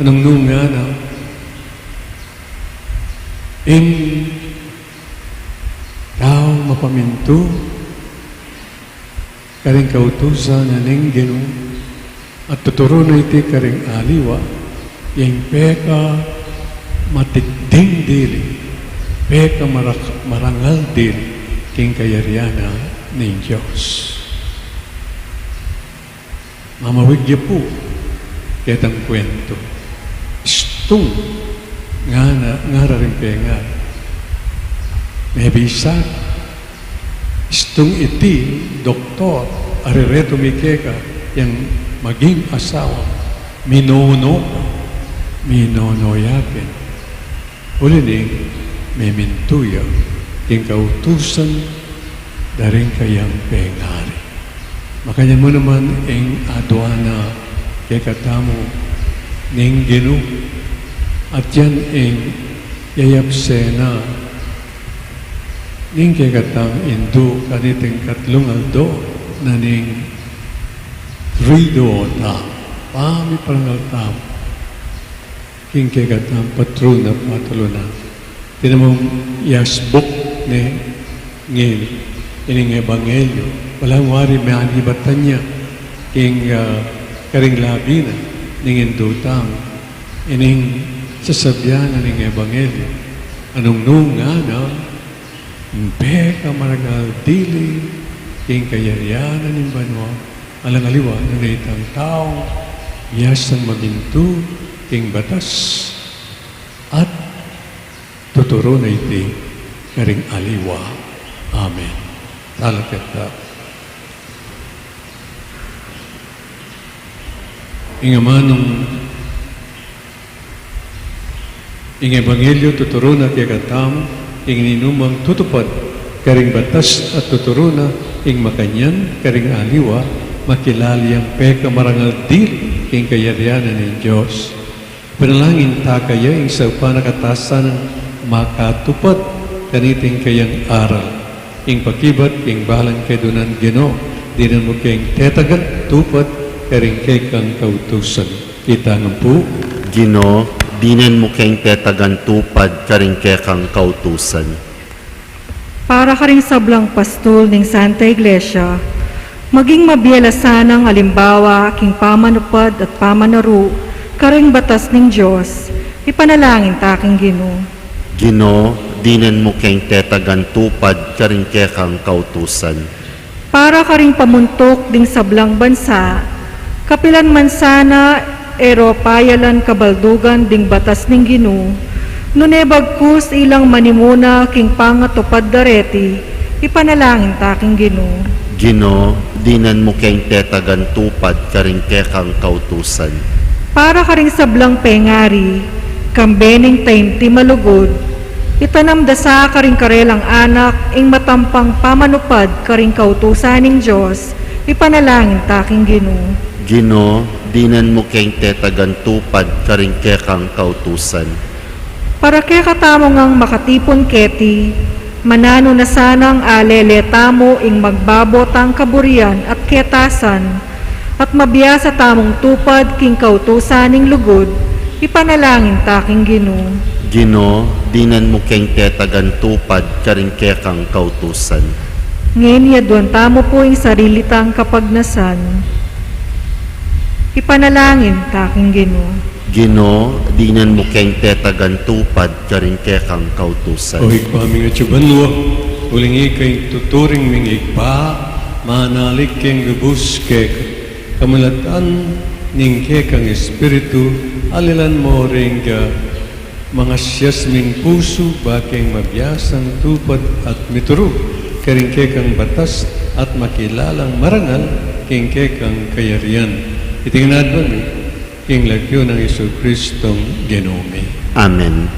Nung nu ngana, ing taung mapamintu karing kautusan na ning Ginu, at tuturu na iti karing aliwa, ing pekamatikding dili, pekamarak-, marangal dili, king kayarian na ning Dios. Mamawig ya pu ketang kwentu. Istung ngana, ngara ring pengari, mebisa, istung iti doktor a reretu mi keka yang maging asawa, minono ka. Minono ya pin. Uli ning memintu ya king kautusan da ring kayang pengari. Makanyan mu naman ing adwan na kekatamu ning Ginu, at yan ing yayapse na ning kekatang indu kaniting katlung aldo na ning Triduo ta, pamiparangal tamu king kekatang patrun a patulunan. Tinamung yasbuk ne ngeni ining ebanghelyu. Balang wari manibatan ya king, ah, karing labi na ning indu tamu ining sasabian na ning ebanghelyu. Nung nu ngana, pekamarangal dili king kayarian na ning banua, alang aliwa nune itang taung miasang mamintu king batas at tuturu na iti karing aliwa. Amen. Talakad ta. Ing amanung ing ebanghelyu tuturu na kekatamu ing ninumang tutupad karing batas at tuturu na ing makanyan karing aliwa, makilala yang pekamarangal dili king kayarian na ning Dios. Panalangin ta kaya ing saupan a katasan makatupad kaniting kayang aral. Ing pakibat king balang kedunan, Ginu, dinan mu keng tetagan, tupad, karing kekang kautusan. Kita ngan pu. Ginu, dinan mu keng tetagan tupad karing kekang kautusan. Para karing sablang pastul ning Santa Iglesia, maging mabie la sanang alimbawa king pamanupad at pamanaru karing batas ning Dios, ipanalangin ta king Ginu. Ginu, dinan mu keng tetagan tupad karing kekang kautusan. Para karing pamuntuk ding sablang bansa, kapilan man sana e ro payalan kabaldugan ding batas ning Ginu, nune bagkus ilang manimuna king pangatupad da reti, ipanalangin ta king Ginu. Ginu, dinan mu keng tetagan tupad karing kekang kautusan. Para karing sablang pengari, kambe ning taimtim a lugud, itanam da sa karing karelang anak ing matampang pamanupad karing kautusan ning Dios, ipanalangin ta king Ginu. Ginu, dinan mu keng tetagan tupad karing kekang kautusan. Para kekatamu ngang makatipun keti, mananu na sanang alele tamu ing magbabo tang kaburian at ketasan, at mabiasa tamung tupad king kautusan ning lugud, ipanalangin ta king Ginu. Ginu, dinan mu keng tetagan tupad karing kekang kautusan. Ngeni aduan tamu pu ing sarili tang kapagnasan. Ipanalangin ta king Ginu. Ginu, dinan mu keng tetagan tupad karing kekang kautusan. O Ibpa ming atsu banua, uling ika ing tuturing ming Ibpa, manalik keng lubus keka, kamulatan ning kekang Espiritu, alilan mo ring mangasias ming pusu, ba keng mabiasang tupad at mituru karing kekang batas at makilalang marangal king kekang kayarian. Iti ngan aduan mi king lagyu nang Jesucristong Ginu mi. Amen.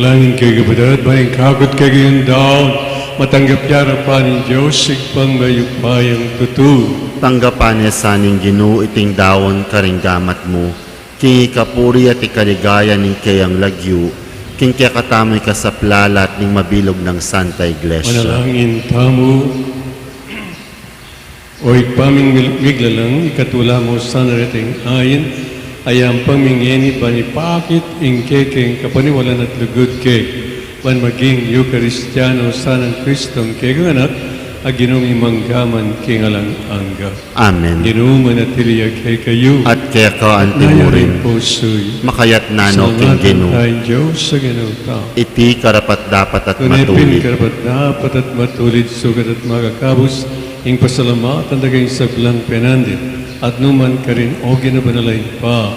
Angin kaya kapatad, maning kakut kaya kayung daun, matanggap ya arapan ning Dios, Ibpang mayupayang tutu. Tanggapan na sa ning Ginu iting daun karing gamat mu, king ikapuri at ikaligaya ning keyang lagyu, king kekatamung ikasaplalat ning mabilug nang Santa Iglesia. Manalangin tamu. O Ibpa ming mil-, miglalang, ikatula mu sana reting ain, ayampang mi ngeni ban ipakit ing kekeng kapaniwalan at lugud ke, ban maging Eukarystiano sanang Kristong kekang Anak, a Ginu ming mangga man king alang angga. Amen. Ginu manatili ya kekayu. At keka anti mu rin. At naya ring pusu yu. Makayatna no king Ginu. Salamatan taya ing Dios a Ginu ta. Iti karapat-dapat at matulid. Tune pin karapat-dapat at matulid, sukat at makakabus ing pasalamatan da ka king sablang penandit at nu man karin, o Ginu banal a Ibpa,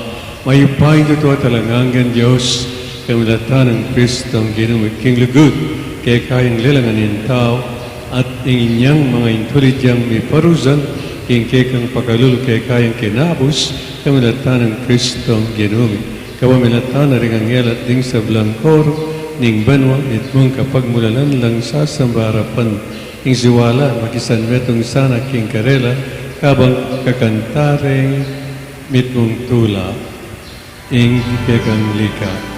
mayupayang tutu at alang anggang Dios, kamilatan nang Kristong Ginu mi. King lugud keka yang lelangan ing tau, at ing inyang manga intulid yang miparusan king kekang pakalulu keka yang kinabus, kamilatan nang Kristong Ginu mi. Kapamilatan na ring anghel at ding sablang koro ning banua, mitmung kapagmulalan lang sasamba arapan ing siwala, makisanmetung sana king karela, kabang kakanta ring mitmung tula ing kekang lika.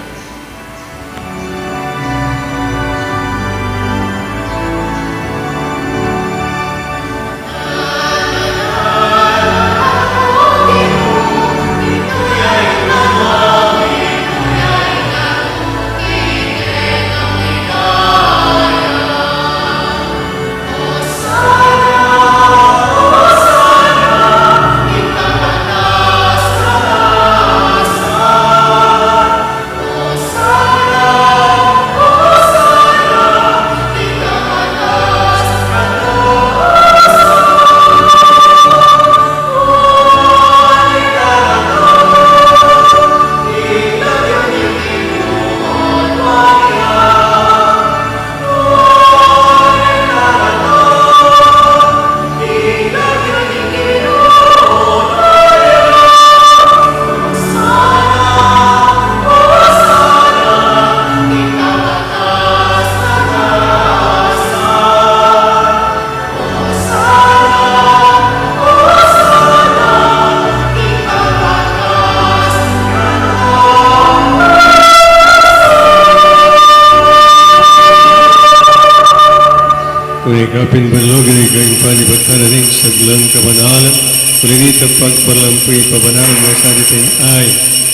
Tune kapin banlog ning kayang panibatan na ning sablang kabanalan, uli nita pagpalampu ipabanalan na sa diting ay,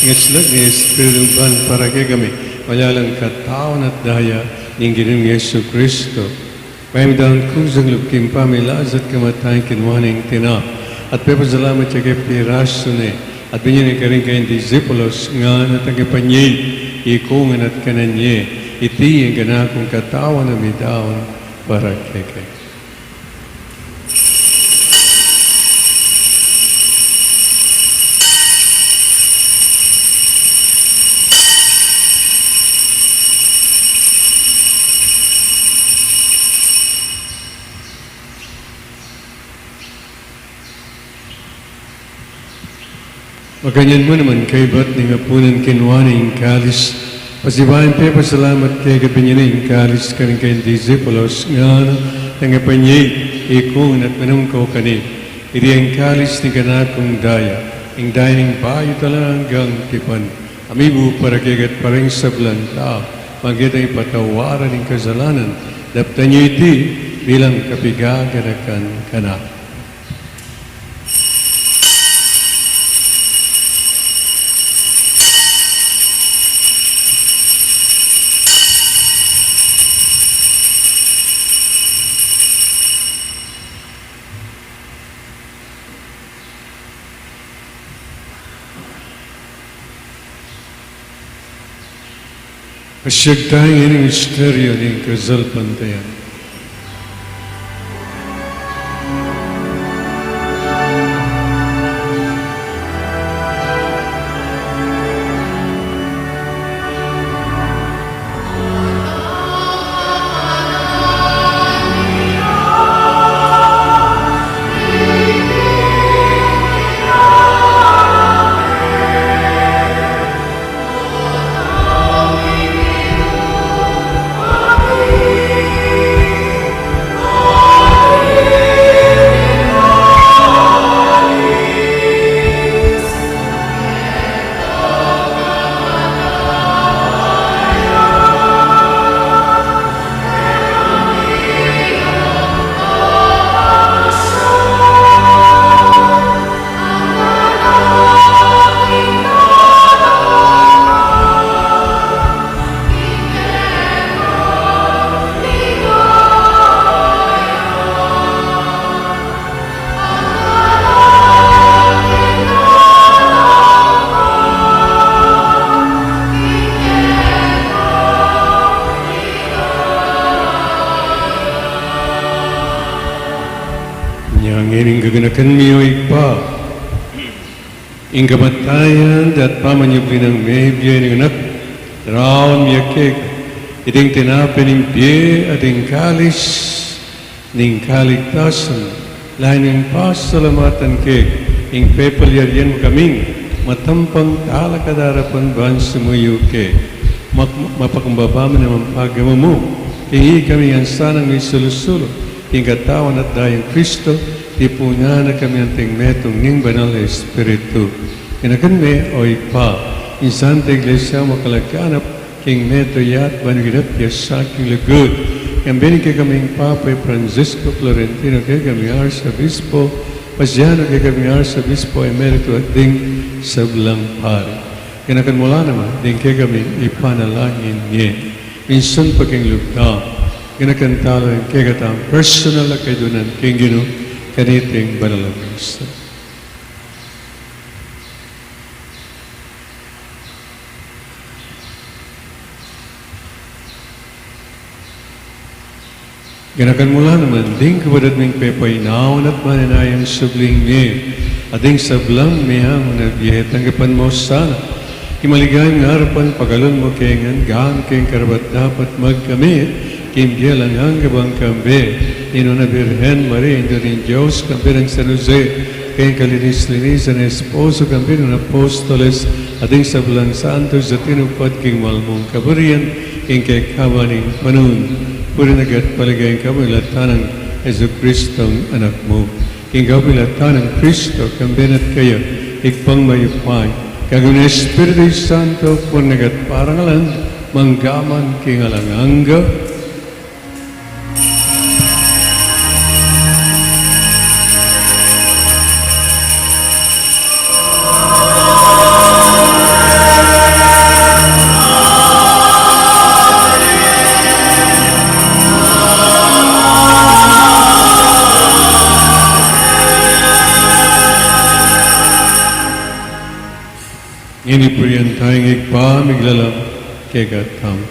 ing aslag ning Espiritu ban para kekami, malalang katawan at daya ning Ginung Jesu Kristo. Mayam daun kusang lub king pamilasa at kamatayan, kinua ne ing tinape, at pepasalamat ya ke, pirasu ne, at binie ne karing kayang disipulos, ngana, tanggap ye, ikongan at kanan ye, iti ing kanakung katawan a midaun para kekayu. Makanyan mu naman, kaybat ning apunan, kinua ne ing kalis, pasibayu yang pepasalamat keka, binie ne ing kalis karing kayang disipulos, ngana, tanggap ye, ikongan at minum kayu keni, iti ing kalis ning kanakung daya, ing daya ning bayu at alang anggang tipan, a mibu para kekayu at para king sablang tau, mangketa king patawaran ning kasalanan. Daptan ye iti bilang kapaganakan kanaku. Pasiag tamu king misteryu ning kasalpantayanan. Ganakan mi, o Ibpa, ing kamatayan at pamanyubli nang mebie ning Anak, daraun mi keka iting tinape ning bie at ing kalis ning kaligtasan, lalu ning pasalamatan ke ing pepalyarian mu kaming matampang talakad arapan ban sumuyu ke. Mak-, mapakumbaba mu naman pagkamu mu, king ikami ngan sanang misulu-sulu king katawan at dayang Kristo, tipunan na kami anting metung ning Banal a Espiritu. Ganakan me, o Ibpa, ing Santa Iglesia mu kalaganap king metung at ban king piyasabi king lugud. Kambe ning kekaming Papa i Francisco Florentino, kekaming Arsobispo Pasiano, kekaming Arsobispo Emerito at ding sablang pari. Ganakan mu la naman ding kekaming ipanalangin ngeni. Minsan pa king lugud, ganakan tala ing kekatamung personal a kaydunan king Ginu kaniting banal a misa. Ganakan mu la naman ding kapatad ming pepainawa at manenaya king subling mie, at ding sablang meangu na bie, tanggapan mu sana. King maligayang arapan, pakalulwan mu kami ngan, gamitan king karapat-dapat magkamit king bie alang angga bang kambe ning Nuan a Birhen Maria, Indu ning Dios, kambe nang San Jose, king kalinis-linisan a esposo, kambe ning apostoles, at ding sablang santos a tinupad king mal mung kaburian king kekaban ning panun. Purian at paligayan ka king kapamilatan nang Jesucristong Anak mu. King kapamilatan nang Kristo, kambe na at kaya, Ibpang mayupaya, kayabe ning Espiritu Santo, purian at parangalan, mangga man king alang angga. Ngeni purian taya ing Ibpa miglalam kekatamu.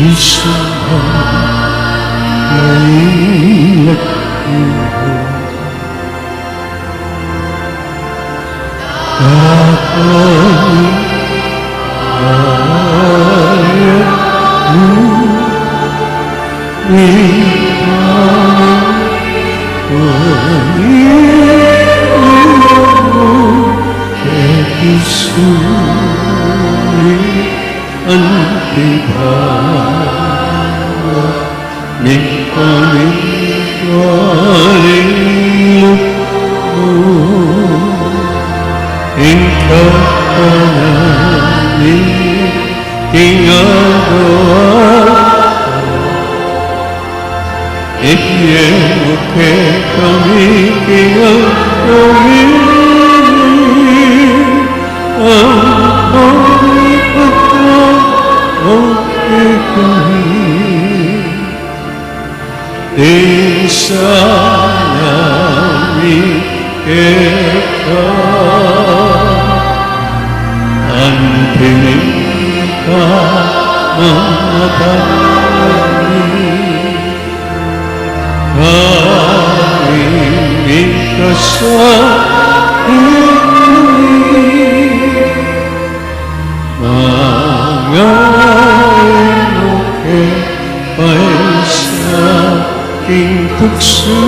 Isang mailak Ning pamintwa ning lugud, ing kapanan ning king aldo-aldo, ibie mu kekami king aldo ngeni, at ipatawad mu kekami ding sala mi keka, anti ing pamamatawad mi karing mikasakit mi. Manga e mu ke paisaul king tuksu,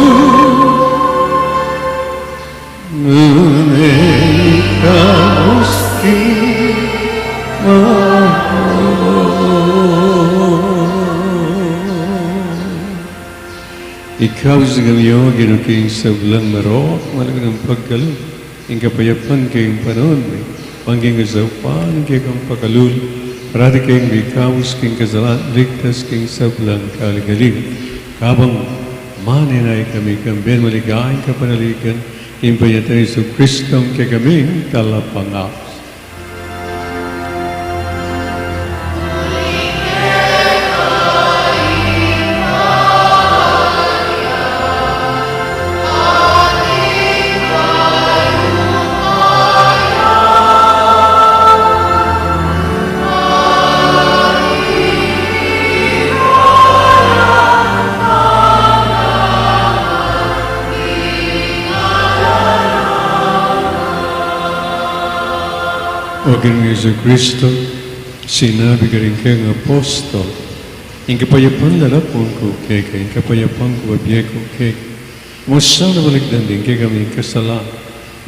nune ikabus king marok. Ikabus na kami, o Ginu, king sablang marok, malago nang pagkalub, ing kapayapan king panaun mi, ban king kasaupan ning kekang pakalulu, parati kaming ikabus king kasalan, ligtas king sablang kaligayan. Kabang manenaya kami, kambe ning maligayang kapanaligan, king pamilatan nang Jesucristong kekaming Talapangabus. O Ginu Jesucristo, sinabi mu karing kekang apostol, ing kapayapan lalapun ku kekayu, ing kapayapan ku bibie ku kekayu. Musan na balikdan ding kekaming kasalanan,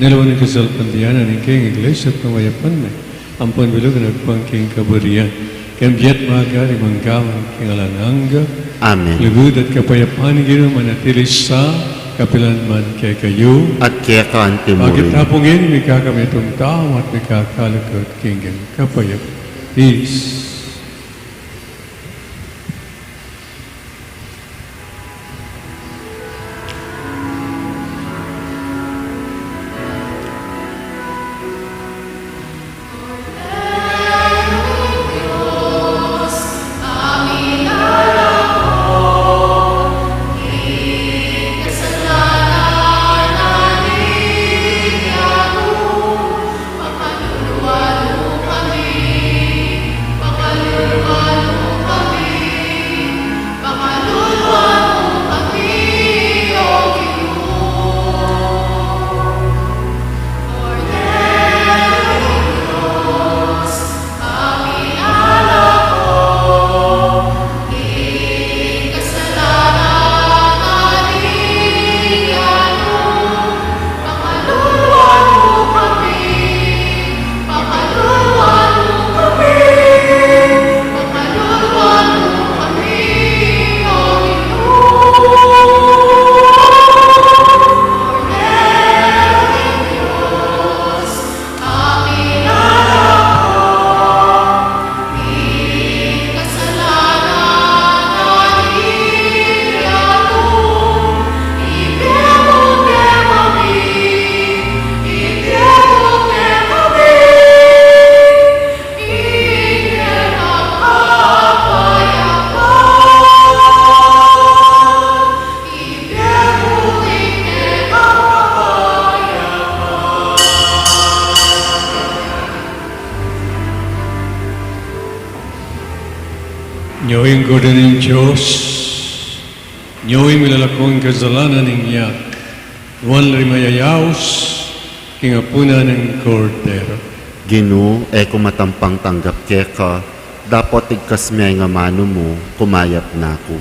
lawan ing kasalpantayanan ning kekang Iglesia at pamayapan me, ampon bilugan na king kaburian, king bie at magali mangga man king alang angga. Amen. Lugud at kapayapan ning Ginu manatili sa kapilan man kekayu. At keka antimurin. Bakit tapungin, mikakamitung tau at mikakalugud king kapayapan. Peace. Nyo ing Kordero ning Dios, nyo ing milalako king kasalanan ning yatu. Nuan la ring mayayaus king apunan ning Kordero. Ginu, e ku matampang tanggap keka, dapot igkas me ing amanu mu, kumayap na ku.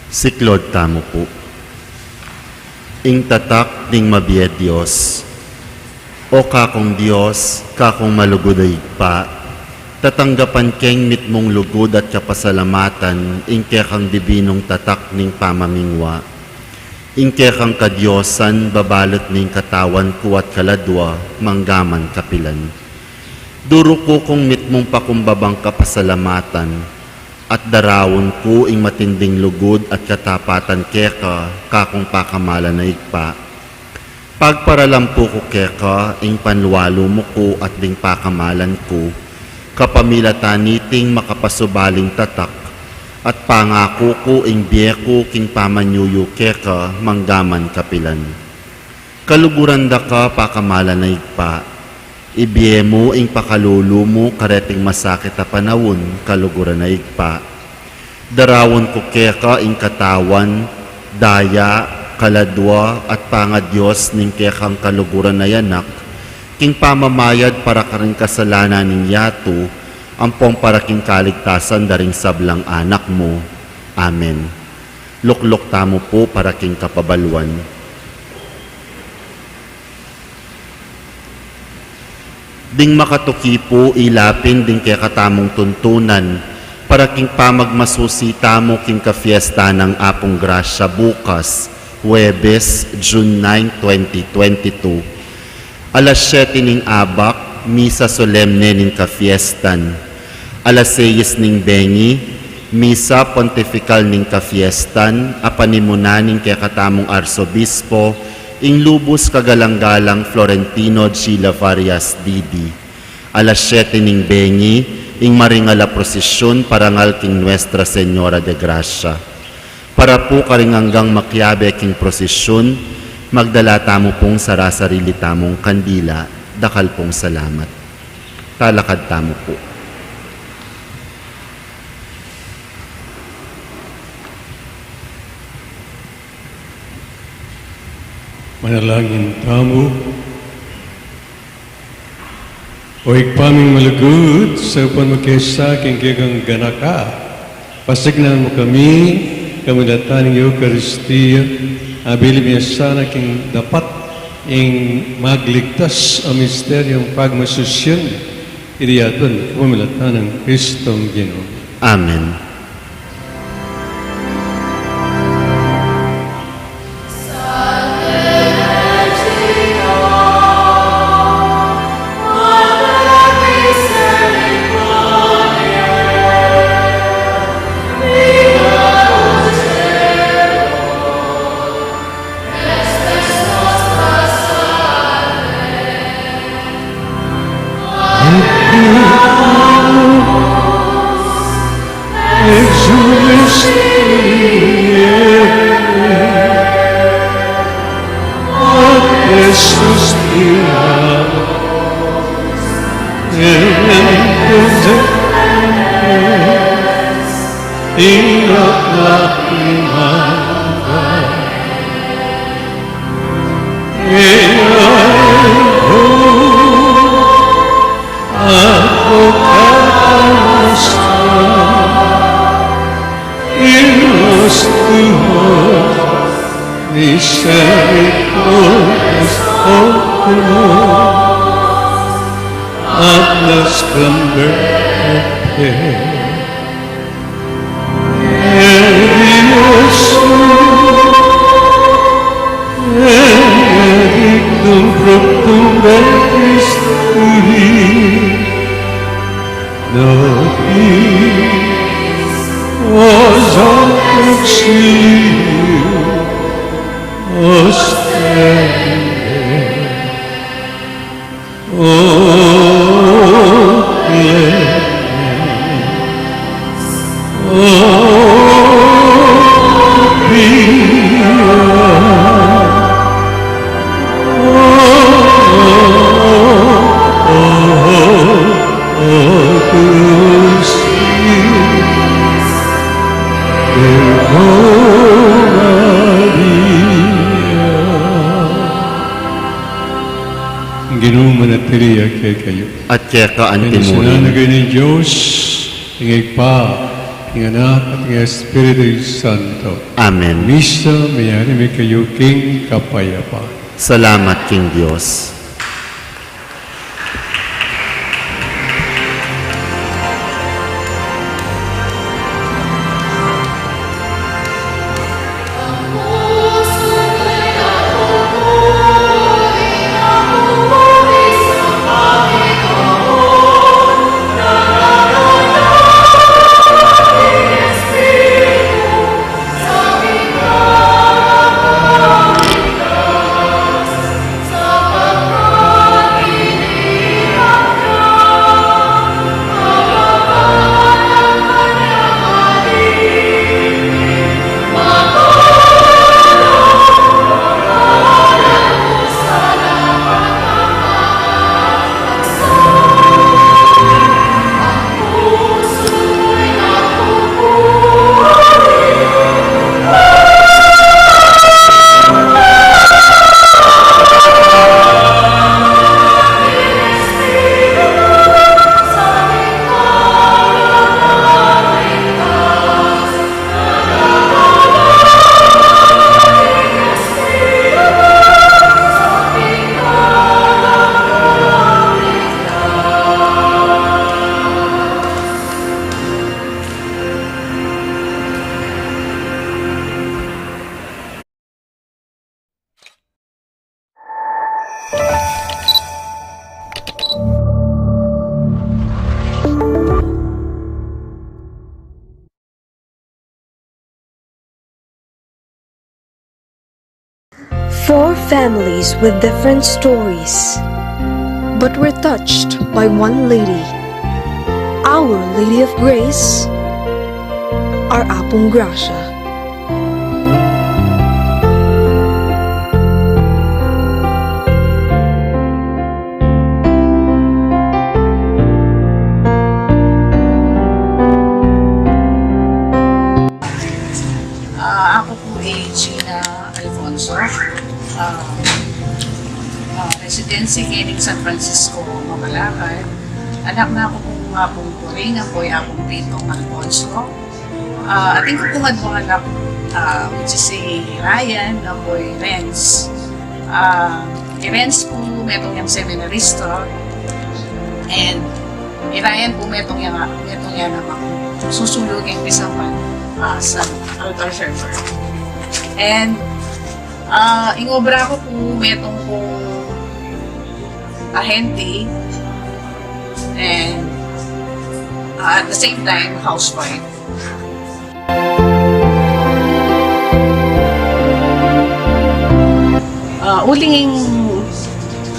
Siklaud tamu pu. Ing tatak ning mabie Dios. O kakung Dios, kakung malugud a Ibpa, tatanggapan keng mitmung lugud at kapasalamatan ing kekang dibinung tatak ning pamamingwa. Ing kekang kadiosan babalut ning katawan ku at kaladua manggaman kapilan. Duruku kung mitmung pakumbabang kapasalamatan, at daraun ku ing matinding lugud at katapatan keka, kakung pakamalan a Ibpa. Pagparalampu ku keka ing panlualu mu ku at ding pakamalan ku, kapamilatan niting makapasubaling tatak, at pangaku ku ing bie ku king pamanyuyu keka manggaman kapilan. Kaluguran da ka pakamalan a Ibpa. Ibie mu ing pakalulu mu kareting masakit a panaun, kaluguran a Ibpa. Daraun ku keka ing katawan, daya, kaladua, at pangadios ning kekang kaluguran a Anak, king pamamayad para karing kasalanan ning yatu, ampong para king kaligtasan da ring sablang anak mu. Amen. Lukluk tamu pu para king kapabaluan. Ding makatuki pu, ilapin ding kekatamung tuntunan para king pamagmasusi tamu king kafiesta nang Apung Grasya bukas, Huwebes, June nine, twenty twenty-two. Alas siete ning abak, misa solemne ning kafiestan. Alas seis ning bengi, misa pontifikal ning kafiestan, a panimunan ning kekatamung arsobispo, ing lubus kagalang-galang Florentino G. Lavarias, D D. Alas siete ning bengi, ing maringal a prosisyun parangal king Nuestra Señora de Gracia. Para pu karing anggang makiabe king prosisyun, magdala tamu pung sarasarili tamung kandila. Dakal pung salamat. Talakad tamu pu. Manalangin tamu. O Ibpa ming malugud, saupan mu ke sa king kekang ganaka, pasignan mu kami, kapamilatan ning Eukaristia, abilin mu sana king dapat ing magligtas a misteryung pagmasusian, iti yatad mi kapamilatan nang Kristong Ginu. Amen. Ing Ginu manatili ya kekayu. At keka antimurin. Ing Dios, ing Ibpa, Ing Anak at ing Espiritu Santo. Amen. Misa, meyari mi kayu king kapayapan. Salamat king Dios. Four families with different stories, but were touched by one lady. Our Lady of Grace, our Apung Gracia. Ah, ako po ay Gina Alfonso. Ah, ah, residency kaya ning San Francisco, Mabalacan. Anak na ako pong, ah, pong Puring, ako ay akong pitong Alfonso. Ah, atin ko pong adwang anak, ah, which is si Ryan, apoy Renz. Ah, i Renz po, metung yang seminarista. And i Ryan po, metung yang, metung yang namang susulo keng pisamban, ah, sa altar server. And, ah, ing obra ko po, metung pong ahente. And, ah, at the same time, housewife. Ah, uling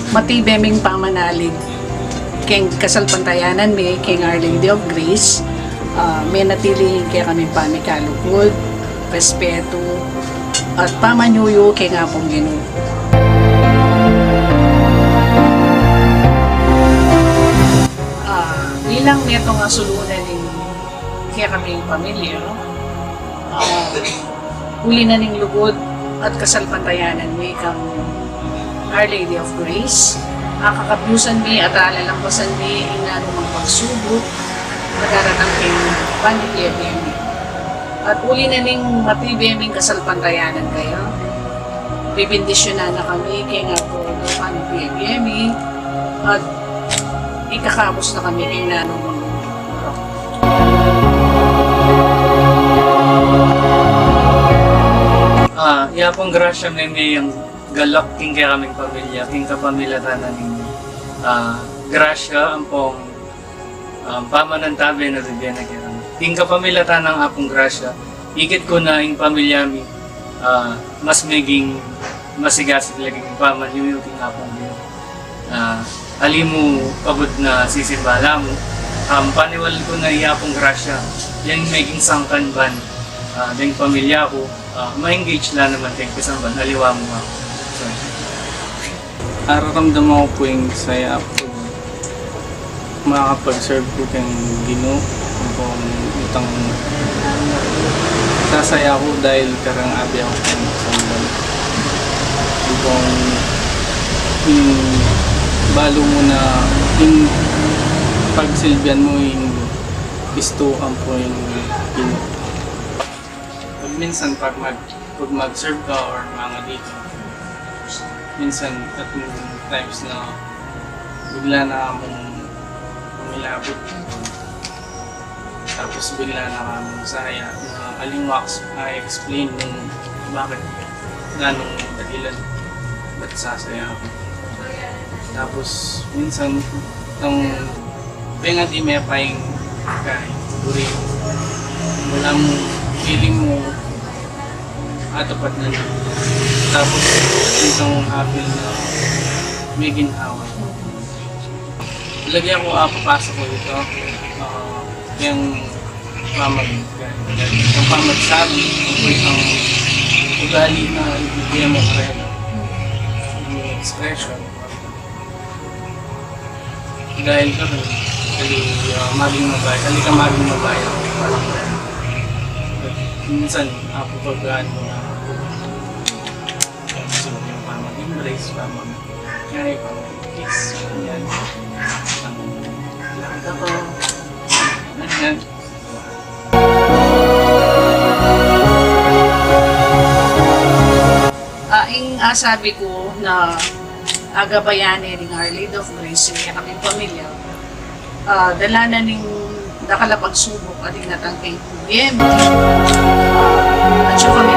matibe ming pamanalig keng kasalpantayanan mi keng Our Lady of Grace, ah, menatili kekami pamikalugud, respetu, at pamanyuyu keng Apung Ginu. Ah, bilang metung a sulu na ning kekaming pamilya, ah, uli na ning lugud at kasalpantayanan mi kang Our Lady of Grace, akakabyusan mi at alalampasan mi ing nanumang pagsubuk a daratang keng panibie-bie mi. At uli na ning matibe ming kasalpantayanan kaya, bibindisyunan na kami keng Apung Ginu panibie-bie mi, at ikakabus na kami king nanumang. Ah, ya pong grasya meme yang galak king kekaming pamilya, king kapamilatan na ning, ah, grasya ampong, ah, pamanantabe na bibie na kekami. King kapamilatan nang Apung Grasya, ikit ko na ing pamilya mi, ah, mas meging masigasig laging pamanyuyu king Apung Ginu. Ah, ali mu kabud na sisimba la mu, um, paniwal ko na i Apung Grasya, yang meging sangkan ban, ah, deng pamilya ku, ah, ma-engage la naman keng pisamban, aliwa mu aku. So, araramdaman ku pu ing saya pag makakapag-serve ku keng Ginu, ampong itang sasaya ku dahil kareng abe aku keng pisamban. Ampong, mm, balu mu na ing pagsilbian mu ing Kristo ampo ing Ginu Minsan pag mag, pag mag-serve ka or mangadi ka, minsan at times na bigla na mung mangilabot. Tapos bigla na mung saya na aling wax, I explain nung bakit, nanung dahilan, ba't sasaya ako. Tapos minsan, itong pengadi me paing kay duri. Wala mo, feeling mo, atupad na na. Tapos, itong apil na may ginhawa. Lagi ako, ah, papasok ko ito. Ah, yung pamag-, yung pamagsabi, yung isang ugali na ibigay mo kayo. Yung expression. Dahil ka rin, dali, ah, maging mabaya, dali ka maging mabaya. Minsan, ah, pagkagaan mo na, gusto mo yung pamag-embrace, pamag-, kaya pamag-kiss, ganyan. Ang, ako, ganyan. Ah, ing, ah, sabi ko na agabayan ne ning Our Lady of Grace, ing kekami pamilya. Ah, dala na ning dakal a pagsubok a dinatang keng Kuya Emmy. Ah, at saka kami